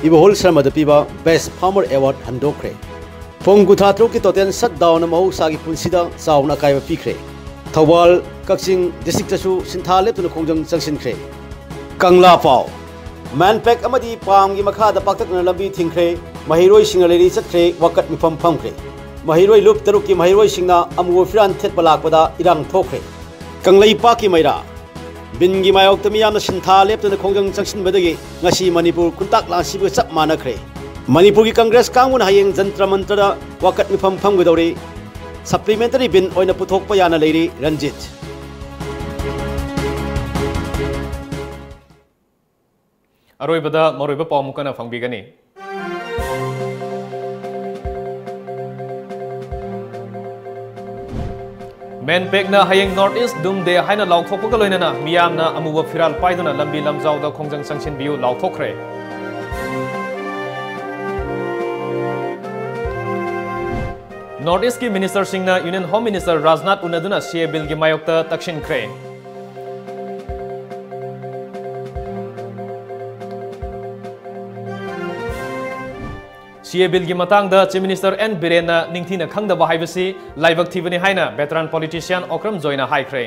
ꯏꯕꯣꯍꯜ ꯁꯔꯃꯗ ꯄꯤꯕ Best Farmer Award ꯍꯟꯗꯣꯛꯈ꯭ꯔꯦ꯫ ꯄꯨꯡ ꯀꯨꯟꯊ꯭ꯔꯥ ꯇꯔꯨꯛꯀꯤ total shutdownꯅ ꯃꯍꯧꯁꯥꯒꯤ ꯄꯨꯟꯁꯤꯗ ꯆꯥꯎꯅ ꯑꯀꯥꯏꯕ ꯄꯤꯈ꯭ꯔꯦ꯫ ꯊꯧꯕꯥꯜ, ꯀꯛꯆꯤꯡ districtꯇꯁꯨ ꯁꯤꯟꯊꯥ ꯂꯦꯞꯇꯨꯅ ꯈꯣꯡꯖꯪ ꯆꯪꯁꯤꯟꯈ꯭ꯔꯦ꯫ ꯀꯪꯂꯥ ꯄꯥꯎ: MANPACꯀꯤ ꯃꯈꯥꯗ ꯄꯥꯝꯒꯤ ꯃꯈꯥꯗ ꯄꯥꯛꯇꯛꯅꯅ ꯂꯝꯕꯤ ꯊꯤꯡꯈ꯭ꯔꯦ꯫ ꯃꯍꯩꯔꯣꯏꯁꯤꯡꯅ ꯂꯩꯔꯤ ꯆꯠꯈ꯭ꯔꯦ, ꯋꯥꯀꯠ ꯃꯤꯐꯝ ꯐꯝꯈ꯭ꯔꯦ꯫ ꯃꯍꯩꯔꯣꯏ ꯂꯨꯞ ꯇꯔꯨꯛꯀꯤ ꯃꯍꯩꯔꯣꯏꯁꯤꯡꯅ ꯑꯃꯨꯕ ꯐꯤꯔꯥꯟ ꯊꯦꯠꯄ ꯂꯥꯛꯄꯗ ꯏꯔꯥꯡ ꯊꯣꯛꯈ꯭ꯔꯦ꯫ ꯀꯪꯂꯩꯄꯥꯛꯀꯤ ꯃꯩꯔꯥ: ꯕꯤꯟꯒꯤ ꯃꯥꯌꯣꯛꯇ ꯃꯤꯌꯥꯝꯅ ꯁꯤꯟꯊꯥ ꯂꯦꯞꯇꯅ ꯈꯣꯡꯖꯪ ꯆꯪꯁꯤꯟꯕꯗꯒꯤ ꯉꯁꯤ ꯃꯅꯤꯄꯨꯔ ꯈꯨꯟꯇꯥꯛ ꯂꯥꯡꯁꯤꯕꯒ ꯆꯞ ꯃꯥꯟꯅꯈ꯭ꯔꯦ꯫ ꯃꯅꯤꯄꯨꯔꯒꯤ ꯀꯪꯒ꯭ꯔꯦꯁ ꯀꯥꯡꯕꯨꯅ ꯍꯌꯦꯡ ꯖꯟꯇ꯭ꯔ ꯃꯟꯇ꯭ꯔꯗ ꯋꯥꯀꯠ ꯃꯤꯐꯝ ꯐꯝꯒꯗꯧꯔꯤ꯫ Supplementary ꯕꯤꯟ ꯑꯣꯏꯅ ꯄꯨꯊꯣꯛꯄ ꯌꯥꯅ ꯂꯩꯔꯤ꯫ ꯔꯟꯖꯤꯠ꯫ ꯑꯔꯣꯏꯕꯗ ꯃꯔꯨꯑꯣꯏꯕ ꯄꯥꯎ ꯑꯃꯨꯛ ꯍꯟꯅ ꯐꯪꯕꯤꯒꯅꯤ꯫ MANPACꯅ ꯍꯌꯦꯡ North East Doom Day ꯍꯥꯏꯅ ꯂꯥꯎꯊꯣꯛꯄꯒ ꯂꯣꯏꯅꯅ ꯃꯤꯌꯥꯝꯅ ꯑꯃꯨꯕ ꯐꯤꯔꯥꯜ ꯄꯥꯏꯗꯨꯅ ꯂꯝꯕꯤ ꯂꯝꯖꯥꯎꯗ ꯈꯣꯡꯖꯪ ꯆꯪꯁꯤꯟꯕꯤꯌꯨ ꯂꯥꯎꯊꯣꯛꯈ꯭ꯔꯦ꯫ North Eastꯀꯤ ministerꯁꯤꯡꯅ Union Home Minister Rajnath ꯎꯅꯗꯨꯅ ꯁꯤ ꯑꯦ ꯕꯤꯜꯒꯤ ꯃꯥꯌꯣꯛꯇ ꯇꯛꯁꯤꯟꯈ꯭ꯔꯦ꯫ ꯁꯤ ꯑꯦ ꯕꯤꯜꯒꯤ ꯃꯇꯥꯡꯗ Chief Minister ꯑꯦꯟ ꯕꯤꯔꯦꯟꯅ ꯅꯤꯡꯊꯤꯅ ꯈꯪꯗꯕ ꯍꯥꯏꯕꯁꯤ ꯂꯥꯏꯕꯛ ꯊꯤꯕꯅꯤ ꯍꯥꯏꯅ veteran politician ꯑꯣꯀ꯭ꯔꯝ ꯖꯣꯏꯅ ꯍꯥꯏꯈ꯭ꯔꯦ꯫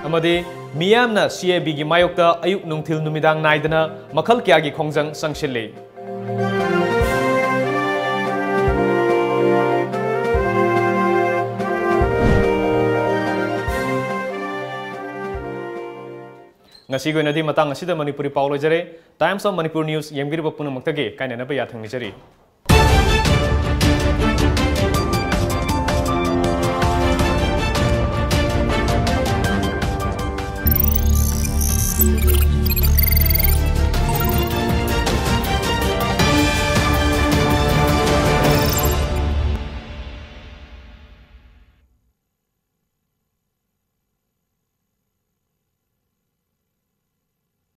ꯑꯃꯗꯤ ꯃꯤꯌꯥꯝꯅ ꯁꯤ ꯑꯦ ꯕꯤꯒꯤ ꯃꯥꯌꯣꯛꯇ ꯑꯌꯨꯛ ꯅꯨꯡꯊꯤꯜ ꯅꯨꯃꯤꯗꯥꯡ ꯅꯥꯏꯗꯅ ꯃꯈꯜ ꯀꯌꯥꯒꯤ ꯈꯣꯡꯖꯪ ꯆꯪꯁꯤꯜꯂꯤ꯫ ꯉꯁꯤꯒꯤ ꯑꯣꯏꯅꯗꯤ ꯃꯇꯥꯡ ꯑꯁꯤꯗ ꯃꯅꯤꯄꯨꯔꯤ ꯄꯥꯎ ꯂꯣꯏꯖꯔꯦ꯫ Times of Manipur News ꯌꯦꯡꯕꯤꯔꯤꯕ ꯄꯨꯝꯅꯃꯛꯇꯒꯤ ꯀꯥꯏꯅꯅꯕ ꯌꯥꯊꯪ ꯅꯤꯖꯔꯤ꯫